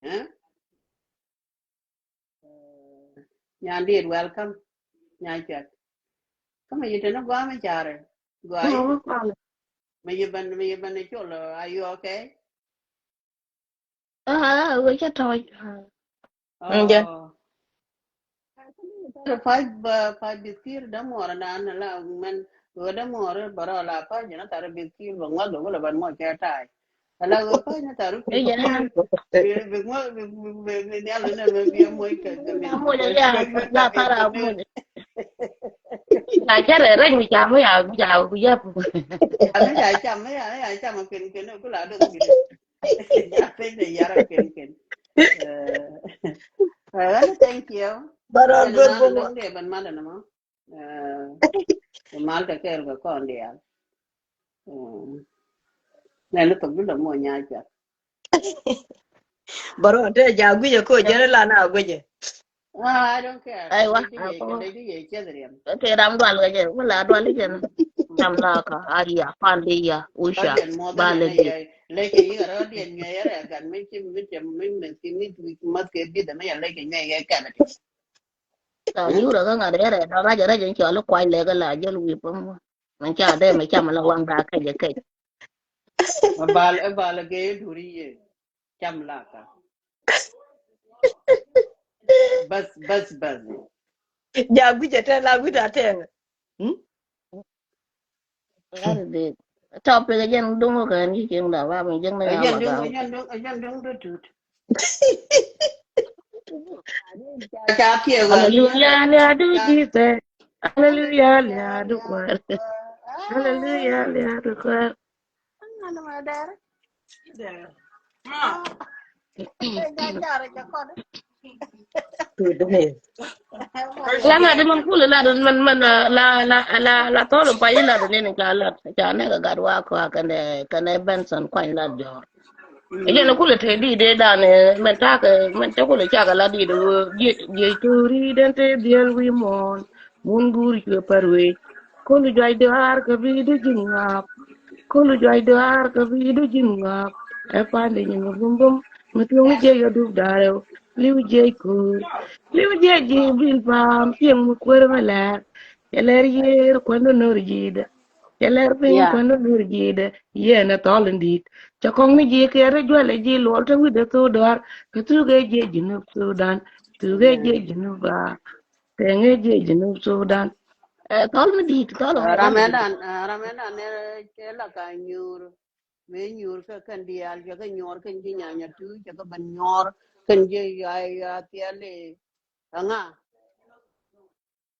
Ɛ? Nyan diet, welcome. Nyan cuɛk. Kä mi yi teni guam i̱ carɛ. Guay. Mi yi ben mi yi ben i̱ col, are you okay? Ah, we ca tɔc. Oh. Nja. Pac ba pac bith kir dämuɔr nan la men ɣöö dämuɔr bä rɔ la pac jɛn a thar bith kir bä ŋuath bä wä la ban muɔc kɛ tac. Ala ɣöö pac na thar bith kir bith ŋuath bith nial ni nɛ mɛ bia muɔc kɛ kɛ bith. Muɔc ya la thar a muɔc. Ya cɛ rɛ rɛc mi ca mi ya mi ca ku yap. Ami ca cam mi ya ya cam a ken ken ku la dok bith. Piny de yara ken ken. Ɛ, ɣän thank you. But all good for what? Dee ban mal dɛ nɔmɔ. Ɛ, mal kɛ kɛɛl kɛ kɔn diaal. Ɛ, nɛn ni thok bi lɔ mo nyaay piath. Baro te ja guic ko jere la na guic. Ah, I don't care. Aiwa. Lady ye, lady ye, chedriam. Te ram dual ga je, wala dual je. Jam la ka, aria, pandi ya, usha, ba lady. Leke yi ro dien nye yere gan mi chim mi chim mi mi mi mi mat ke bi da me ya leke nye ye ka. Ta yura ka ngare yere da raja raja ncho lo kwai le ga la jel wi pam. Man cha de me cham la wang da ka je ke. Bal e bal ge duri ye. Cam laka. Bas, bas, bas. Ja guic a tɛn la guic a tɛn. Hmm? Topic a jɛn duŋ kɛ ni cieŋ da ba mi jɛn na ya ma duŋ, a jɛn duŋ, a jɛn duŋ du tut. Ca piɛ wa. Hallelujah, lia du Jesus. Hallelujah, lia du kwar. Hallelujah, lia du kwar. La ŋa̱t di man kul la dun man man la la la la thol pa yi la dun ni ka la ca ne ka gat wa ko kan kan Benson kwan la jor. Yen kul te di de dan men ta ke men te kul ca ka la di de je je turi den te diel wi mon. Mun gur cuɛ pär wec. Kulu juac dɔaar kä bi du ji̱n ŋaap. Kulu juac dɔaar kä bi du ji̱n ŋaap. Ɛ pande nyin mi bumbum mi tuŋ jiɛc ɛ dup da̱rɛw. Li̱w jiɛc kuur. Li̱w jiɛc ji̱ bil pa̱a̱m cieŋ mi kuer mi lɛɛr. Cɛ lɛr yiër kuɛn du nor ji̱dɛ. Cɛ lɛr piny kuɛn du nor ji̱dɛ. Yɛn ɛ thɔl in di̱i̱t. Cɛ kɔŋ ni ji̱ kɛɛr ɛ juɛl ɛ ji̱ luɔl te wi̱dɛ thok dɔaar. Kä thuk ɛ jiɛc ji̱ nup Thudan. Thuk ɛ jiɛc ji̱ nup baa. Tɛŋɛ jiɛ Junub Sudan. Ɛ thɔl mi di̱i̱t thɔl mi ram ɛn dan, ram ɛn dan ɛ cɛ la ka nyuur. Mi nyuur kä kɛn diaal cɛ kä nyuur kɛn ji̱ nyanya tu cɛ kä ben nyuur kɛn ji̱ ya ya thiali. Aŋa.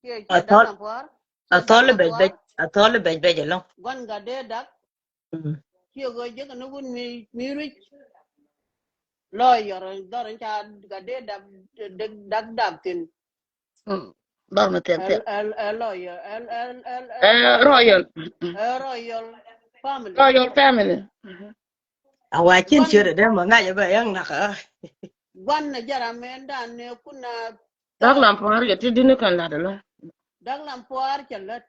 Ciɛ ciɛ dak na puar. A thɔl bɛc bɛc a thɔl bɛc bɛc ɛlɔŋ. Guan gat dee dak. Ciɛ ɣöö jiäk ni wun mi mi ruic. Lawyer dhɔr in ca gat dee dak dak dak thin. Dhɔr mi thiɛk thiɛk. Ɛ lawyer ɛ ɛ ɛ ɛ royal. Ɛ royal family. Royal family. A wa cin ciöt ɛ dee ma ŋa̱c ɛ bɛ yäŋ nak ɛ. Guan na jara mɛn dan ne kun na. Dak lam puar yɛ ti dini kan lat ɛ la. Dak lam puar cɛ lät.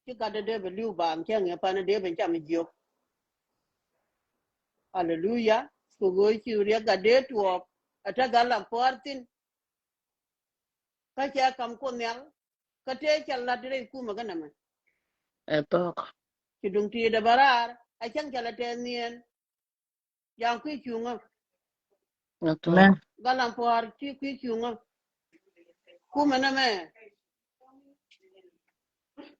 Ci gat dee dee bɛ li̱w baaŋ cäŋ ɛ pan dee bɛ cam jiök. Aleluya. Kɛ ɣöö ci riɛk gat dee tuɔɔk ɛ te gat lam pua̱a̱r thi̱n. Kä cɛ kam kuoth nhial kä tëë cɛ la̱t rɛy kumɛ kä nɛmɛ. Ɛ thɔɔk. Ci duŋ ti̱i̱t ɛ bä raar a cäŋ cɛ lɛ tɛɛth niɛɛn. Ja̱a̱ŋ kui̱ cuŋä. Gat lam pua̱a̱r ci kui̱ cuŋä. Kumɛ nɛmɛ.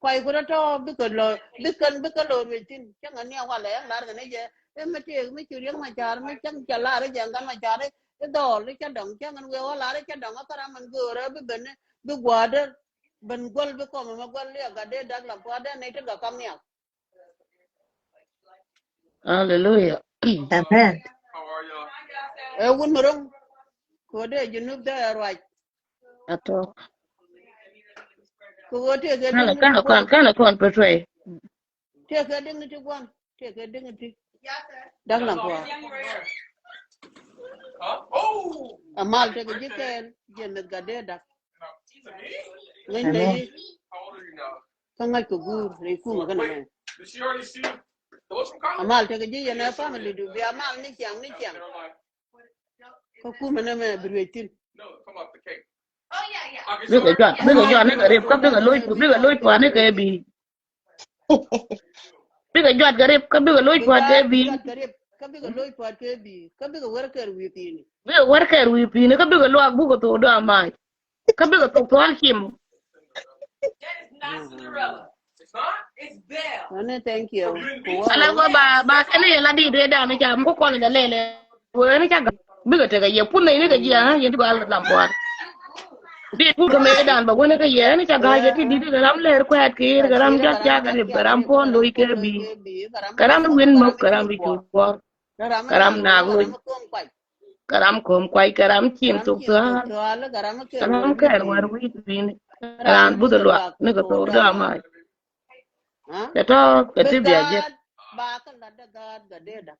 Kuay ku rɔ tɔ̱ bikɛ lɔ bikɛ bikɛ lɔ ruec thi̱n cäŋ ani a walɛ ɛn lar kɛ ni jɛ. Ɛ mi tëëk mi cu riäŋ ma ca̱r mi cäŋ ca lar jɛ gat ma ca̱r i̱ dhɔl i̱ ca dɔŋ cäŋ ɛn wee wä lar i̱ ca dɔŋ kä ram ɛn göörä bi ben bi gua̱a̱dä ben guäl bi kɔm ɛmɛ guäl i̱ a gat dee dak lam pua̱a̱r dee nɛy ti gak kam nhial. Hallelujah. Amen. Ɛ wun mi ro̱ŋ. Kode Junub dee ɛ ruac. Atɔ. Kode kɛ diŋ ni ti guan. Kana kɔn pɛtwɛy. Tëë kɛ diŋ ni ti guan. Tëë kɛ diŋ ni ti. Dak na guan. Amal tëë kɛ ji̱ kɛɛl jɛ meth gat dee dak. Ŋäc nɛ yi. Kä ŋa̱c kɛ guur rɛy kumɛ kä nɛ mɛ. Amal tekɛ ji̱ yɛn ɛ family du bia mal ni ciaŋ ni ciaŋ. Kä kumɛ nɛ mɛ bi ruec thi̱n. Bikɛ juat bikɛ juat ni kɛ rip kä bikɛ loc bikɛ loc pua̱a̱n ni kɛ bi. Bikɛ juat kɛ rip kä bikɛ loc pua̱a̱n kɛ bi. Kä bikɛ loc pua̱a̱n kɛ bi kä bikɛ wär kɛr wi̱i̱ pi̱i̱ni. Bikɛ wär kɛr wi̱i̱ pi̱i̱ni kä bikɛ luaak bukɛ thok dɔ̱a̱ mac. Kä bikɛ thok thuɔ̱ɔ̱l cim. Ani, thank you. Ala wä ba ba kɛn i̱ la di̱i̱t wee dan i̱ ca mi ku kɔn i̱ la lɛlɛ. Wee ni ca ga̱ bikɛ tekɛ yɛ pun nɛy ni kɛ jiɛ ɣän yɛn ti ba lam pua̱a̱n. Di̱i̱t pun kɛ mëë dan ba wee ni kɛ yɛ ni ca ga̱ yɛ ti di̱i̱t kɛ ram lɛr kuɛɛt kɛ yir kɛ ram jɔt ca kɛ rip kɛ ram puɔ̱n loc kɛ bi̱i̱. Kɛ ram i̱ win mok kɛ ram i̱ cu puɔ̱r. Kɛ ram nak loc. Kɛ ram ko̱m kuac kɛ ram cim thok thua̱a̱l. Kɛ ram kɛɛr wär wi̱i̱ pi̱i̱ni. Kɛ ram buth luak ni kɛ thok dɔ̱a̱ mac. Kɛ tɔ̱ kɛ ti bia jek. Ba kä lat dee gaat gat dee dak.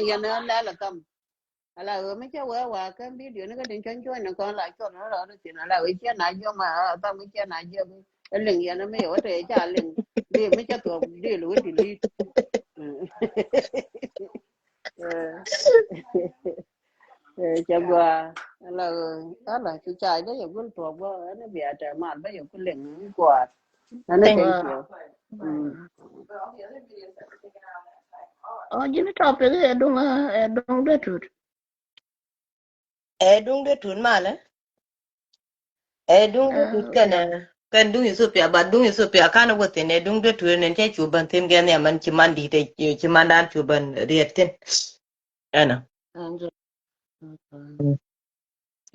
yɛn ɛ lɛl ɛ thɔm. Ala ɣöö mi cä wee wa kä bidio ni kä tin cuɔ̱ny cuɔ̱ny ni kɔn la cuɔt ni rɔɔd thin ala ɣöö ciɛ na jiɔm a thɔm mi ciɛ na jiɔm. Ɛ liŋ yɛn mi yɛ wä te ca liŋ. Di mi cä thuɔk di lu di li. Ɛ, ɛ, cɛ gua ala ɣöö ala ci ca jɛ yɛ gul thuɔk bä ɛn bia tɛ mal bä yɛ ku liŋ guaar. Ɛn thank you. Mm. Oh, ji̱n topic ɛ duŋ ɛ duŋ dee tut. Ɛ duŋ dee tut malɛ. Ɛ duŋ dee tut kɛn kɛn duŋ Ethiopia, but duŋ Ethiopia kan wä thin ɛ duŋ dee tut nɛn cɛ cu bän thin gɛn nhiam mɛn ci man di̱t ɛ ci man dan cu bän riɛt thin. Ɛnɔ.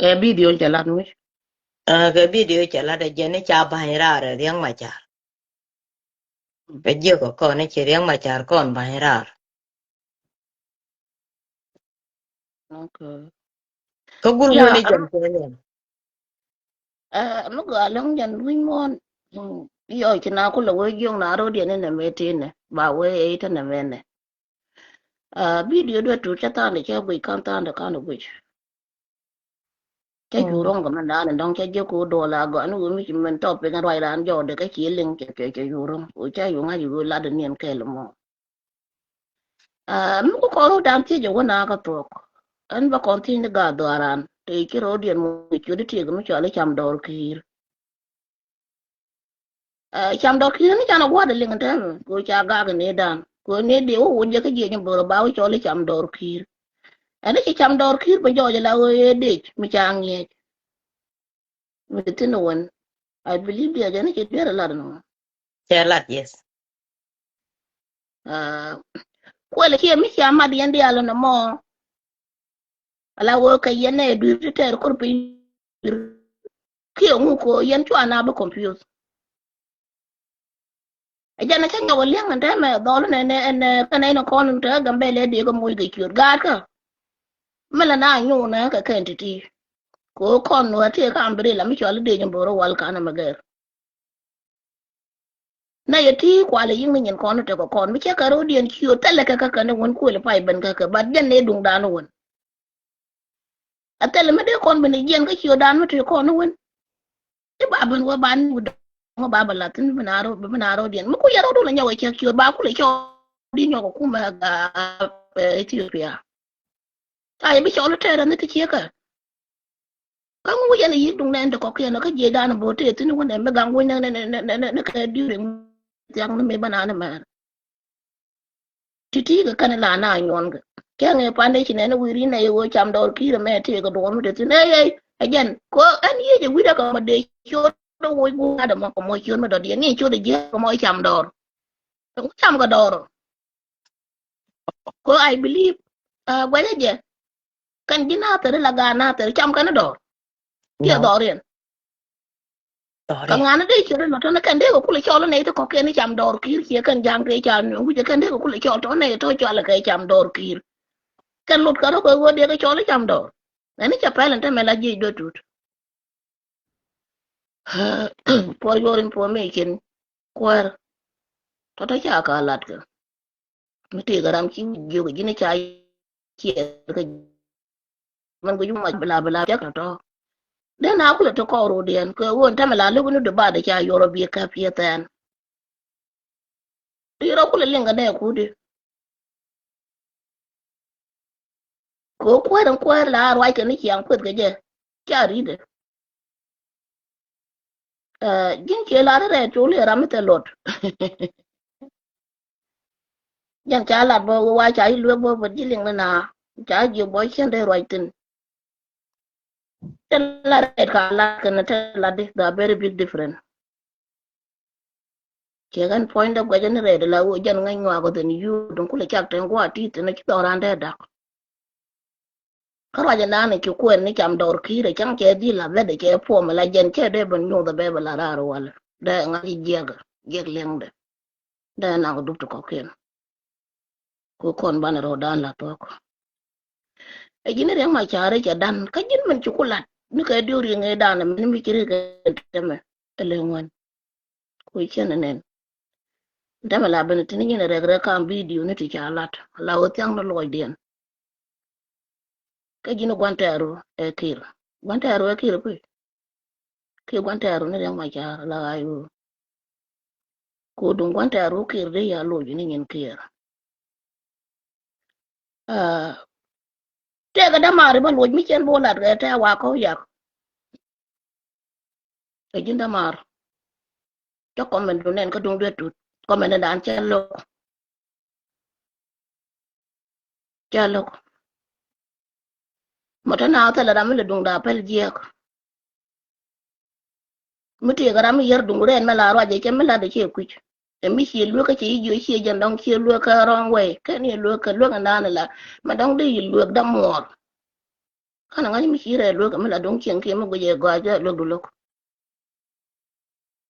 Ɛ bidio cɛ lat wi̱c. Ɛ kɛ bidio cɛ lat ɛ jɛn ni ca ba̱ny raar ɛ Riɛk Macar. Kɛ jiök ɛ kɔn ni ci Riɛk Macar kɔn ba̱ny raar. Okay. Kä gul wun ni jɛn kɛ ni. Ɛ mi gɔaa lɔŋ jɛn wi̱c muɔ̱ɔ̱n. Yɔ ci na kulɛ wee jiök na ro̱diɛn inɛ mɛ tinɛ ba wee ɛ itɛ nɛ mɛnɛ. Ɛ bidio duɛ tut cɛ tha̱a̱ndɛ cɛ guic ka̱n tha̱a̱ndɛ ka̱n guic. Cä cu ro̱ŋ kɛ mɛn da̱a̱n in dɔ̱ŋ cä jiök ku duɔl a gɔaa ni wee mi ci mɛn tɔp piny ruac raan jɔɔdɛ kä ci liŋ cɛ cɛ cɛ cu ro̱ŋ wee cä cu ŋa̱c wee lat in niɛn kɛɛl mɔ. Ɛ mi ku kɔn ro̱dan thiec ɛ wä na kä thuɔ̱k. Ɛn bä kɔn thiec ni gaat dhuaaran te ci ro̱diɛn mu ci di tiek mi cɔal i̱ cam dɔɔr ki̱i̱r. Ɛ cam dɔɔr ki̱i̱r ni can a gua̱a̱r de liŋ tɛmɛ ko ca gak ni dan ko ni di wä wun jɛ kä jiɛ nyi boro ba wä cɔl i̱ cam dɔɔr ki̱i̱r. Ɛn i̱ ci cam dɔɔr ki̱i̱r bä jɔɔc ala wee dec mi ca ŋiɛc. Mi thin wän I believe diɛ jɛ ni ci diɛr lat ni wän. Cɛ lat, yes. Ɛ kuɛl kiɛ mi cia mat yɛn diaal ni mɔ. Ala wee kɛ yɛn nɛ dui̱r ti tɛɛr kor piny. Kiɛ ŋu ko yɛn cua na bi confuse. Ɛ jɛn a cä nyɔk ɛ liɛŋ ɛn tɛmɛ dhɔl nɛ nɛ ɛn kɛn ɛn kɔn in te Gambɛlɛ dee kɛ moc kɛ ciöt gaat kä. Mi lɛ na nyuun ɛ kɛ kɛn ti̱ti̱. Ko kɔn wä tëë ka umbrella mi cɔal i̱ dee nyin bo̱o̱r wal kan ɛmɛ gɛr. Na yɛ ti kualɛ yi̱k ni nyin kɔn tekɛ kɔn mi cɛ kɛ ro̱diɛn ciö thilɛ kɛ kä kɛn wän kuël pay ben kä kɛ bat jɛn ni duŋdan wän. A thilɛ mi dee kɔn ben jiɛn kä ciödan mi ti kɔn wän. I̱ ba ben wä ban wä dɔŋ ba bɛ lath ni ben a ro̱ ben a ro̱diɛn mi ku yɛ ro̱du lɛ nyɔk ɛ cɛ ciö ba kulɛ cɔɔdi nyɔk ɛ kumɛ ga Ethiopia. Ca yɛ bi cɔl tɛɛr ni ti ciɛ kä. Kä ŋu yɛn a yi̱k duŋ nɛn ti kɔkiɛn kä jiɛcdan bo̱o̱ tëë thi̱n wun ɛn mi gaŋ wun nɛ nɛ nɛ nɛ kɛ during thiaŋ ni mi bä naan mɛr. Ti̱ti̱ kɛ kɛn la na nyuɔn kɛ kɛ ŋɛ pande ci nɛn wi̱i̱ ri nɛ yɛ wee cam dɔɔr ki̱i̱r mɛ tëë kɛ duɔ̱ɔ̱r mi tëë thi̱n ɛ yɛ ɛ jɛn ko ɛn yiëë jɛ wi̱i̱dɛ kɛ mɔ dee ciöt dɛ woc gua̱a̱dɛ mɔ kɛ mɔ ciöt mi dɔ̱diɛn ni ciöt dɛ jiɛk kɛ mɔ cam dɔɔr. Ŋu cam kɛ dɔɔr. Ko I believe guɛcä jɛ kɛn ji̱ nathɛr ila gaat nathɛr cam kɛn dɔɔr. Kiɛ dɔɔr yɛn. Kɛ ŋa̱n dee ciöt inɔ tɔ̱nɛ kɛn dee kɛ kulɛ cɔl inɛ i̱ ti kɔ̱kiɛn i̱ cam dɔɔr ki̱i̱r ciɛ kɛn ja̱a̱ŋ tëë ca nueŋ wi̱cɛ kɛn dee kɛ kulɛ cɔl tɔ̱nɛ i̱ tɔ̱ cɔal kɛ cam dɔɔr ki̱i̱r. Kɛn lut kɛ rɔ kɛ ɣöö diɛ kɛ cɔl i̱ cam dɔɔr. Ɛn i̱ cɛ pɛl ɛn tämɛ la jiɛc duet tut. For your information, kuäär, tɔ̱tɔ̱ ca ka lat kɛ. Mi tëëkɛ ram ci wi̱c jiök ji̱n ca ciɛɛr kɛ. Mɛn guic mac bila bila cak tɔ̱tɔ̱. Den a kulɛ ti kɔɔr rodiɛn kɛ ɣöö ɛn tämɛ la lo̱k ni di ba di ca yuɔr ɔ bi kɛ piɛ thɛɛn. Ti rɔ kulɛ liŋ kɛ nɛ kudi. Kɛ kuäär in kuäär la ruac kɛ ni ciaŋ kueth kɛ jɛ ca ri̱dɛ. Ji̱n cie lar rɛɛt col i̱ ram mi thil lot. Jɛn ca lat bä wa ca i̱ luek bä bä ji̱ liŋ ni na ca ji̱ bä cien dee ruac thin. Thil lar rɛɛt ka lat kɛn thil lat di, they are very big different. Ciɛ kɛn puɔ̱nydɛ guɛcä ni rɛɛt la wä jɛn ŋäc ŋɔak wä thin yuu duŋ kulɛ cak tɛn gua̱a̱ ti̱i̱ thin ci dhɔran dee dak. Kä ruac ɛnan ci kuɛn ni cam dɔɔr ki̱i̱rɛ cäŋ cɛ dhil a bɛt cɛ puɔm la jɛn cɛ dee ben nyuuth a bɛ bɛ la raar walɛ dee ŋa̱c jiɛk jiɛk liɛŋdɛ. Dee naŋ dup ti kɔkiɛn. Ku kɔn banɛ rɔɔdan la thuɔk. Ɛ ji̱n riɛŋ ma ca̱a̱ri cɛ dan kä ji̱n min ci ku lat ni kɛ diw riŋ ëë dan min mi ci rik ɛ tɛmɛ ɛ lɛ ŋuɛn. Ku cɛn ɛ nɛn. Tɛmɛ la ben tini nyin rɛk rɛk kam bidio ni ti ca lat la wä thiaŋ ni luɔcdiɛn. Kä ji̱n gua̱n tɛɛru ɛ kir gua̱n tɛɛru ɛ kir kui̱. Ki gua̱n tɛɛru ni riɛk ma ca̱a̱r la ɣa̱c wä. Ku duŋ gua̱n tɛɛru kir di ya loc ni nyin kir. Tëëkɛ dämaari bä luɔc mi cien bo̱o̱ lat kɛ tɛɛ wa kɔ̱u yak. Ɛ ji̱n dämaar. Cä kɔmɛn du nɛn kä duŋ duet tut kɔmɛn ni daan cɛ lo̱k. Cɛ lo̱k. Mɔ te na thilɛ ram mi lɛ duŋ daa pɛl jiɛɛk. Mi tëëkɛ ram mi yär duŋ rɛɛn mɛ la ruac ɛ cɛ mi lat ɛ ciɛ kui̱c. Ɛ mi ciɛ lueek kä ciɛ ji̱ jiɔ ciɛ jɛn dɔ̱ŋ ciɛ lueek kä wrong way kɛn yɛ lueek kɛ lueek ɛnan ɛ la mɛ dɔ̱ŋ dee yɛ lueek dämuɔɔr. Kän ɛ ŋa̱c mi ci rɛɛ lueek ɛmɛ la duŋ cieŋ kiɛ mi guic ɛ gɔaa jɛ lueek du lo̱k.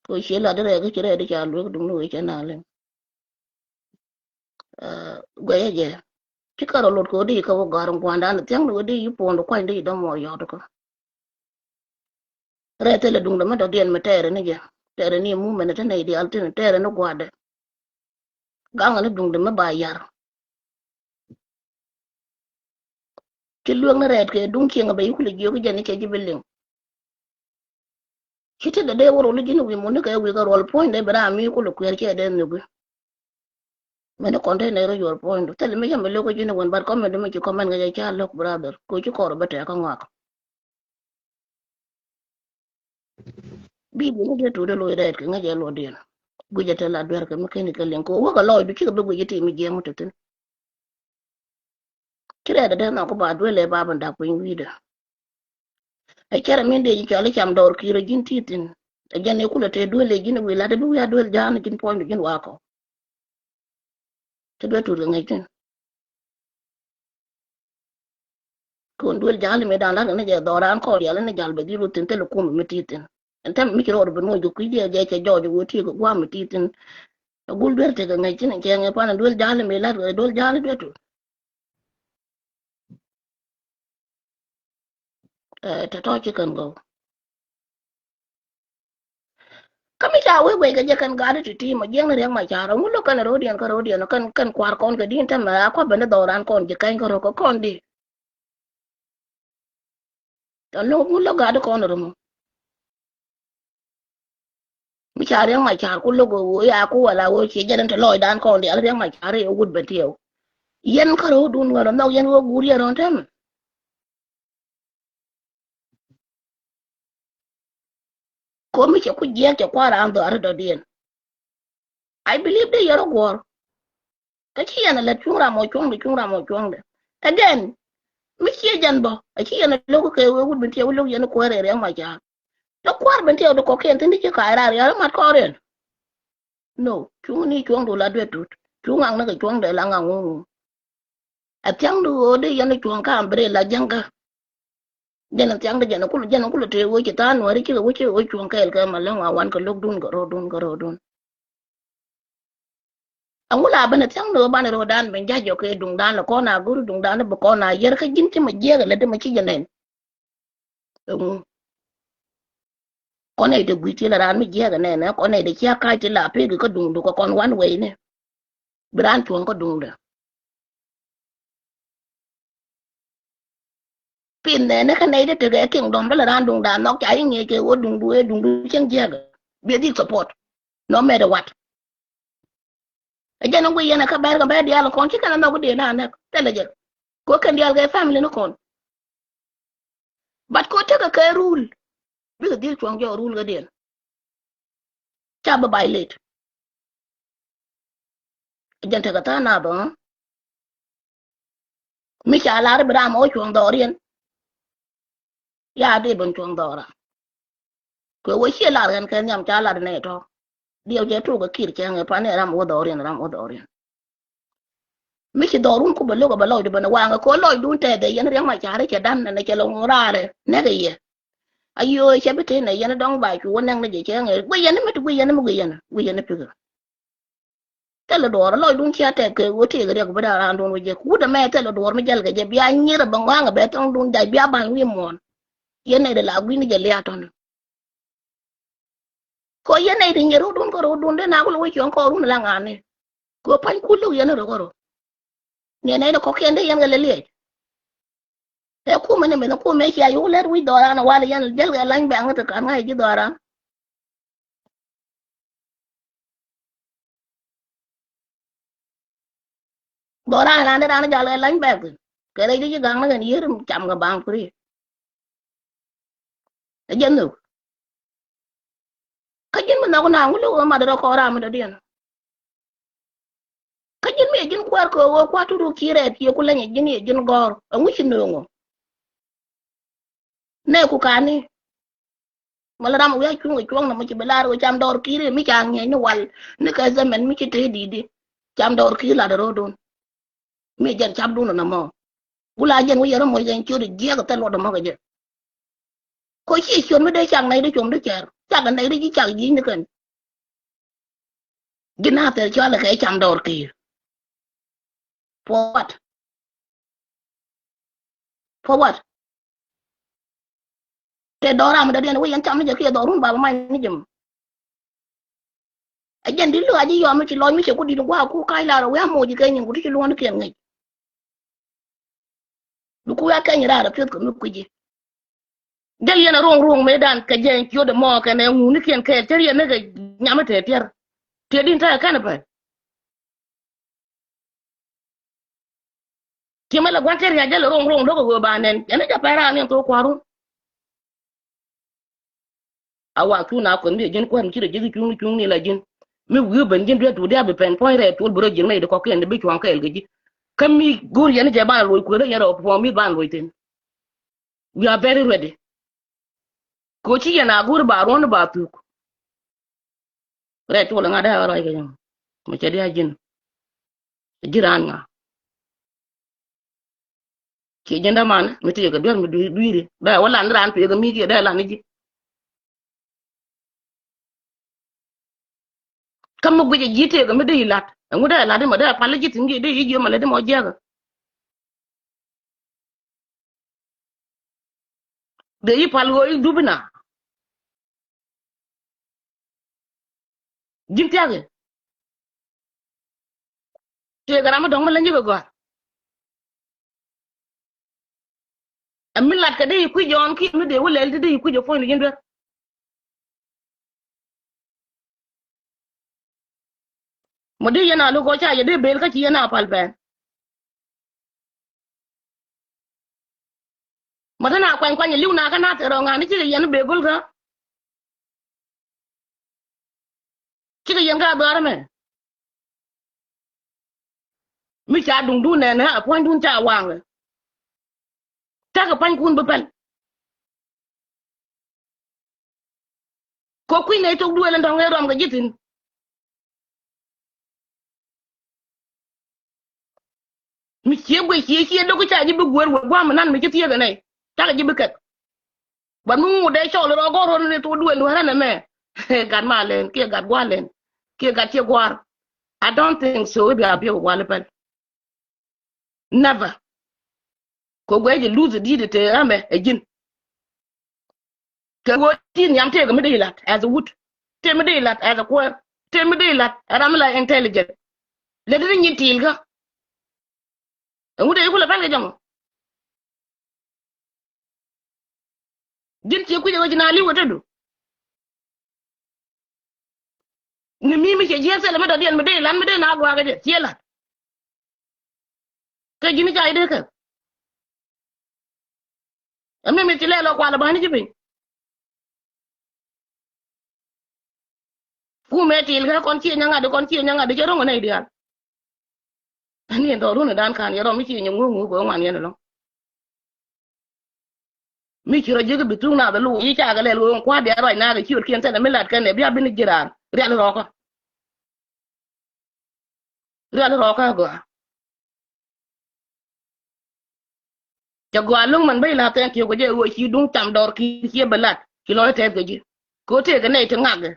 Kɛ ɣöö ci lat di rɛɛ kä ci rɛɛ di ca lueek duŋ ni wee cɛ na liŋ. Guɛcä jɛ ci kärɔ lot kɛ ɣöö di kɛ wä gɔ̱a̱r in gua̱a̱ndan thiäŋ di ɣöö di yi puɔ̱ɔ̱n di kuany di yi dämuɔɔr yɔ̱ɔ̱t kä. Rɛɛ thilɛ duŋdɛ mi dɔ̱diɛn mi tɛɛrɛ ni jɛ tɛɛrɛ ni mumɛn ti nɛy diaal thin tɛɛrɛ ni gua̱a̱dɛ. Gaŋɛ ni duŋdɛ mi ba yar. Ci lueek ni rɛɛt kɛ duŋ cieŋ a bɛ yi kulɛ jiök jɛ ni cɛ ji̱ bi liŋ. Ci ti dee dee wä rol ji̱n wi̱i̱ mun ni kɛ wi̱i̱ kɛ ruɔl puɔ̱ny dee bi ram mi kulɛ kuɛɛr cɛ dee nhök i̱. Mɛn ni kɔn te nɛy rɔ yuɔr puɔ̱ny du thil mi cä mi lo̱k ji̱n wän bat kɔmɛn du mi ci kɔmɛn ŋäc a ca lo̱k brother ko ci kɔr bä tɛk kä ŋɔak. Bi bi ni dee tuut dee loc rɛɛt kɛ ŋäc a luɔt diɛn. Guic a te la duer kɛ mi keni kɛ liŋ ko wä kɛ lɔc du cikɛ bi guic a ti mi jiɛm wä te thin. Ci rɛɛt dee nhɔk ba duël ɛ ba ben dak piny wi̱i̱dɛ. Ɛ cɛrɛ min dee ji̱ cɔl i̱ cam dɔɔr ki̱i̱r ɛ ji̱n ti̱i̱ thi̱n. Ɛ jɛn ɛ kulɛ tëë duël ɛ ji̱n ɛ wi̱i̱ lat ɛ bi wi̱i̱ a duël ja̱a̱n ɛ ji̱n puɔ̱ny du ji̱n wakɔ. Ci duet tut kɛ ŋäc thi̱n. Kun duël ja̱a̱n ɛ mi da̱a̱n lat kɛ ni jɛ dhɔran kɔɔr yɛl ni jal bɛ dhil wä thi̱n thil ɛ kum ɛ mi ti̱i̱ thi̱n. Ɛn tɛm mi ci rɔɔd bi nuɔc kɛ kui̱ diɛɛr jɛ cɛ jɔɔc ɛ wä ti̱i̱ kɛ gua̱a̱m ɛ ti̱i̱ thi̱n. Ɛ gul duer tekɛ ŋäc thi̱n ɛ cɛ ŋɛ pan ɛ duël ja̱a̱n ɛ mi lat kɛ duël ja̱a̱n ɛ duet tut. Ɛ tɔ̱tɔ̱ ci kɛn gɔw. Kä mi ca wee wee kɛ jɛ kɛn gaat ti ti mɔ jiɛŋ ni riɛk ma ca̱r ŋu lo̱k kɛn ro̱diɛn kä ro̱diɛn kɛn kɛn kua̱r kɔn kɛ di̱n tɛmɛ a kua̱ ben ni dhɔran kɔn ji̱ kɛny kä ro̱k kä kɔn di. Tɔ lo̱k ŋu lo̱k gaat kɔn ro̱mɔ. Mi ca riɛŋ ma ca̱r ku lo̱k ɣöö ya ku wala ɣöö cie jɛn te lɔcdan kɔn diaal riɛŋ ma ca̱r i̱ wut ben tiɛw. Yɛn kärɔ̱dun ŋäl ɔ nhɔk yɛn ɣöö guur yɛn rɔ̱n tɛmɛ. Ko̱ mi cɛ ku jiɛɛk cɛ kua̱r raan dhɔaari dɔ̱diɛn. I believe dee yɛr ɔ guɔ̱ɔ̱r. Kä ci yɛn a lät cuŋ ram ɔ cuɔ̱ŋdɛ cuŋ ram ɔ cuɔ̱ŋdɛ. Again, mi ciɛ jɛn bä a ci yɛn a lo̱k kɛ wee wut ben tiɛw lo̱k yɛn kuäär ɛ riɛŋ ma ca̱r. Lɔ kua̱r ben tiɛw di kɔkiɛn thi̱n di ci ka̱a̱c raar yal mat kɔɔriɛn. No cuŋni cuɔ̱ŋdu la duet tut cuŋ ŋakni kɛ cuɔ̱ŋdɛ la ŋak ŋuŋ. Ɛ thia̱ŋdu ɣöö di yɛn cuɔ̱ŋ ka̱a̱m bi rɛy la jiäŋkä. Jɛn ɛ thia̱ŋdu jɛn ɛ kul jɛn ɛ kul tëë ɣöö ci tha̱a̱ŋ nuääri cikɛ wä cikɛ wä cuɔ̱ŋ kɛɛl kɛ ma läŋ wa wan kɛ lo̱kdun kɛ ro̱o̱dun kɛ ro̱o̱dun. Ɛŋu la ben ɛ thia̱ŋ ni ɣöö banɛ ro̱o̱dan ben ja̱c jɔk kɛ duŋdan lɛ kɔn a go̱r duŋdan lɛ bi kɔn a yär kä ji̱n ci mɛ jiɛk ɛ lät mɛ ci jɛ nɛn. Ɛŋu kɔn nɛy dee gui̱c ti la raan mi jiɛk ɛ nɛn ɛ kɔn nɛy dee cia ka̱c ti la pek kä duŋdu kɛ kɔn wan weyni. Bi raan cuɔ̱ŋ kä duŋdɛ. Pin nɛɛni kä nɛy ti tekɛ kingdom bä lɛ raan duŋdan nhɔk ca i̱ ŋi̱eec kɛ ɣöö duŋdu ëë duŋdu cieŋ jiääk. Biɛ dhik support. No matter what. Ɛ jɛn in guiy yɛn ɛ kä bɛr kɛ bɛr diaal kɔn ci kɛn a nhɔk i̱ diɛ na nɛk thilɛ jɛ. Kɛ ɣöö kɛn diaal kɛ family ni kɔn. But kɛ ɣöö tekɛ kɛ rule. Bikɛ dhil cuɔ̱ŋ jɔɔk rule kɛ diɛn. Ca bi violate. Jɛn tekɛ tha̱a̱ŋ nath ɔ. Mi ca lar bi ram ɔ cuɔ̱ŋ dhɔriɛn. Ya di ben cuɔ̱ŋ dhɔra. Kɛ wee ciɛ lar ɣɛn kɛ nhiam ca lar nɛ tɔ. Diɛw cɛ tuk ɛ kir cɛ ŋɛ pan ɛ ram wä dhɔriɛn, ram wä dhɔriɛn. Mi ci dhɔrun ku bɛ lo̱k ɛ bɛ lɔcdu ben ɛ waŋɛ kɛ lɔcdun tɛth ɛ yɛn riɛk ma carɛ cɛ dan nɛ cɛ lɛ ŋuŋ raarɛ nɛkɛ yɛ. Ayo̱o̱ cɛ bi tëë nɛ yɛn dɔ̱ŋ ba cu wä nɛk ni jɛ cɛ ŋɛ guic yɛn ni mi ti guic yɛn ni mi guic yɛn guic yɛn ni pikɛ. Thilɛ duɔɔr lɔcdun cia tɛk kɛ ɣöö tëëkɛ riɛk bi da̱a̱ raandun wä jek wut ɛmɛ thilɛ duɔɔr mi jɛl kɛ jɛ bia nyier ɛ bɛ ŋɔaŋ ɛ bɛ thɔŋdun jac bia ba̱ny wi̱i̱ muɔ̱ɔ̱n. Yɛn nɛy dɛ la gui̱ni jɛ lia̱a̱ tɔ̱ni. Kɔ yɛn nɛy ti nyier rotdun kä rotdun dee na kulɛ wä cuɔ̱ŋ kɔɔrun la ŋa̱a̱ni. Kɛ pa̱ny kul lo̱k yɛn rot kä rot. Niɛ nɛy ni kɔ̱kiɛn dee yɛn kɛ lɛ liɛc. Ɛ kumɛ ni meth kumɛ cia yuk lɛt wi̱c dhɔran walɛ yɛn jäl kɛ lany bɛŋ ti ka̱n ŋa̱c ji̱ dhɔran. Dhɔran ran dee ran jal kɛ lany bɛk thin kɛ rɛy di ji̱ gaŋ ni kɛn yier cam kɛ baŋ free. Ɛ jɛn nhök. Kä ji̱n mi nhɔk na ŋu lo̱k ɛ mat rɔ kɔɔr ram mi dɔ̱diɛn. Kä ji̱n mi yɛ ji̱n kuäär kɛ ɣöö kua̱r tutu ki̱i̱r rɛɛt kiɛ ku leny ji̱n yɛ ji̱n gɔ̱r ɛŋu ci nööŋ ɔ. Nɛ ku ka̱ni. Mɛ lɛ ram wi̱i̱ a cuŋ kɛ cuɔ̱ŋ nɔmɔ ci bi lar ɣöö cam dɔɔr ki̱i̱r mi ca ŋi̱eec ni wal ni kɛ zaman mi ci te di̱i̱di. Cam dɔɔr ki̱i̱r lat rɔ̱ɔ̱dun. Mi jɛn capdun nɔmɔ. Wula jɛn wi̱i̱ yɛn rɔ moc kɛ ciöt jiɛk thil luɔt nɔmɔ kɛ jɛ. Kɔ ci ciöt mi dee cak nɛy di com di cɛr cak nɛy di ci cak ji̱c ni kɛn. Ji̱ na thil cɔal kɛ cam dɔɔr ki̱i̱r. For what? For what? Tɛ dɔɔr ram dɔ̱diɛn wä yɛn cam ni jɛ kiɛ dɔɔrun baba mac ni jɛ mɔ. Ɛ jɛn di̱t luk a ji̱ yɔm mi ci lɔc mi cɛ ku di̱t gua̱a̱k ku ka̱c lar wee a moc kɛ nyin ku ti ci luɔ̱n kiɛn ŋäc. Bi ku ya kɛny raar a piöth kɛ mi kui̱ci. Jɛl yɛn a ro̱o̱ŋ ro̱o̱ŋ mëëdan kɛ jɛ ciöt ɛmɔ kɛnɛ ŋuni kiɛn kɛɛl cär yɛn ni kɛ nyam mi tɛɛ tiɛr. Tiɛt din ta̱a̱ kɛn ɛ pɛl. Ci mɛ lɛ gua̱n tɛr nya jɛl ro̱o̱ŋ ro̱o̱ŋ do̱k ɛ ɣöö ba nɛn ɛn ni jɛ pɛr raar ni ɛn thok kua̱run. A wa cuun a kueth mi ji̱n kuäär mi ci rɔ ji̱ cuŋni cuŋni la ji̱n. Mi wi̱i̱ ben ji̱n duet tu diaal bi pɛn puɔ̱ny rɛɛt tuɔl bi rɔ ji̱n nɛy di kɔ̱kiɛn di bi cuɔ̱ŋ kɛɛl kɛ ji̱. Kä mi go̱o̱r yɛn jɛ ban loc kueth rɔ yɛn rɔ puɔ̱ɔ̱m mi̱th ban loc thi̱n. We are very ready. Ko ci yɛn a go̱o̱r ba ruɔ̱n ba thuk. Rɛɛt tuɔl ŋa̱t dee a ruac kɛ yɛn. Mɛ cɛ di a ji̱n. Ji̱ raan ŋa. Ci ji̱n däman mi tëëkɛ duer mi dui̱ri dee wä lan raan pekɛ mi kiɛ dee lan ji̱. Kä mi guic ji̱ tëëkɛ mi dee ilat ɛŋu dee lat imɔ dee pal ji̱ thi̱n kiɛ dee i̱ ji̱ mɔ lät imɔ jiäkä. Dee i̱ pal ɣöö i̱ dup ina. Ji̱n thia̱k i̱ tëëkɛ ram mi dɔ̱ŋ mi leny ji̱ kɛ gɔ̱a̱r. Ɛ mi lat kɛ dee i̱ kui̱c jɔɔn kiɛ mi dee wä lɛl ti dee i̱ kui̱c ɛ puɔ̱ny ni ji̱n duer. Mɔ di yɛn a lo̱k ɔ ca yɛ di bel kä ci yɛn a pal bɛn. Mɔ ti na kuany kuany li̱w na kä na thil rɔ ŋa̱n ni cikɛ yɛn bek go̱l kä. Cikɛ yɛn kä a dhuaar ɛmɛ. Mi ca duŋdun nɛn ɛ puɔ̱nydun ca waŋɛ. Tekɛ pa̱nykun bi pɛl. Kɛ kui̱ nɛy thok duëël in tɔ̱ŋ ëë rɔm kɛ ji̱ thi̱n. Mi cie guic cie cie lo̱k ca ji̱ bi guëër wëë gua̱a̱m nan mi ci thiëëk ɛ nɛy. Cakɛ ji̱ bi kɛk. But mi ŋut dee cɔl rɔ gɔ̱r rɔ ni thok duëël duëël ɛn ɛmɛ. Gat ma lɛn kiɛ gat gua̱a̱r lɛn kiɛ gat cie gua̱a̱r. I don't think so. I̱ bia biɛ wä wal pɛl. Never. Kɛ guɛ jɛ luth di̱i̱t te ɣamɛ ɛ ji̱n. Kɛ ɣöö ti nhiam tëëkɛ mi dee lat as a wut. Tëë mi dee lat as a kuäär. Tëë mi dee lat ɛ ram mi la intelligent. Lɛ ti ni nyin tiil kä. Ɛŋu dee kulɛ pɛl kɛ jɔŋɔ. Ji̱n ciɛ kui̱c ɛ ɣöö ci na li̱w ɛ te du. Ni mi mi cɛ jiɛn thilɛ mi dɔ̱diɛn mi dee lan mi dee na guakä jɛ ciɛ lat. Kɛ ji̱n ca idee kɛ. Ɛmɛ mi ci lɛ lɔ kualɛ bäni ci piny. Kumɛ til kɛ kɔn ciɛ nyaŋadɛ kɔn ciɛ nyaŋadɛ cɛ ro̱ŋ ɛ nɛy diaal. Ɛni ɛn tɔ̱ run ɛ dan kan yɛ rɔm mi ciɛ nyɛ ŋuŋ ŋuŋ kɛ ŋuan yɛn ɛlɔ̱ŋ. Mi ci rɔ ji̱ kɛ bi thuŋ nath ɛ lo̱w yi cakɛ lɛl ɣöö kua̱r bia ruac nath ɛ ci rɔ kiɛn thilɛ mi lat kɛn ɛ bia bi ni ji̱ raan rial rɔɔkä. Rial rɔɔkä gɔaa. Cɛ gɔaa lo̱ŋ mɛn bä i̱ la thank you kɛ jɛ ɣöö ci duŋ tam dɔr ki̱i̱r ciɛ bɛ lat ci lɔc tɛth kɛ ji̱. Kɛ ɣöö tëëkɛ nɛy ti ŋakɛ.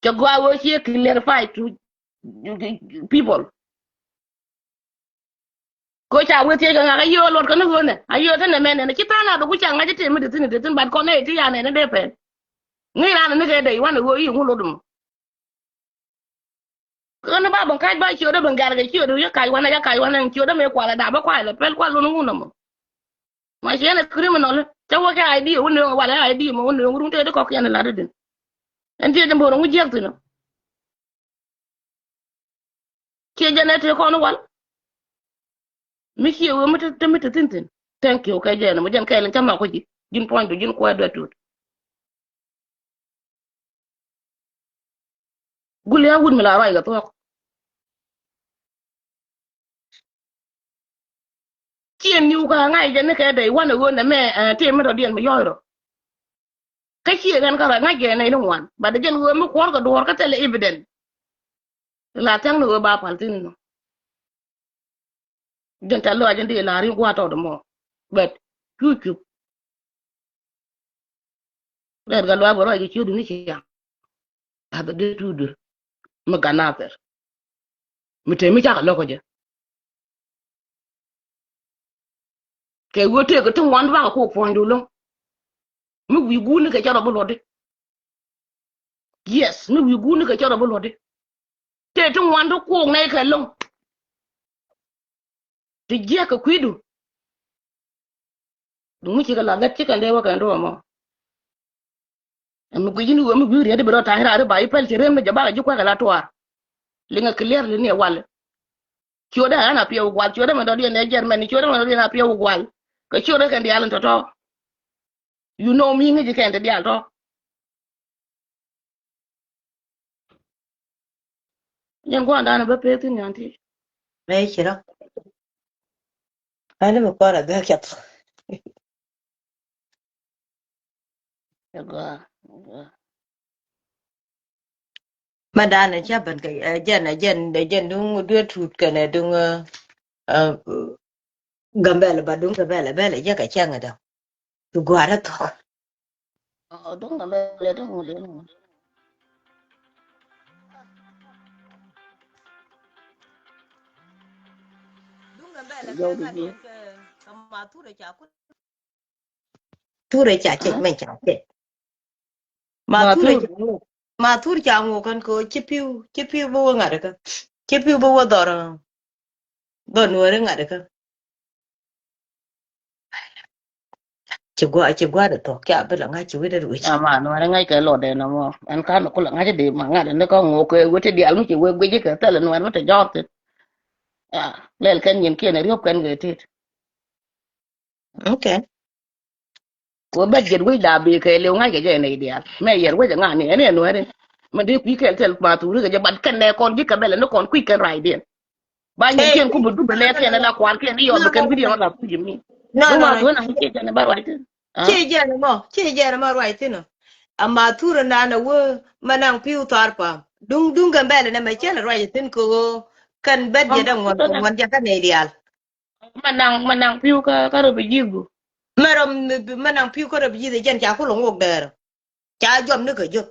Cɛ gɔaa ɣöö ciɛ clarify to people. Kɛ ɣöö ca wee thiec kɛ ŋak a yiëë luɔt kɛ ni ɣöö nɛ a yiëë te nɛ mɛn nɛn ci tha̱a̱ŋ nath ku ca ŋa̱c i̱ tëë mi ti thi̱n i̱ ti thi̱n but kɔn nɛy ti ya nɛn i̱ dee pɛn. Ŋi̱i̱c raan ni kɛ dee i̱ wanɛ ɣöö i̱ ŋu lot mɔ. Kä ni ba ben ka̱c ba ciötdä ben gɛ̈r kɛ ciötdä yä ka̱c wanɛ yä ka̱c wanɛ ciötdä mëë kualɛ dap bä kuay lɛ pɛl kual lun ŋun nɔmɔ. Ma ci ɛn ɛ criminal cä wä kɛ I D wä nööŋ walɛ I D mɔ wä nööŋ ruŋ tëë di kɔk yɛn ɛ la̱t di din. Ɛn tëë di bo̱r ŋu jiäk thi̱n ɔ. Ciɛ jɛn ɛ tëë kɔn wal. Mi ciɛ wee mi te mi te thi̱n thi̱n. Thank you kɛ jɛn ɛ mɔ jɛn kɛɛl in cä mak kuci ji̱n puɔ̱nydu ji̱n kuäärdu ɛ tuut. Guli a wut mi la ruac kɛ thuɔ̱k. Ciɛ niw ka ŋa̱c jɛ ni kɛ dɛy wanɛ ɣöö nɛ mɛ, eh, tëë mi tɔ̱diɛn mi yɔ̱ɔ̱c rɔ. Kä ciɛ ɣän kä ruac ŋa̱c jɛ nɛy ni ŋuan. But jɛn ɣöö mi kuɔ̱r kɛ duɔ̱ɔ̱r kä thilɛ evident. La tha̱a̱ŋ ni ɣöö ba pal thi̱n nɔ. Jɛn tɛ̈th lɔaac in dee la̱r in gua̱a̱th tɔɔt ɛmɔ. But cu cup. Rɛɛt gat luaak bɛ ruac kɛ ciötdu ni ciaŋ. La̱th ɛ dee tuut duer. Mi gat Nathir. Mi te mi cakɛ lo̱k kä jɛ. Kɛ ɣöö tëëkɛ ti ŋuan bakɛ kok puɔ̱nydu lo̱ŋ. Mi wi̱i̱ guuni kɛ cɛ rɔ bi luɔtdi. Yes, mi wi̱i̱ guuni kɛ cɛ rɔ bi luɔtdi. Tëë ti ŋuan ti kok nɛy kɛ lo̱ŋ. Ti jiäk kɛ kui̱du. Duŋ mi cikɛ la gat cikɛ lewä kɛn duɔ̱ɔ̱mɔ. Ɛn mi guic ni ɣöö mi wi̱i̱ riet i̱ bi rɔ ta̱ny raar i̱ ba i̱ pɛl ci rem ni jɛ bakɛ ji̱ kuäkɛ la tuaar. Liŋɛ clearly ni ɛ wal. Ciötdä ɛn a piɛw gual, ciötdä mɛn dɔ̱diɛn ɛ Germany, ciötdä mɛn dɔ̱diɛn a piɛw gual. Kɛ ciötdä kɛn diaal in tɔ̱tɔ̱. You know mi ŋi̱ci kɛn ti diaal tɔ̱. Yɛn gua̱a̱n da̱a̱n bä pek thi̱n yan ti. Mɛ ci rɔ. Ani mi kɔn a dhek cath. Yɛ gua̱a̱. Ma dan ca ben kɛ, eh, jɛn, eh, jɛn, eh, jɛn duŋ duet tut kɛnɛ duŋ, eh, eh, Gambɛl ba duŋ Gambɛl bɛl jɛ kɛ cɛŋ dɔ. Tu gua̱a̱r a thok. Oh, duŋ Gambɛl duŋ duŋ. Duŋ Gambɛl kɛ ma thurɛ ca kul. Thurɛ ca cɛk mɛn ca cɛk. Ma thurɛ ca ŋuk. Ma thur ca ŋuk kɛn kɛ ci pi̱w, ci pi̱w bi wä ŋa̱t kä. Ci pi̱w bi wä dhɔr. Dhɔr nuɔri ŋa̱t kä. Ci gua, ci gua de thok ca bi la ŋa̱c ci wä de ruc. Ama nuɔri ŋa̱c kɛ lɔ de nɔmɔ. Ɛn kan kula ŋa̱c de ma ŋa̱t ni kä ŋuk kɛ wä ti dial mi ci wä guic kɛ thɛl nuɔri mi te jɔr thin. Ah, lɛl kɛn nyin kiɛn riop kɛn kɛ tit. Okay. Wä bɛt jɛt wec da̱a̱ bëë kɛ liw ŋa̱ckɛ jɛ nɛy diaal. Mɛ yɛr wec ɛ ŋa̱n ni ɛn ɛ nuääri. Mɛ dee kui̱ kɛl thil ma thuri kɛ jɛ bat kɛn nɛ kɔn ji̱ kɛ bɛlɛ ni kɔn kui̱ kɛn ruacdiɛn. Ba nyɛn kiɛn ku bi dup ɛ lɛ kiɛn ɛ la kual kiɛn i̱ yɔɔth bi kɛn wi̱diɛn ɔ la kui̱ ji̱ mi. Bi ma thuɔ̱n a ŋi̱ ciɛ jɛn ɛ ba ruacdiɛn. Ciɛ jɛn ɛmɔ, ciɛ jɛn ɛmɔ ruac thi̱n ɔ. Ama thur ɛnan ɛ wee mɛ naŋ pi̱w thar pam. Duŋ, duŋ kɛn bɛlɛ nɛ mɛ cɛn ɛ ruac thi̱n kɛ ɣöö kɛn bɛt jɛ dɛ ŋuɔ̱n kɛ ŋuɔ̱n jɛ kä nɛy diaal. Ma naŋ, ma naŋ pi̱w kä, kä rɔ bi ji̱th bu. Ma rɔ, ma naŋ pi̱w kä rɔ bi ji̱th jɛn ca kulɛ ŋok dɛɛr. Ca jɔm ni kɛ jök.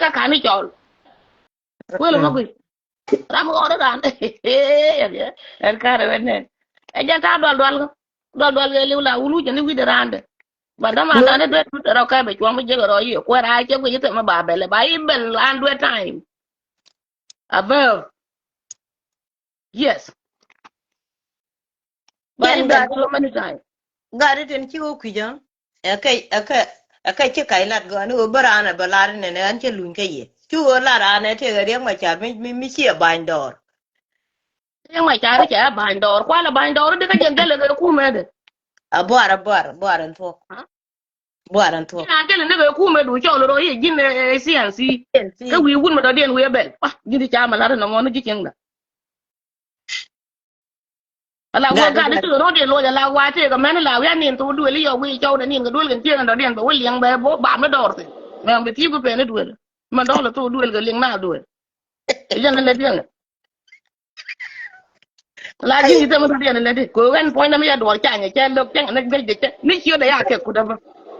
kä ka̱n i̱ cɔl. Wël mɔ kui̱ ram ɣɔr iran. Ɛn ka̱n rɛ wɛn nɛn ɛ jɛn ta̱a̱ dual dual kä. Dual dual kɛ liw la wulu jɛ ni wi̱dɛ randɛ. Ba dama randɛ duet duet rɔ kɛ bɛ cuɔŋ mi jɛ kɛ rɔ yi kuɛ ra cɛ kuɛ yi thɛ mi ba bɛlɛ ba yi bɛl an duet time. Abɛ. Yes. Ba yi bɛl so many time. Gari tin ci wä kui̱ jɛ. Ɛ kɛ ɛ kɛ ɛ kɛ ci ka̱c lat gɔaa ni wä bä raan ɛ bä lar nɛnɛ an cɛ luny kä yɛ. Ci wä lar raan ɛ tëë kɛ Riɛk Macar mi mi mi ci ɛ ba̱ny dɔɔr. Riɛk Macar cɛ ɛ ba̱ny dɔɔr kualɛ ba̱ny dɔɔr di kä jɛn jälɛ kɛ kumɛ dɛ. A buar a buar buar ɛn thuɔk. Buar ɛn thuɔk. Ji̱n a jälɛ ni kɛ kumɛ du cɔl rɔ yɛ ji̱n ɛ C N C. Kä wi̱i̱ wun mɛ dɔ̱diɛn wi̱i̱ ɛ bɛl. Ji̱n di ca mɛ lar nɔmɔ ni ji̱ cieŋda. Ala wä gat ti ro̱diɛn luɔc ala wa tëëk amɛn la wi̱i̱ a nin thok duël i̱ yɔ wi̱i̱ cɔwdɛ nin kɛ duël kɛn cieŋ dɔ̱diɛn bɛ wä liɛŋ bɛ bä bam ni dɔɔr thi̱n. Mɛ bi thi̱i̱p bi pɛn i̱ duël. Mɛ dɔ̱l thok duël kɛ liɛŋ na duël. Jɛn lɛ diɛn. La ji̱ i̱ thɛm i̱ thok diɛn lɛ di. Kɛ ɣän puɔ̱nydɛ mi yɛ duɔl cany cɛ lo̱k cäŋ ni guec di cɛ ni ciötdɛ ya kɛ kut däpä.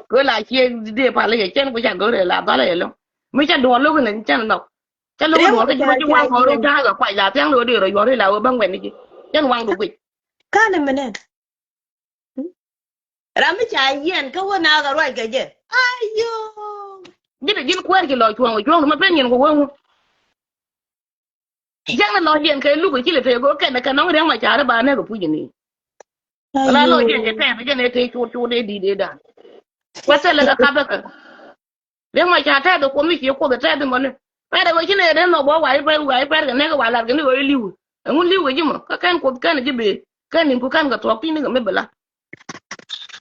Kɛ la cie dee pal i̱ yɛ cɛn ku ca go̱r i̱ la dhɔl i̱ yɛ lo̱ŋ. Mi ca duɔl lo̱k i̱ ni cɛn nhɔk. Cä lo̱k i̱ duɔl kä ji̱ moc i̱ waŋ kɔn rɔ ja̱a̱k ɛ kuac la thia̱ŋ lo̱k dee rɔ yuɔr i̱ la wee bäŋ wɛn i̱ ji̱. Cɛn waŋ du guic. Kanɛ mɛnɛ. Ram mi ca yiɛn kä wä naak a ruac kɛ jɛ. Ayo. Ji̱n ji̱n kuäär ci lɔ cuɔ̱ŋ cuɔ̱ŋ ma pen nyin ku wä ŋu. Jiäkni lɔ jiɛn kɛ luk ci lɛ tëë go̱o̱r kɛn kɛ nɔŋ Riɛk Macar ba nɛk kɛ puc ni. Wala lɔ jiɛn kɛ tɛɛth jiɛn ɛ tëë cuut cuut ɛ di̱i̱t ɛ da̱a̱n. Kuɛ thilɛ kɛ kap ɛ kɛ. Riɛk Macar tɛth kuɔth mi cie kuoth tɛth mɔni. Pɛr ɛ wee ci nɛ ren nhɔk bɔ wa i̱ pɛr wa i̱ pɛr kɛ nɛk kɛ wa lat kɛ ni ɣöö i̱ li̱w. Ɛŋun li̱w kɛ ji̱ mɔ kä kɛn kuoth kɛn ji̱ bëë kɛn ni̱n ku kɛn kɛ thuɔk ti̱n ni kɛ mi bi la.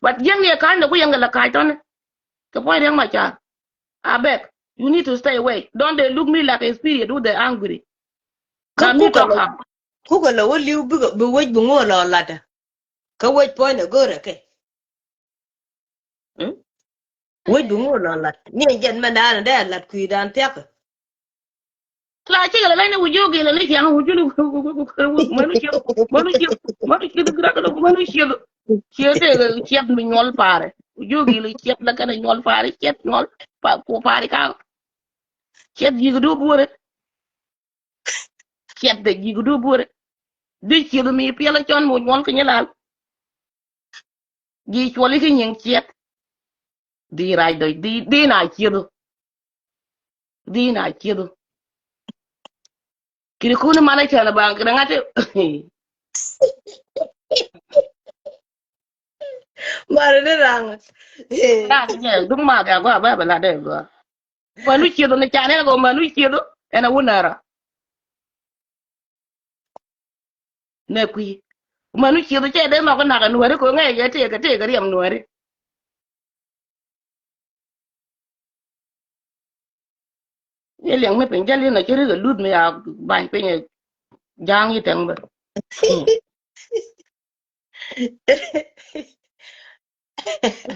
But jiäkni ɛ ka̱ny nɛ ku yɛn kɛ la ka̱c tɔ̱ni. Kɛ puɔ̱ny Riɛk Macar. A beg, you need to stay away. Don't they look me like a spirit with the angry. Kä kukɛ lɛ wä li̱w bi wec bi ŋo̱o̱ lɔ latdä. Kä wec puɔ̱ny nɛ go̱o̱rɛ kɛ. Wec bi ŋo̱o̱ lɔ lat ni jɛn mɛn da̱a̱n dee lat kui̱dan thia̱k. La cikɛ lɛ lɛny ni wi̱c jiök ilɛ ni ciaŋ wi̱c jiök. Manu cieth manu cieth manu cieth grak lɔ manu cieth. Cieth tëë cieth mi nyuɔl pa̱a̱rɛ wi̱c jiök ilɛ cieth lɛ kɛnɛ nyuɔl pa̱a̱rɛ cieth nyuɔl pa̱a̱rɛ ka̱a̱k. Cieth ji̱k duɔ̱p wurɛ. Ciɛth dee ji̱k duɔ̱p wurɛ. Di cieth mi piɛl cɔn mu nyuɔl kɛ nyilal. Ji̱ cuɔli ki nyiŋ ciɛth. Di rac dɔc di di na ciethu. Di na ciethu. Kiri kuni manɛ cɛn baŋ kiri ŋa̱t ti. Mari ni raŋ. Raŋ jɛ duk ma gɛ gua bɛ bɛ la dɛ gua. Manu ciethu ni can ɛn kɔ manu ciethu ɛn a wunɛra. Nɛ kui̱ manu ciethu cɛ dee nhɔk nak ɛ nuɛri kɔ ŋɛc ɛ tëëkɛ tëëkɛ riɛm nuɛri. Ni liɛŋ mi piny jäl in a ci rik a luth mi a bany piny a ja̱a̱ŋ yi tɛŋ bä.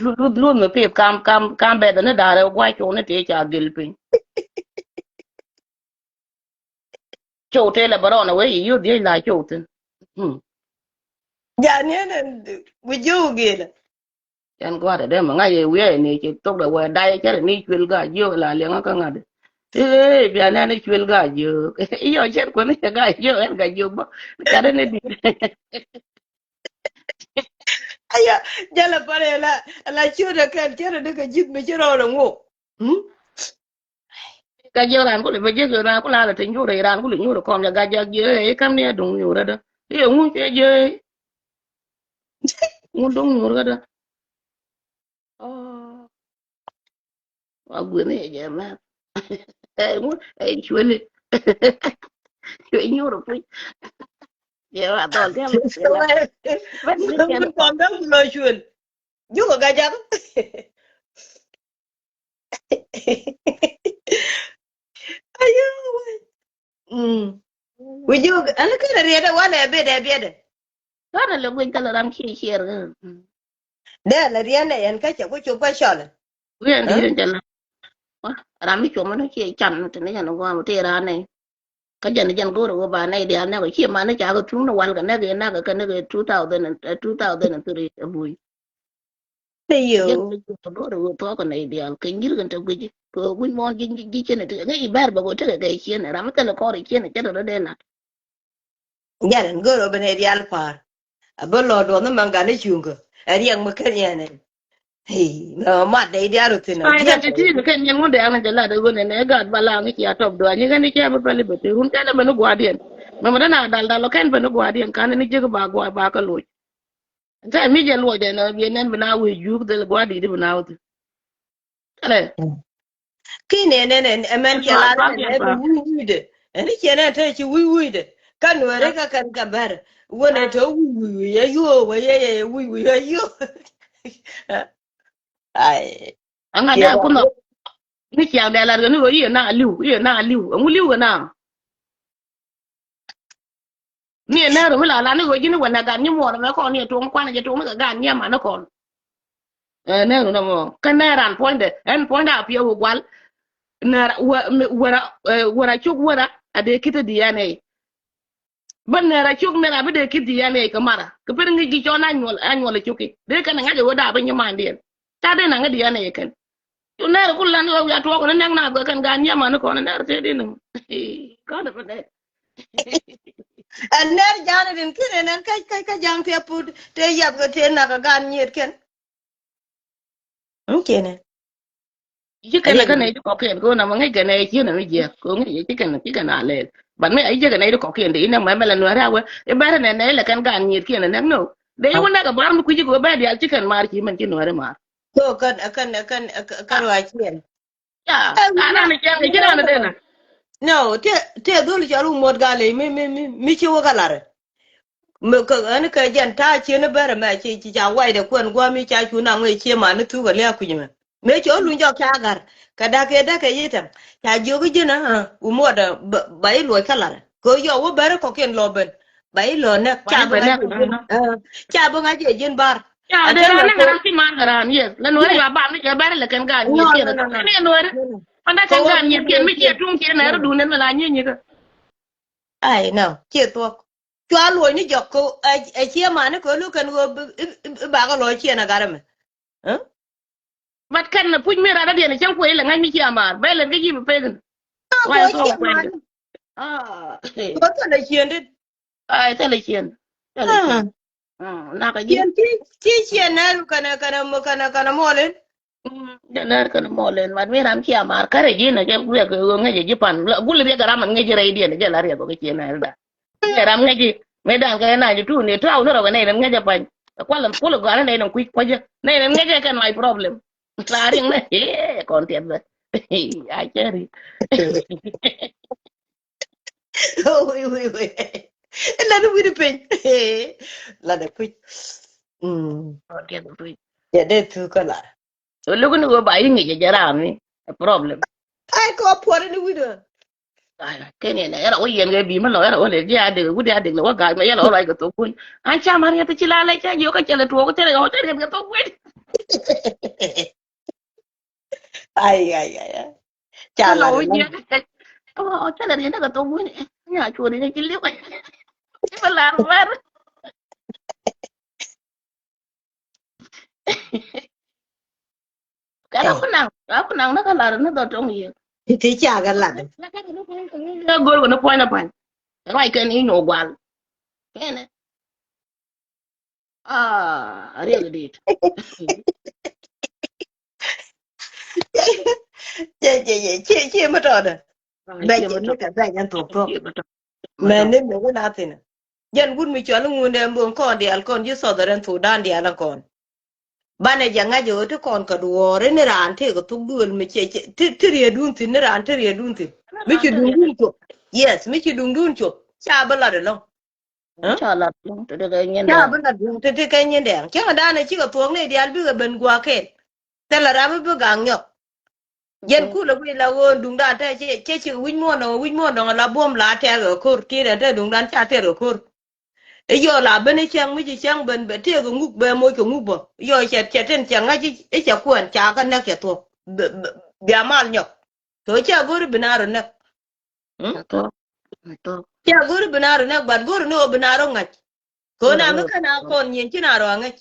Luth luth mi pith kam kam kam bɛth ni da̱rɛ gua̱c cuŋ ni tëë ca gil piny. Cow tëë lɛ bä rɔɔn a wee yi yio̱th diec la cow thin. Janiɛn ɛn wi̱c ji̱ wä gilɛ. Cɛn gua̱a̱r dee mi ŋa̱c yɛ wi̱i̱ ni ci thok dee wee da̱c cɛ ni cuel ga̱a̱c jiök la liɛŋä kä ŋa̱t. Ee bia nɛn ni cuel ga̱a̱c jiök. Iyɔ cɛn kuäni cɛ ga̱a̱c jiök ɛn ga̱a̱c jiök bä. Kat ni di. Aya jɛlɛ pare la la ciöt ɛ kɛn cɛn ni kɛ ji̱th mi ci rɔɔn ɛ ŋok. Ka jiök ran kuli bä jiök ran kuli alɛ te nyuur ran kuli nyuur kɔn ka ga̱a̱c jiök i̱ kam ni aduŋ nyuur adä. I̱ ɛŋu cɛ jiök. Ŋun do̱ŋ nyuur kädä. Wa gui̱ni ɛ jɛ mɛ. Ɛ ŋun ɛ cueli. Cueli nyuur puc. Jɛ wa thɔl tiam. Ŋun kɔn däŋ lɔ cuel. Jukɛ gajak. Ayo. Wi̱c ji̱ wä ɛn kɛn riɛt ɛ walɛ biɛt ɛ biɛt ɛ. Ɣän ɛ lɛ guic thilɛ ram ciɛ ciɛɛr. Dee lɛ riɛn ɛ ɛn kä cɛ ku cop kä cɔl ɛ. Wi̱c ɛn di̱i̱t ɛn cɛ lɛ. Ram mi cuɔm ɛn ciɛ can ti ni jɛn guam ti ran ɛ. Kä jɛn jɛn go̱o̱r ɛ wä ba nɛy diaal nɛk ɛ ciɛ man ni ca kɛ thuŋ ni wal kɛ nɛk ɛ nak ɛ kɛ nɛk ɛ two thousand and two thousand and three ɛ buy. Ayo. Jɛn kɛ jɔk tɔ go̱o̱r ɛ wee thuɔ̱k kɛ nɛy diaal kɛ nyir kɛn te guic kɛ wee guic muɔ̱ɔ̱n ji̱ ji̱ ji̱ cien ɛ ti kɛ ŋäc i̱ bɛr bɛ kɛ tekɛ kɛ cien ɛ ram mi thilɛ kɔr ɛ cien ɛ cɛ tɔ rɔ dee lat. Jɛn ɛn go̱o̱r ɛ wee bɛ nɛy diaal pa̱a̱r. A bä lɔ duɔth ni maŋ gan ni cuŋ kä. Ɛ riɛk mi kɛn yɛn ɛ. Hey, mɛ mat dɛ idiarä thin ɛ. Ai, diɛn kɛ ti kɛn yɛn ŋun dɛ an jɛ lat ɛ ɣöö nɛ nɛ gat ba laŋ i̱ cia tɔp duany i̱ kɛn i̱ cia bä pɛli bä ti run kɛn ɛ bä ni gua̱a̱diɛn. Mɛ mɛ dɛ na dal dal lɔ kɛn bä ni gua̱a̱diɛn kan ni jiäk ba gua̱a̱ ba kɛ loc. Tɛ mi jɛ luɔcdɛ nɔ biɛ nɛn bi na wee juuk dhil gua̱a̱ di̱t bi na wä thi. Kɛlɛ. Ki nɛ nɛ nɛ ɛmɛn cɛ la nɛ nɛ bi wi̱i̱ wi̱i̱dɛ. Ɛn i̱ cɛ nɛ te ci wi̱i̱ wi̱i̱dɛ. Ka nuɛri ka kɛn kɛ bɛr. Wä nɛ te wi̱i̱ wi̱i̱ wi̱i̱ yɛ yuɔ wä yɛ yɛ wi̱i̱ wi̱i̱ yɛ yuɔ. Ai. Aŋa dɛ kun nɔ. Ni ciaŋ dɛ lar kɛ ni wä i̱ yɛ na li̱w i̱ yɛ na li̱w ɛŋu li̱w kɛ na. Ni ɛ nɛɛru mi la la ni ɣöö ji̱n i̱ wä nɛ gat nyi muɔɔr ɛmɛ kɔn ni ɛ tuɔm kuanɛ jɛ tuɔm ni kɛ gat nyi ɛman ni kɔn. Ɛ nɛɛru nɔmɔ kä nɛɛr ran puɔ̱nydɛ ɛn puɔ̱nydɛ a piɛ wä gual. Nɛɛr wä mi wä ra ɛ wä ra cuk wä ra a dee ki̱t ɛ D N A. Bä nɛɛr a cuk nɛɛr a bi dee ki̱t D N A kɛ mara kɛ pir ŋi̱c ji̱ cɔn a nyuɔl a nyuɔl ɛ cuki dee kɛn ɛ ŋa̱c ɛ wä daap i̱ nyi man diɛn. Ca dee naŋ ɛ D N A kɛn. Cu nɛɛr ku lan i̱ ɣöö wiaa tuɔɔk ni nɛk na bä kɛn gat nyi ɛman ni kɔn ɛ nɛɛr tëë di ni. Kɔn ɛ pɛ nɛɛr. Ɛn nɛr ja̱a̱n rin ki̱n ɛn ɛn kä kä kä ja̱a̱n tëë put tëë yath kɛ tëë nak kɛ gan nyiet kɛn. Ɛn kiɛn ɛ. Ci kɛn ɛ kɛn ɛ ci kɔkiɛn kɛ ɣöö namɛ ŋäc kɛn ɛ ci nɛ mi jiɛk kɛ ɣöö ŋäc ɛ ci kɛn ci kɛn a lɛɛl. But mi a ci kɛn ɛ ci kɔkiɛn dee inɛ mɛ mɛ lɛ nuɛri a wee i̱ bɛr ɛn ɛn ɛ lɛ kɛn gan nyiet kiɛn ɛ nɛk nɔ. Dee i̱ wä nɛk ɛ bar mi kui̱ci kɛ ɣöö bɛr diaal ci kɛn maar ci mɛn ci nuɛri maar. So kɛn kɛn kɛn kɛn ruac ciɛn. Ya, ɛ, ka na, ran ni cɛŋ, ci ran ni denɛ. No, tëë, tëë dhol cɔl wä muɔt gal i̱ mi, mi, mi, mi ci wä kä lar. Mi kä, ɛn kɛ jɛn ta̱a̱ cien i̱ bɛr ɛmɛ ci, ci ca wac dɛ kuɛn gua̱a̱m i̱ ca cu naŋ i̱ cie man i̱ thuk ɛ liak kui̱c ɛmɛ. Mëë cɛ wä luny jɔk ca ga̱r kɛ da̱k kɛ da̱k kɛ yi̱tɛm ca jiök i̱ ji̱n ɛ wä muɔt ɛ ba i̱ luɔc kä lar. Kɛ yɔ wä bɛr i̱ kɔkiɛn lɔ ben. Ba i̱ lɔ nɛk ca bi ŋa̱c ji̱n, ca bi ŋa̱c ji̱n bar. Ya, de ran ni ran ki man ran, yes. Lɛ nuɛri yua bam ni jɛ bɛr lɛ kɛn gan nyiet kiɛn. Ni nuɛri. Panda kɛn gan nyiet kiɛn mi kiɛ tuŋ kiɛn nɛri dun nɛn mi la nyiet nyiet. Ai, no, kiɛ thuɔk. Cua luɔc ni jɔk ko ɛ ciɛ man ni ko lu kɛn ɣöö i̱ bakɛ lɔ ciɛn a gat ɛmɛ. But kɛn na puc mi rat adiɛn cäŋ kuec ilɛ ŋa̱c mi ci amar bɛ lɛt kä ji̱ bi pek in. Why so kuec in? Ah. Ko thilɛ ciendit. Ai, thilɛ cien. Thilɛ cien. Nak a ji̱. Cien ti ti cien nɛr kɛnɛ kɛnɛ kɛnɛ kɛnɛ mɔlin. Jɛ nɛr kɛnɛ mɔlin mat mi ram ci amar kärɛ ji̱ na jɛ riɛk ŋäcɛ ji̱ pan. Gul riɛk ram an ŋäc rɛy diɛn jɛ la riɛk kɛ cien nɛr da. Jɛ ram ŋäc ji̱. Mi dan kɛ na ji̱ tu ni tɔw ni rɔ kɛ nɛy ran ŋäcɛ pany. Kual an kul gɔal nɛy ran kui̱ kuacä nɛy ran ŋäcɛ kɛn my problem. La riɛk nɛ. Kɔn tiɛt bɛ. A cɛri. Wei, wei, wei. Lan wi̱ni piny. Lan ɛ kuc. Mm. Ɔ, diɛth kuc. Yɛ dee thuk kä lar. So luk ni wee ba yi ŋic jɛ jɛ ram ni. A problem. Ai kɔ puɔt ni wi̱ni. Ai, keni ɛn ɛn ɛ wä yɛn kɛ bi mi lɔ ɛn ɛ wä lɛ jiɛ a dek wut a dek lɛ wä ga̱a̱c mɛ yɛn lɔ ɔ ruac kɛ thok kun. An ca mar yɛn ti ci la lɛ ca jiök kä cɛ lɛ tuɔɔk cɛ lɛ ɔ cɛ lɛ kɛ thok kun. Ai, ai, ai, ai. Ca la ri nɛ. Ɔ, ca la ri nɛ ka thok wun. Nya cuɔ ri nɛ ci liu. Ci ba lar wer. Kɛn a kunaŋ, a kunaŋ nɛ ka lar nɛ dhɔ tɔŋ yɛ. Ti ca ka lar. Nɛ gor kɛ ni puɔ̱ny na pa̱ny. Ruac kɛn i̱ nyuɔ gual. Kɛnɛ. Ah, riɛk dit. Cɛ, cɛ, cɛ, cɛ, cɛ mi tɔɔdɛ. Bɛ cɛ mi tɔɔdɛ. Bɛ cɛ mi tɔɔdɛ. Mɛ ni mɛ wä na thin. Jɛn wut mi cɔl ŋun dɛ mbon kɔn diaal kɔn ji̱ Southern Sudan diaal kɔn. Banɛ jɛ ŋa̱c ɛ ɣöö ti kɔn kɛ duɔɔr ni raan tëëk ɛ thok duël mi cɛ, cɛ, ti, ti rietdun thi̱n ni raan ti rietdun thi̱n. Mi ci duŋdun cop. Yes, mi ci duŋdun cop. Ca bi lat ɛlɔ̱ŋ. Ca lat ɛlɔ̱ŋ ti ti kɛ nyin dɛɛŋ. Ca bi lat ɛlɔ̱ŋ ti ti kɛ nyin dɛɛŋ. Cäŋ ɛ da̱a̱n ɛ cikɛ thuɔ̱ɔ̱k ni diaal bikɛ ben gua̱a̱k kɛɛl. Thilɛ ram mi bi gaŋ nyɔk. Jɛn kulɛ wi̱i̱ la ɣöö duŋdan te cɛ, cɛ ci wi̱c muɔ̱ɔ̱n dɔ̱ŋ, wi̱c muɔ̱ɔ̱n dɔ̱ŋ la buɔ̱m la tɛɛk ɛ ko̱r, ti̱i̱t ɛ te duŋdan ca tɛɛk ɛ ko̱r. I̱ yɔl a ben i̱ cäŋ mi ci cäŋ ben bɛ tëëk ɛ ŋuk bɛ moc kɛ ŋuk bä. I̱ yɔl cɛ, cɛ tin cɛ ŋa̱c i̱ cɛ kuɛn ca kä näk cɛ thuɔ̱k. Bia mal nyɔk. Kɛ ɣöö cɛ go̱ri bi na rɔ näk. Cɛ go̱ri bi na rɔ näk, but go̱ri ni ɣöö bi na rɔ ŋa̱c. Kɛ ɣöö na mi kä na kɔn nyin ci na rɔ aŋäc.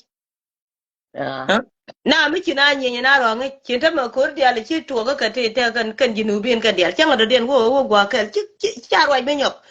Na mi ci na nyieny na rɔ aŋäc. Cin te mɛ ko̱r diaal ci tuɔɔk kä ti te kɛn, kɛn ji̱ nubiin kɛn diaal. Cäŋ a dɔ̱diɛn wä, wä gua̱a̱k kɛl. Ci, ci, ci a ruac bi nyɔk.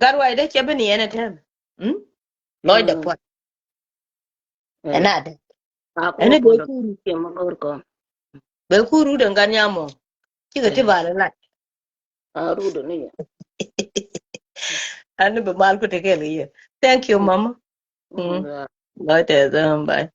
Gat Way dee cɛ bi ni ɛn ɛ tɛm. Lɔcdɛ puɔt. Ɛn adɛ. Ɛn ɛ bɛ kuru. Bɛ kuru den gan nyamɔ. Cikɛ ti bal lat. Arudɛ ni yɛ. Ɛn bɛ mal ku tekɛ li yɛ. Thank you, mama. Lɔcdɛ, bye.